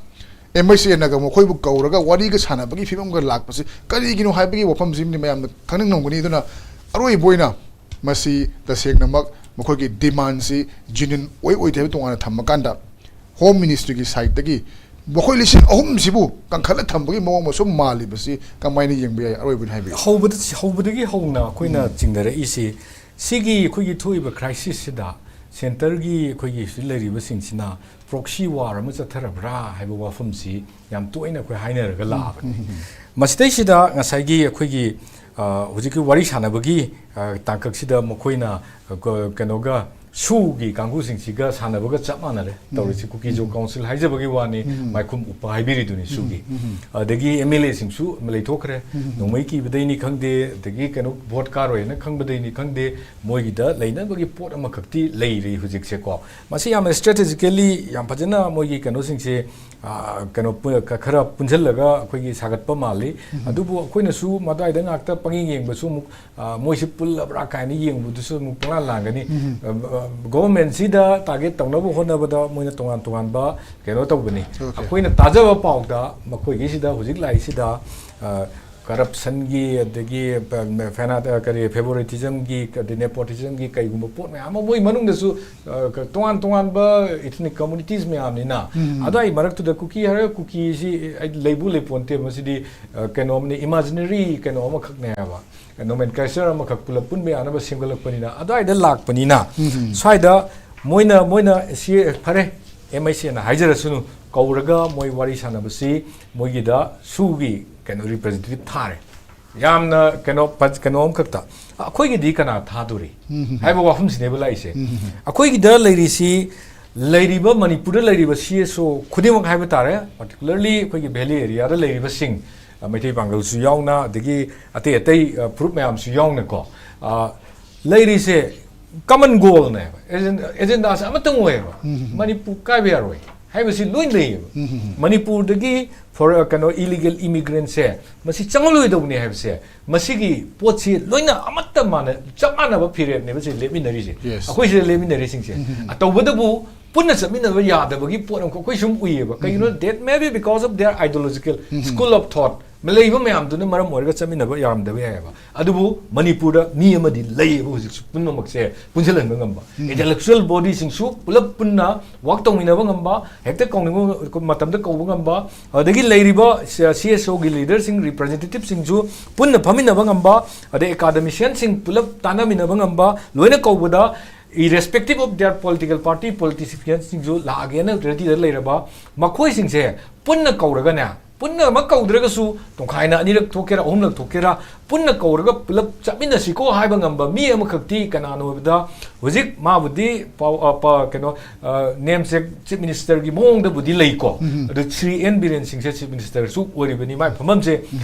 M I C N ꯅꯒ ꯃꯈꯣꯏꯕꯨ ꯀꯧꯔꯒ ꯋꯥꯔꯤꯒ ꯁꯥꯟꯅꯕꯒꯤ ꯐꯤꯕꯝꯒ ꯂꯥꯛꯄꯁꯤ ꯀꯔꯤꯒꯤꯅꯣ ꯍꯥꯏꯕꯒꯤ ꯋꯥꯐꯝꯁꯤꯃꯗꯤ ꯃꯌꯥꯝꯅ ꯈꯪꯅꯤꯡꯂꯝꯒꯅꯤ꯫ ꯑꯗꯨꯅ ꯑꯔꯣꯏꯕ ꯑꯣꯏꯅ ꯃꯁꯤ ꯇꯁꯦꯡꯅꯃꯛ ꯃꯈꯣꯏꯒꯤ demand ꯁꯤ genuine ꯑꯣꯏ ꯑꯣꯏꯗꯦ ꯍꯥꯏꯕ ꯇꯣꯉꯥꯟꯅ ꯊꯝꯃꯀꯥꯟꯗ, Home Ministry ꯒꯤ side ꯇꯒꯤ ꯃꯈꯣꯏ ꯂꯤꯁꯤꯡ ꯑꯍꯨꯝꯁꯤꯕꯨ ꯀꯟꯈꯠꯂ ꯊꯝꯕꯒꯤ ꯃꯑꯣꯡ ꯑꯃ ꯁꯨꯝ ꯃꯥꯜꯂꯤꯕꯁꯤ ꯀꯃꯥꯏꯅ ꯌꯦꯡꯕ ꯌꯥꯏ? ꯑꯔꯣꯏꯕ ꯑꯣꯏꯅ ꯍꯥꯏꯕꯤꯌꯨ꯫ ꯍꯧꯕꯗ ꯍꯧꯕꯗꯒꯤ ꯍꯧꯅ ꯑꯩꯈꯣꯏꯅ ꯆꯤꯡꯅꯔꯛꯏꯁꯤ, ꯁꯤꯒꯤ ꯑꯩꯈꯣꯏꯒꯤ ꯊꯣꯛꯏꯕ crisis ꯁꯤꯗ centre ꯒꯤ ꯑꯩꯈꯣꯏꯒꯤ ꯁꯤꯗ ꯂꯩꯔꯤꯕꯁꯤꯡꯁꯤꯅ proxy war ꯑꯃ ꯆꯠꯊꯔꯕ꯭ꯔꯥ ꯍꯥꯏꯕ ꯋꯥꯐꯝꯁꯤ ꯌꯥꯝ ꯇꯣꯏꯅ ꯑꯩꯈꯣꯏ ꯍꯥꯏꯅꯔꯒ ꯂꯥꯛꯑꯕꯅꯤ꯫ ꯃꯁꯤꯗꯩꯁꯤꯗ ꯉꯁꯥꯏꯒꯤ ꯑꯩꯈꯣꯏꯒꯤ, ꯑ, ꯍꯧꯖꯤꯛꯀꯤ ꯋꯥꯔꯤ ꯁꯥꯟꯅꯕꯒꯤ, ꯑ, ꯇꯥꯡꯀꯛꯁꯤꯗ ꯃꯈꯣꯏꯅ, ꯑ, ꯀ-, ꯀꯩꯅꯣꯒ, ꯁꯨꯒꯤ ꯀꯥꯡꯕꯨꯁꯤꯡꯁꯤꯒ ꯁꯥꯟꯅꯕꯒ ꯆꯞ ꯃꯥꯟꯅꯔꯦ ꯇꯧꯔꯤꯁꯤ꯫ ꯀꯨꯀꯤ ꯖꯣ council ꯍꯥꯏꯖꯕꯒꯤ ꯋꯥꯅꯤ, ꯃꯥꯏꯈꯨꯝ ꯎꯞꯄ ꯍꯥꯏꯕꯤꯔꯤꯗꯨꯅꯤ ꯁꯨꯒꯤ꯫ ꯑꯗꯒꯤ M L A ꯁꯤꯡꯁꯨ ꯂꯩꯊꯣꯛꯈ꯭ꯔꯦ꯫ ꯅꯣꯡꯃꯩ ꯀꯤꯕꯗꯩꯅꯤ ꯈꯪꯗꯦ, ꯑꯗꯒꯤ ꯀꯩꯅꯣ vote ꯀꯥꯔꯣꯏꯅ ꯈꯪꯕꯗꯩꯅꯤ ꯈꯪꯗꯦ, ꯃꯣꯏꯒꯤꯗ ꯂꯩꯅꯕꯒꯤ ꯄꯣꯠ ꯑꯃꯈꯛꯇꯤ ꯂꯩꯔꯤ ꯍꯧꯖꯤꯛꯁꯦꯀꯣ꯫ ꯃꯁꯤ ꯌꯥꯝꯅ strategically ꯌꯥꯝ ꯐꯖꯅ ꯃꯣꯏꯒꯤ ꯀꯩꯅꯣꯁꯤꯡꯁꯦ, ꯑ, ꯀꯩꯅꯣ ꯄꯨ-, ꯈ-, ꯈꯔ ꯄꯨꯟꯁꯤꯜꯂꯒ ꯑꯩꯈꯣꯏꯒꯤ ꯁꯥꯒꯠꯄ ꯃꯥꯜꯂꯤ꯫ ꯑꯗꯨꯕꯨ ꯑꯩꯈꯣꯏꯅꯁꯨ ꯃꯗꯥꯏꯗ ꯉꯥꯛꯇ ꯄꯪꯌꯦꯡ ꯌꯦꯡꯕꯁꯨ ꯑꯃꯨꯛ, ꯑ, ꯃꯣꯏꯁꯤ ꯄꯨꯜꯂꯕ꯭ꯔꯥ ꯀꯥꯏꯅ ꯌꯦꯡꯕꯗꯨꯁꯨ ꯑꯃꯨꯛ ꯄꯪꯂꯥꯟ ꯂꯥꯟꯒꯅꯤ꯫ ꯑ, ꯑ, government ꯁꯤꯗ target ꯇꯧꯅꯕ ꯍꯣꯠꯅꯕꯗ ꯃꯣꯏꯅ ꯇꯣꯉꯥꯟ ꯇꯣꯉꯥꯟꯕ ꯀꯩꯅꯣ ꯇꯧꯕꯅꯤ꯫ ꯑꯩꯈꯣꯏꯅ ꯇꯥꯖꯕ ꯄꯥꯎꯗ ꯃꯈꯣꯏꯒꯤꯁꯤꯗ ꯍꯧꯖꯤꯛ ꯂꯥꯛꯏꯁꯤꯗ, ꯑ, corruption ꯒꯤ, ꯑꯗꯒꯤ, ꯑ, ꯐꯦꯅꯥ-, ꯑ, ꯀꯔꯤ, favoritism ꯒꯤ, ꯑꯗꯩ nepotism ꯒꯤ ꯀꯩꯒꯨꯝꯕ ꯄꯣꯠ ꯃꯌꯥꯝ ꯑꯃ ꯃꯣꯏ ꯃꯅꯨꯡꯗꯁꯨ, ꯑ, ꯀ-, ꯇꯣꯉꯥꯟ ꯇꯣꯉꯥꯟꯕ ethnic communities ꯃꯌꯥꯝꯅꯤꯅ꯫ ꯑꯗꯨꯋꯥꯏ ꯃꯔꯛꯇꯨꯗ ꯀꯨꯀꯤ ꯍꯥꯏꯔꯒ ꯀꯨꯀꯤꯁꯤ ꯑꯩ ꯂꯩꯕꯨ ꯂꯩꯄꯣꯟꯇꯦ꯫ ꯃꯁꯤꯗꯤ, ꯑ, ꯀꯩꯅꯣꯝꯅꯤ, imaginary ꯀꯩꯅꯣ ꯑꯃꯈꯛꯅꯦ ꯍꯥꯏꯕ, nomenclature ꯑꯃꯈꯛ ꯄꯨꯂꯞ ꯄꯨꯟꯕ ꯌꯥꯅꯕ ꯁꯦꯝꯒꯠꯂꯛꯄꯅꯤꯅ, ꯑꯗꯨꯋꯥꯏꯗ ꯂꯥꯛꯄꯅꯤꯅ, ꯁ꯭ꯋꯥꯏꯗ ꯃꯣꯏꯅ, ꯃꯣꯏꯅ ꯁꯤ ꯐꯔꯦ, ꯑꯦꯝ ꯑꯥꯏ ꯁꯤ ꯑꯦꯅ ꯍꯥꯏꯖꯔꯁꯅꯨ, ꯀꯧꯔꯒ ꯃꯣꯏ ꯋꯥꯔꯤ ꯁꯥꯟꯅꯕꯁꯤ ꯃꯣꯏꯒꯤꯗ ꯁꯨꯒꯤ ꯀꯩꯅꯣ ꯔꯤꯄ꯭ꯔꯖꯦꯟꯇꯦꯇꯤꯚ ꯊꯥꯔꯦ꯫ ꯌꯥꯝꯅ ꯀꯩꯅꯣ ꯄ- ꯀꯩꯅꯣ ꯑꯃꯈꯛꯇ ꯑꯩꯈꯣꯏꯒꯤꯗꯤ ꯀꯅꯥ ꯊꯥꯗꯣꯔꯤ ꯍꯥꯏꯕ ꯋꯥꯐꯝꯁꯤꯅꯦꯕ ꯂꯥꯛꯏꯁꯦ꯫ ꯑꯩꯈꯣꯏꯒꯤꯗ ꯂꯩꯔꯤꯁꯤ, ꯂꯩꯔꯤꯕ ꯃꯅꯤꯄꯨꯔꯗ ꯂꯩꯔꯤꯕ ꯁꯤ ꯑꯦꯁ ꯑꯣ ꯈꯨꯗꯤꯡꯃꯛ ꯍꯥꯏꯕ ꯇꯥꯔꯦ, ꯄꯥꯔꯇꯤꯀꯨꯂꯔꯂꯤ ꯑꯩꯈꯣꯏꯒꯤ ꯚꯦꯂꯤ ꯑꯦꯔꯤꯌꯥꯗ ꯂꯩꯔꯤꯕꯁꯤꯡ, ꯑ, ꯃꯩꯇꯩ ꯄꯥꯡꯒꯜꯁꯨ ꯌꯥꯎꯅ, ꯑꯗꯒꯤ ꯑꯇꯩ ꯑꯇꯩ, ꯑ, ꯐꯨꯔꯨꯞ ꯃꯌꯥꯝꯁꯨ ꯌꯥꯎꯅꯀꯣ, ꯑ, ꯂꯩꯔꯤꯁꯦ ꯀꯃꯟ ꯒꯣꯜꯅꯦꯕ, ꯑꯦꯖꯦꯟ- ꯑꯦꯖꯦꯟꯗꯥꯁꯦ ꯑꯃꯇꯪ ꯑꯣꯏꯌꯦꯕ꯫ ꯃꯅꯤꯄꯨꯔ ꯀꯥꯏꯕ ꯌꯥꯔꯣꯏ ꯍꯥꯏꯕꯁꯤ ꯂꯣꯏ ꯂꯩꯌꯦꯕ꯫ ꯃꯅꯤꯄꯨꯔꯗꯒꯤ ꯐꯣꯔ- ꯀꯩꯅꯣ, ꯏꯂꯤꯒꯦꯜ ꯏꯃꯤꯒ꯭ꯔꯦꯟꯁꯦ ꯃꯁꯤ ꯆꯪꯍꯜꯂꯣꯏꯗꯧꯕꯅꯤ ꯍꯥꯏꯕꯁꯦ, ꯃꯁꯤꯒꯤ ꯄꯣꯠꯁꯤ ꯂꯣꯏꯅ ꯑꯃꯠꯇ ꯃꯥꯟꯅ, ꯆꯞ ꯃꯥꯟꯅꯕ ꯐꯤꯔꯦꯞꯅꯦꯕ ꯁꯤ ꯂꯦꯞꯃꯤꯟꯅꯔꯤꯁꯦ꯫ Yes. ꯑꯩꯈꯣꯏ ꯁꯤꯗ ꯂꯦꯞꯃꯤꯟꯅꯔꯤꯁꯤꯡꯁꯦ꯫ ꯇꯧꯕꯇꯕꯨ ꯄꯨꯟꯅ ꯆꯠꯃꯤꯟꯅꯕ ꯌꯥꯗꯕꯒꯤ ꯄꯣꯠ ꯑꯃꯈꯛ ꯑꯩꯈꯣꯏ ꯁꯨꯝ ꯎꯏꯌꯦꯕ꯫ ꯀꯩꯒꯤꯅꯣ? That may be because of their ideological school of thought꯫ ꯂꯩꯕ ꯃꯌꯥꯝꯗꯨꯅ ꯃꯔꯝ ꯑꯣꯏꯔꯒ ꯆꯠꯃꯤꯟꯅꯕ ꯌꯥꯔꯝꯗꯕ ꯌꯥꯏꯑꯕ꯫ ꯑꯗꯨꯕꯨ ꯃꯅꯤꯄꯨꯔꯗ ꯃꯤ ꯑꯃꯗꯤ ꯂꯩꯌꯦꯕ ꯍꯧꯖꯤꯛꯁꯨ ꯄꯨꯝꯅꯃꯛꯁꯦ ꯄꯨꯟꯁꯤꯜꯍꯟꯕ ꯉꯝꯕ꯫ Intellectual bodyꯁꯤꯡꯁꯨ ꯄꯨꯂꯞ ꯄꯨꯟꯅ ꯋꯥꯛ ꯇꯧꯃꯤꯟꯅꯕ ꯉꯝꯕ, ꯍꯦꯛꯇ ꯀꯧꯅꯤꯡꯕ ꯃꯇꯝꯗ ꯀꯧꯕ ꯉꯝꯕ, ꯑꯗꯒꯤ ꯂꯩꯔꯤꯕ ꯁꯤ ꯑꯦꯁ ꯑꯣꯒꯤ ꯂꯤꯗꯔꯁꯤꯡ, ꯔꯤꯄ꯭ꯔꯖꯦꯟꯇꯦꯇꯤꯚꯁꯤꯡꯁꯨ ꯄꯨꯟꯅ ꯐꯝꯃꯤꯟꯅꯕ ꯉꯝꯕ, ꯑꯗꯩ ꯑꯦꯀꯥꯗꯃꯤꯁꯤꯌꯥꯟꯁꯤꯡ ꯄꯨꯂꯞ ꯇꯥꯟꯅꯃꯤꯟꯅꯕ ꯉꯝꯕ, ꯂꯣꯏꯅ ꯀꯧꯕꯗ irrespective of their political party, ꯄꯣꯂꯤꯇꯤꯁꯤꯌꯥꯟꯁꯤꯡꯁꯨ ꯂꯥꯛꯑꯒꯦꯅ ꯔꯦꯗꯤꯗ ꯂꯩꯔꯕ ꯃꯈꯣꯏꯁꯤꯡꯁꯦ ꯄꯨꯟꯅ ꯀꯧꯔꯒꯅꯦ, ꯄꯨꯟꯅꯃꯛ ꯀꯧꯗ꯭ꯔꯒꯁꯨ ꯇꯣꯈꯥꯏꯅ ꯑꯅꯤꯔꯛ ꯊꯣꯛꯀꯦꯔꯥ, ꯑꯍꯨꯝꯂꯛ ꯊꯣꯛꯀꯦꯔꯥ, ꯄꯨꯟꯅ ꯀꯧꯔꯒ ꯄꯨꯂꯞ ꯆꯠꯃꯤꯟꯅꯁꯤꯀꯣ ꯍꯥꯏꯕ ꯉꯝꯕ ꯃꯤ ꯑꯃꯈꯛꯇꯤ ꯀꯅꯥꯅꯣ ꯍꯥꯏꯕꯗ, ꯍꯧꯖꯤꯛ ꯃꯥꯕꯨꯗꯤ ꯄꯥꯎ-, ꯑ, ꯄ-, ꯀꯩꯅꯣ, ꯑ, ꯅꯦꯝꯁꯦ ꯆꯤꯐ ꯃꯤꯅꯤꯁꯇꯔꯒꯤ ꯃꯑꯣꯡꯗꯕꯨꯗꯤ ꯂꯩꯀꯣ꯫ ꯑꯗꯨ ꯁ꯭ꯔꯤ ꯑꯦꯟ ꯕꯤꯔꯦꯟ ꯁꯤꯡꯁꯦ ꯆꯤꯐ ꯃꯤꯅꯤꯁꯇꯔꯁꯨ ꯑꯣꯏꯔꯤꯕꯅꯤ, ꯃꯥꯏ ꯐꯝꯐꯝꯁꯦ,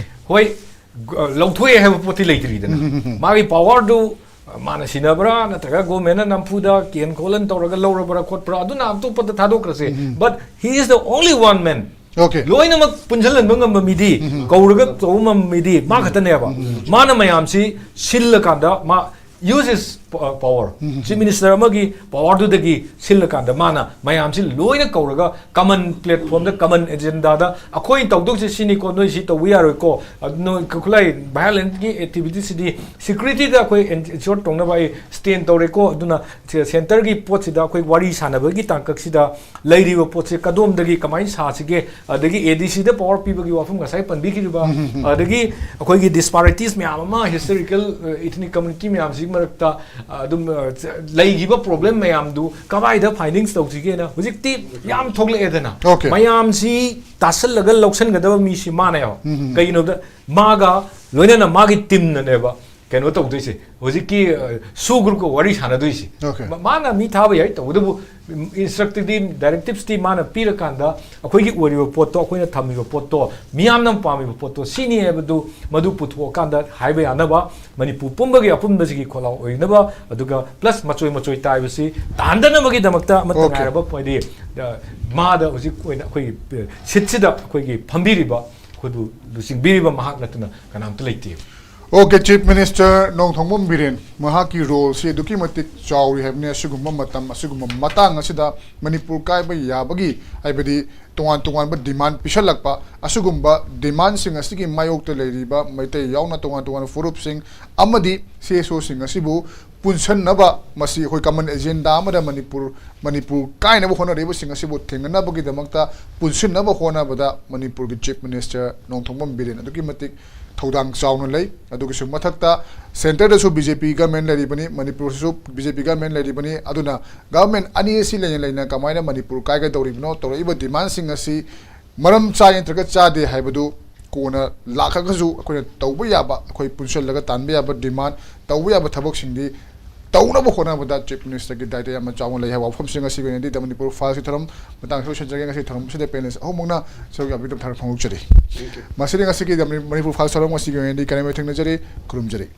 ꯍꯣꯏ, ꯂꯧꯊꯣꯛꯑꯦ ꯍꯥꯏꯕ ꯄꯣꯠꯇꯤ ꯂꯩꯇ꯭ꯔꯤꯗꯅ꯫ ꯃꯥꯒꯤ ꯄꯋꯥꯔꯗꯨ ꯃꯥꯅ ꯁꯤꯟꯅꯕ꯭ꯔꯥ, ꯅꯠꯇ꯭ꯔꯒ ꯒꯣꯔꯃꯦꯟꯅ ꯅꯝꯐꯨꯗ ꯀꯦꯟ ꯈꯣꯠꯍꯟ ꯇꯧꯔꯒ ꯂꯧꯔꯕ꯭ꯔꯥ ꯈꯣꯠꯄ꯭ꯔꯥ, ꯑꯗꯨꯅ ꯑꯇꯣꯞꯄꯗ ꯊꯥꯗꯣꯛꯈ꯭ꯔꯁꯦ꯫ But he is the only one man. Okay. ꯂꯣꯏꯅꯃꯛ ꯄꯨꯟꯁꯤꯜꯍꯟꯕ ꯉꯝꯕ ꯃꯤꯗꯤ, ꯀꯧꯔꯒ ꯇꯧꯕ ꯉꯝꯕ ꯃꯤꯗꯤ ꯃꯥ ꯈꯛꯇꯅꯦꯕ꯫ ꯃꯥꯅ ꯃꯌꯥꯝꯁꯤ ꯁꯤꯜꯂꯀꯥꯟꯗ ꯃꯥ use his power, chief minister ꯑꯃꯒꯤ ꯄꯋꯥꯔꯗꯨꯗꯒꯤ ꯁꯤꯜꯂꯀꯥꯟꯗ ꯃꯥꯅ ꯃꯌꯥꯝꯁꯤ ꯂꯣꯏꯅ ꯀꯧꯔꯒ ꯀꯃꯟ ꯄ꯭ꯂꯦꯠꯐꯣꯝꯗ, ꯀꯃꯟ ꯑꯦꯖꯦꯟꯗꯥꯗ ꯑꯩꯈꯣꯏꯅ ꯇꯧꯗꯣꯏꯁꯦ ꯁꯤꯅꯤꯀꯣ, ꯅꯣꯏ ꯁꯤ ꯇꯧꯕ ꯌꯥꯔꯣꯏꯀꯣ, ꯑꯗꯨ ꯅꯣꯏ ꯈꯨꯠꯂꯥꯏ ꯚꯥꯏꯑꯣꯂꯦꯟꯁꯀꯤ ꯑꯦꯛꯇꯤꯚꯤꯇꯤꯁꯤꯗꯤ ꯁꯤꯀ꯭ꯌꯨꯔꯤꯇꯤꯗ ꯑꯩꯈꯣꯏ ꯏꯟꯁꯤꯌꯣꯔ ꯇꯧꯅꯕ ꯑꯩ ꯁ꯭ꯇꯦꯟ ꯇꯧꯔꯦꯀꯣ꯫ ꯑꯗꯨꯅ ꯁꯦꯟꯇꯔꯒꯤ ꯄꯣꯠꯁꯤꯗ ꯑꯩꯈꯣꯏ ꯋꯥꯔꯤ ꯁꯥꯟꯅꯕꯒꯤ ꯇꯥꯡꯀꯛꯁꯤꯗ ꯂꯩꯔꯤꯕ ꯄꯣꯠꯁꯦ ꯀꯗꯣꯝꯗꯒꯤ ꯀꯃꯥꯏꯅ ꯁꯥꯁꯤꯒꯦ, ꯑꯗꯒꯤ ꯑꯦ ꯗꯤ ꯁꯤꯗ ꯄꯋꯥꯔ ꯄꯤꯕꯒꯤ ꯋꯥꯐꯝ ꯉꯁꯥꯏ ꯄꯟꯕꯤꯈꯤꯕ, ꯑꯗꯒꯤ ꯑꯩꯈꯣꯏꯒꯤ ꯗꯤꯁꯄꯥꯔꯤꯇꯤꯁ ꯃꯌꯥꯝ ꯑꯃ ꯍꯤꯁꯇꯣꯔꯤꯀꯦꯜ, ꯏꯊꯅꯤꯛ ꯀꯝꯃ꯭ꯌꯨꯅꯤꯇꯤ ꯃꯌꯥꯝꯁꯤꯒꯤ ꯃꯔꯛꯇ ꯑꯗꯨꯝ ꯑ, ꯆ- ꯂꯩꯈꯤꯕ ꯄ꯭ꯔꯣꯕ꯭ꯂꯦꯝ ꯃꯌꯥꯝꯗꯨ ꯀꯃꯥꯏꯗ ꯐꯥꯏꯟꯗꯤꯡꯁ ꯇꯧꯁꯤꯒꯦꯅ ꯍꯧꯖꯤꯛꯇꯤ ꯌꯥꯝ ꯊꯣꯛꯂꯛꯑꯦꯗꯅ꯫ Okay. ꯃꯌꯥꯝꯁꯤ ꯇꯥꯁꯜꯂꯒ ꯂꯧꯁꯟꯒꯗꯕ ꯃꯤꯁꯤ ꯃꯥꯅꯦꯕ꯫ ꯎꯝ. ꯀꯩꯒꯤꯅꯣꯗ ꯃꯥꯒ ꯂꯣꯏꯅꯅ ꯃꯥꯒꯤ ꯇꯤꯝꯅꯅꯦꯕ ꯀꯩꯅꯣ ꯇꯧꯗꯣꯏꯁꯦ, ꯍꯧꯖꯤꯛꯀꯤ ꯁꯨ ꯒ꯭ꯔꯨꯞꯀ ꯋꯥꯔꯤ ꯁꯥꯟꯅꯗꯣꯏꯁꯦ꯫ Okay. ꯃ- ꯃꯥꯅ ꯃꯤ ꯊꯥꯕ ꯌꯥꯏ, ꯇꯧꯕꯇꯕꯨ ꯏꯟꯁꯇ꯭ꯔꯛꯇꯤꯚꯇꯤ, ꯗꯥꯏꯔꯦꯛꯇꯤꯞꯁꯇꯤ ꯃꯥꯅ ꯄꯤꯔꯀꯥꯟꯗ ꯑꯩꯈꯣꯏꯒꯤ ꯑꯣꯏꯔꯤꯕ ꯄꯣꯠꯇꯣ, ꯑꯩꯈꯣꯏꯅ ꯊꯝꯃꯤꯕ ꯄꯣꯠꯇꯣ, ꯃꯤꯌꯥꯝꯅ ꯄꯥꯝꯃꯤꯕ ꯄꯣꯠꯇꯣ ꯁꯤꯅꯤ ꯍꯥꯏꯕꯗꯨ ꯃꯗꯨ ꯄꯨꯊꯣꯛꯑꯀꯥꯟꯗ ꯍꯥꯏꯕ ꯌꯥꯅꯕ, ꯃꯅꯤꯄꯨꯔ ꯄꯨꯝꯕꯒꯤ ꯑꯄꯨꯟꯕꯁꯤꯒꯤ ꯈꯣꯜꯂꯥꯎ ꯑꯣꯏꯅꯕ, ꯑꯗꯨꯒ ꯄ꯭ꯂꯁ ꯃꯆꯣꯏ ꯃꯆꯣꯏ ꯇꯥꯏꯕꯁꯤ ꯇꯥꯍꯟꯗꯅꯕꯒꯤꯗꯃꯛꯇ ꯑꯃꯠꯇ Okay. ꯉꯥꯏꯔꯕ ꯍꯥꯏꯗꯤ, ꯑ, ꯃꯥꯗ ꯍꯧꯖꯤꯛ ꯑꯣꯏꯅ ꯑꯩꯈꯣꯏꯒꯤ, ꯑ, ꯁꯤꯠꯁꯤꯗ ꯑꯩꯈꯣꯏꯒꯤ ꯐꯝꯕꯤꯔꯤꯕ, ꯑꯩꯈꯣꯏꯕꯨ ꯂꯨꯆꯤꯡꯕꯤꯔꯤꯕ ꯃꯍꯥꯛ ꯅꯠꯇꯅ ꯀꯅꯥꯝꯇ ꯂꯩꯇꯦ꯫ Okay, Chief Minister Nongthombam Biren, ꯃꯍꯥꯛꯀꯤ ꯔꯣꯜꯁꯤ ꯑꯗꯨꯛꯀꯤ ꯃꯇꯤꯛ ꯆꯥꯎꯔꯤ ꯍꯥꯏꯕꯅꯤ꯫ ꯑꯁꯤꯒꯨꯝꯕ ꯃꯇꯝ, ꯑꯁꯤꯒꯨꯝꯕ ꯃꯇꯥꯡ ꯑꯁꯤꯗ ꯃꯅꯤꯄꯨꯔ ꯀꯥꯏꯕ ꯌꯥꯕꯒꯤ, ꯍꯥꯏꯕꯗꯤ ꯇꯣꯉꯥꯟ ꯇꯣꯉꯥꯟꯕ ꯗꯤꯃꯥꯟ ꯄꯤꯁꯜꯂꯛꯄ, ꯑꯁꯤꯒꯨꯝꯕ ꯗꯤꯃꯥꯟꯁꯤꯡ ꯑꯁꯤꯒꯤ ꯃꯥꯌꯣꯛꯇ ꯂꯩꯔꯤꯕ ꯃꯩꯇꯩ ꯌꯥꯎꯅ ꯇꯣꯉꯥꯟ ꯇꯣꯉꯥꯟꯕ ꯐꯨꯔꯨꯞꯁꯤꯡ ꯑꯃꯗꯤ ꯁꯤ ꯑꯦꯁ ꯑꯣꯁꯤꯡ ꯑꯁꯤꯕꯨ ꯄꯨꯟꯁꯤꯟꯅꯕ, ꯃꯁꯤ ꯑꯩꯈꯣꯏ ꯀꯃꯟ ꯑꯦꯖꯦꯟꯗꯥ ꯑꯃꯗ ꯃꯅꯤꯄꯨꯔ, ꯃꯅꯤꯄꯨꯔ ꯀꯥꯏꯅꯕ ꯍꯣꯠꯅꯔꯤꯕꯁꯤꯡ ꯑꯁꯤꯕꯨ ꯊꯦꯡꯅꯅꯕꯒꯤꯗꯃꯛꯇ ꯄꯨꯟꯁꯤꯟꯅꯕ ꯍꯣꯠꯅꯕꯗ ꯃꯅꯤꯄꯨꯔꯒꯤ Chief Minister ꯅꯣꯡꯊꯣꯝꯕꯝ ꯕꯤꯔꯦꯟ ꯑꯗꯨꯛꯀꯤ ꯃꯇꯤꯛ ꯊꯧꯗꯥꯡ ꯆꯥꯎꯅ ꯂꯩ꯫ ꯑꯗꯨꯒꯤꯁꯨ ꯃꯊꯛꯇ centreꯗꯁꯨ B J P government ꯂꯩꯔꯤꯕꯅꯤ, ꯃꯅꯤꯄꯨꯔꯁꯤꯁꯨ B J P government ꯂꯩꯔꯤꯕꯅꯤ꯫ ꯑꯗꯨꯅ government ꯑꯅꯤ ꯑꯁꯤ ꯂꯩꯅ ꯂꯩꯅ ꯀꯃꯥꯏꯅ ꯃꯅꯤꯄꯨꯔ ꯀꯥꯏꯒꯗꯧꯔꯤꯕꯅꯣ, ꯇꯧꯔꯛꯏꯕ ꯗꯤꯃꯥꯟꯁꯤꯡ ꯑꯁꯤ ꯃꯔꯝ ꯆꯥꯏ ꯅꯠꯇ꯭ꯔꯒ ꯆꯥꯗꯦ ꯍꯥꯏꯕꯗꯨ ꯀꯣꯟꯅ ꯂꯥꯛꯈ꯭ꯔꯒꯁꯨ ꯑꯩꯈꯣꯏꯅ ꯇꯧꯕ ꯌꯥꯕ, ꯑꯩꯈꯣꯏ ꯄꯨꯟꯁꯤꯜꯂꯒ ꯇꯥꯟꯕ ꯌꯥꯕ ꯗꯤꯃꯥꯟ, ꯇꯧꯕ ꯌꯥꯕ ꯊꯕꯛꯁꯤꯡꯗꯤ ꯇꯧꯅꯕ ꯍꯣꯠꯅꯕꯗ Chief Ministerꯒꯤ ꯗꯥꯏꯇ ꯌꯥꯝꯅ ꯆꯥꯎꯅ ꯂꯩ ꯍꯥꯏꯕ ꯋꯥꯐꯝꯁꯤꯡ ꯑꯁꯤꯒꯤ ꯑꯣꯏꯅꯗꯤ The Manipur Filesꯀꯤ ꯊꯧꯔꯝ ꯃꯇꯥꯡꯁꯤꯗ ꯂꯣꯏꯁꯤꯟꯖꯔꯒꯦ꯫ ꯉꯁꯤ ꯊꯧꯔꯝ ꯑꯁꯤꯗ panelist ꯑꯍꯨꯝꯃꯛꯅ ꯁꯔꯨꯛ ꯌꯥꯕꯤꯗꯕ ꯊꯥꯒꯠ ꯐꯣꯡꯗꯣꯛꯆꯔꯤ꯫ ꯃꯁꯤꯗꯤ ꯉꯁꯤꯒꯤ The Manipur Files ꯊꯧꯔꯝ ꯑꯁꯤꯒꯤ ꯑꯣꯏꯅꯗꯤ ꯀꯔꯝꯕ ꯊꯦꯡꯅꯖꯔꯤ, ꯈꯨꯔꯨꯝꯖꯔꯤ꯫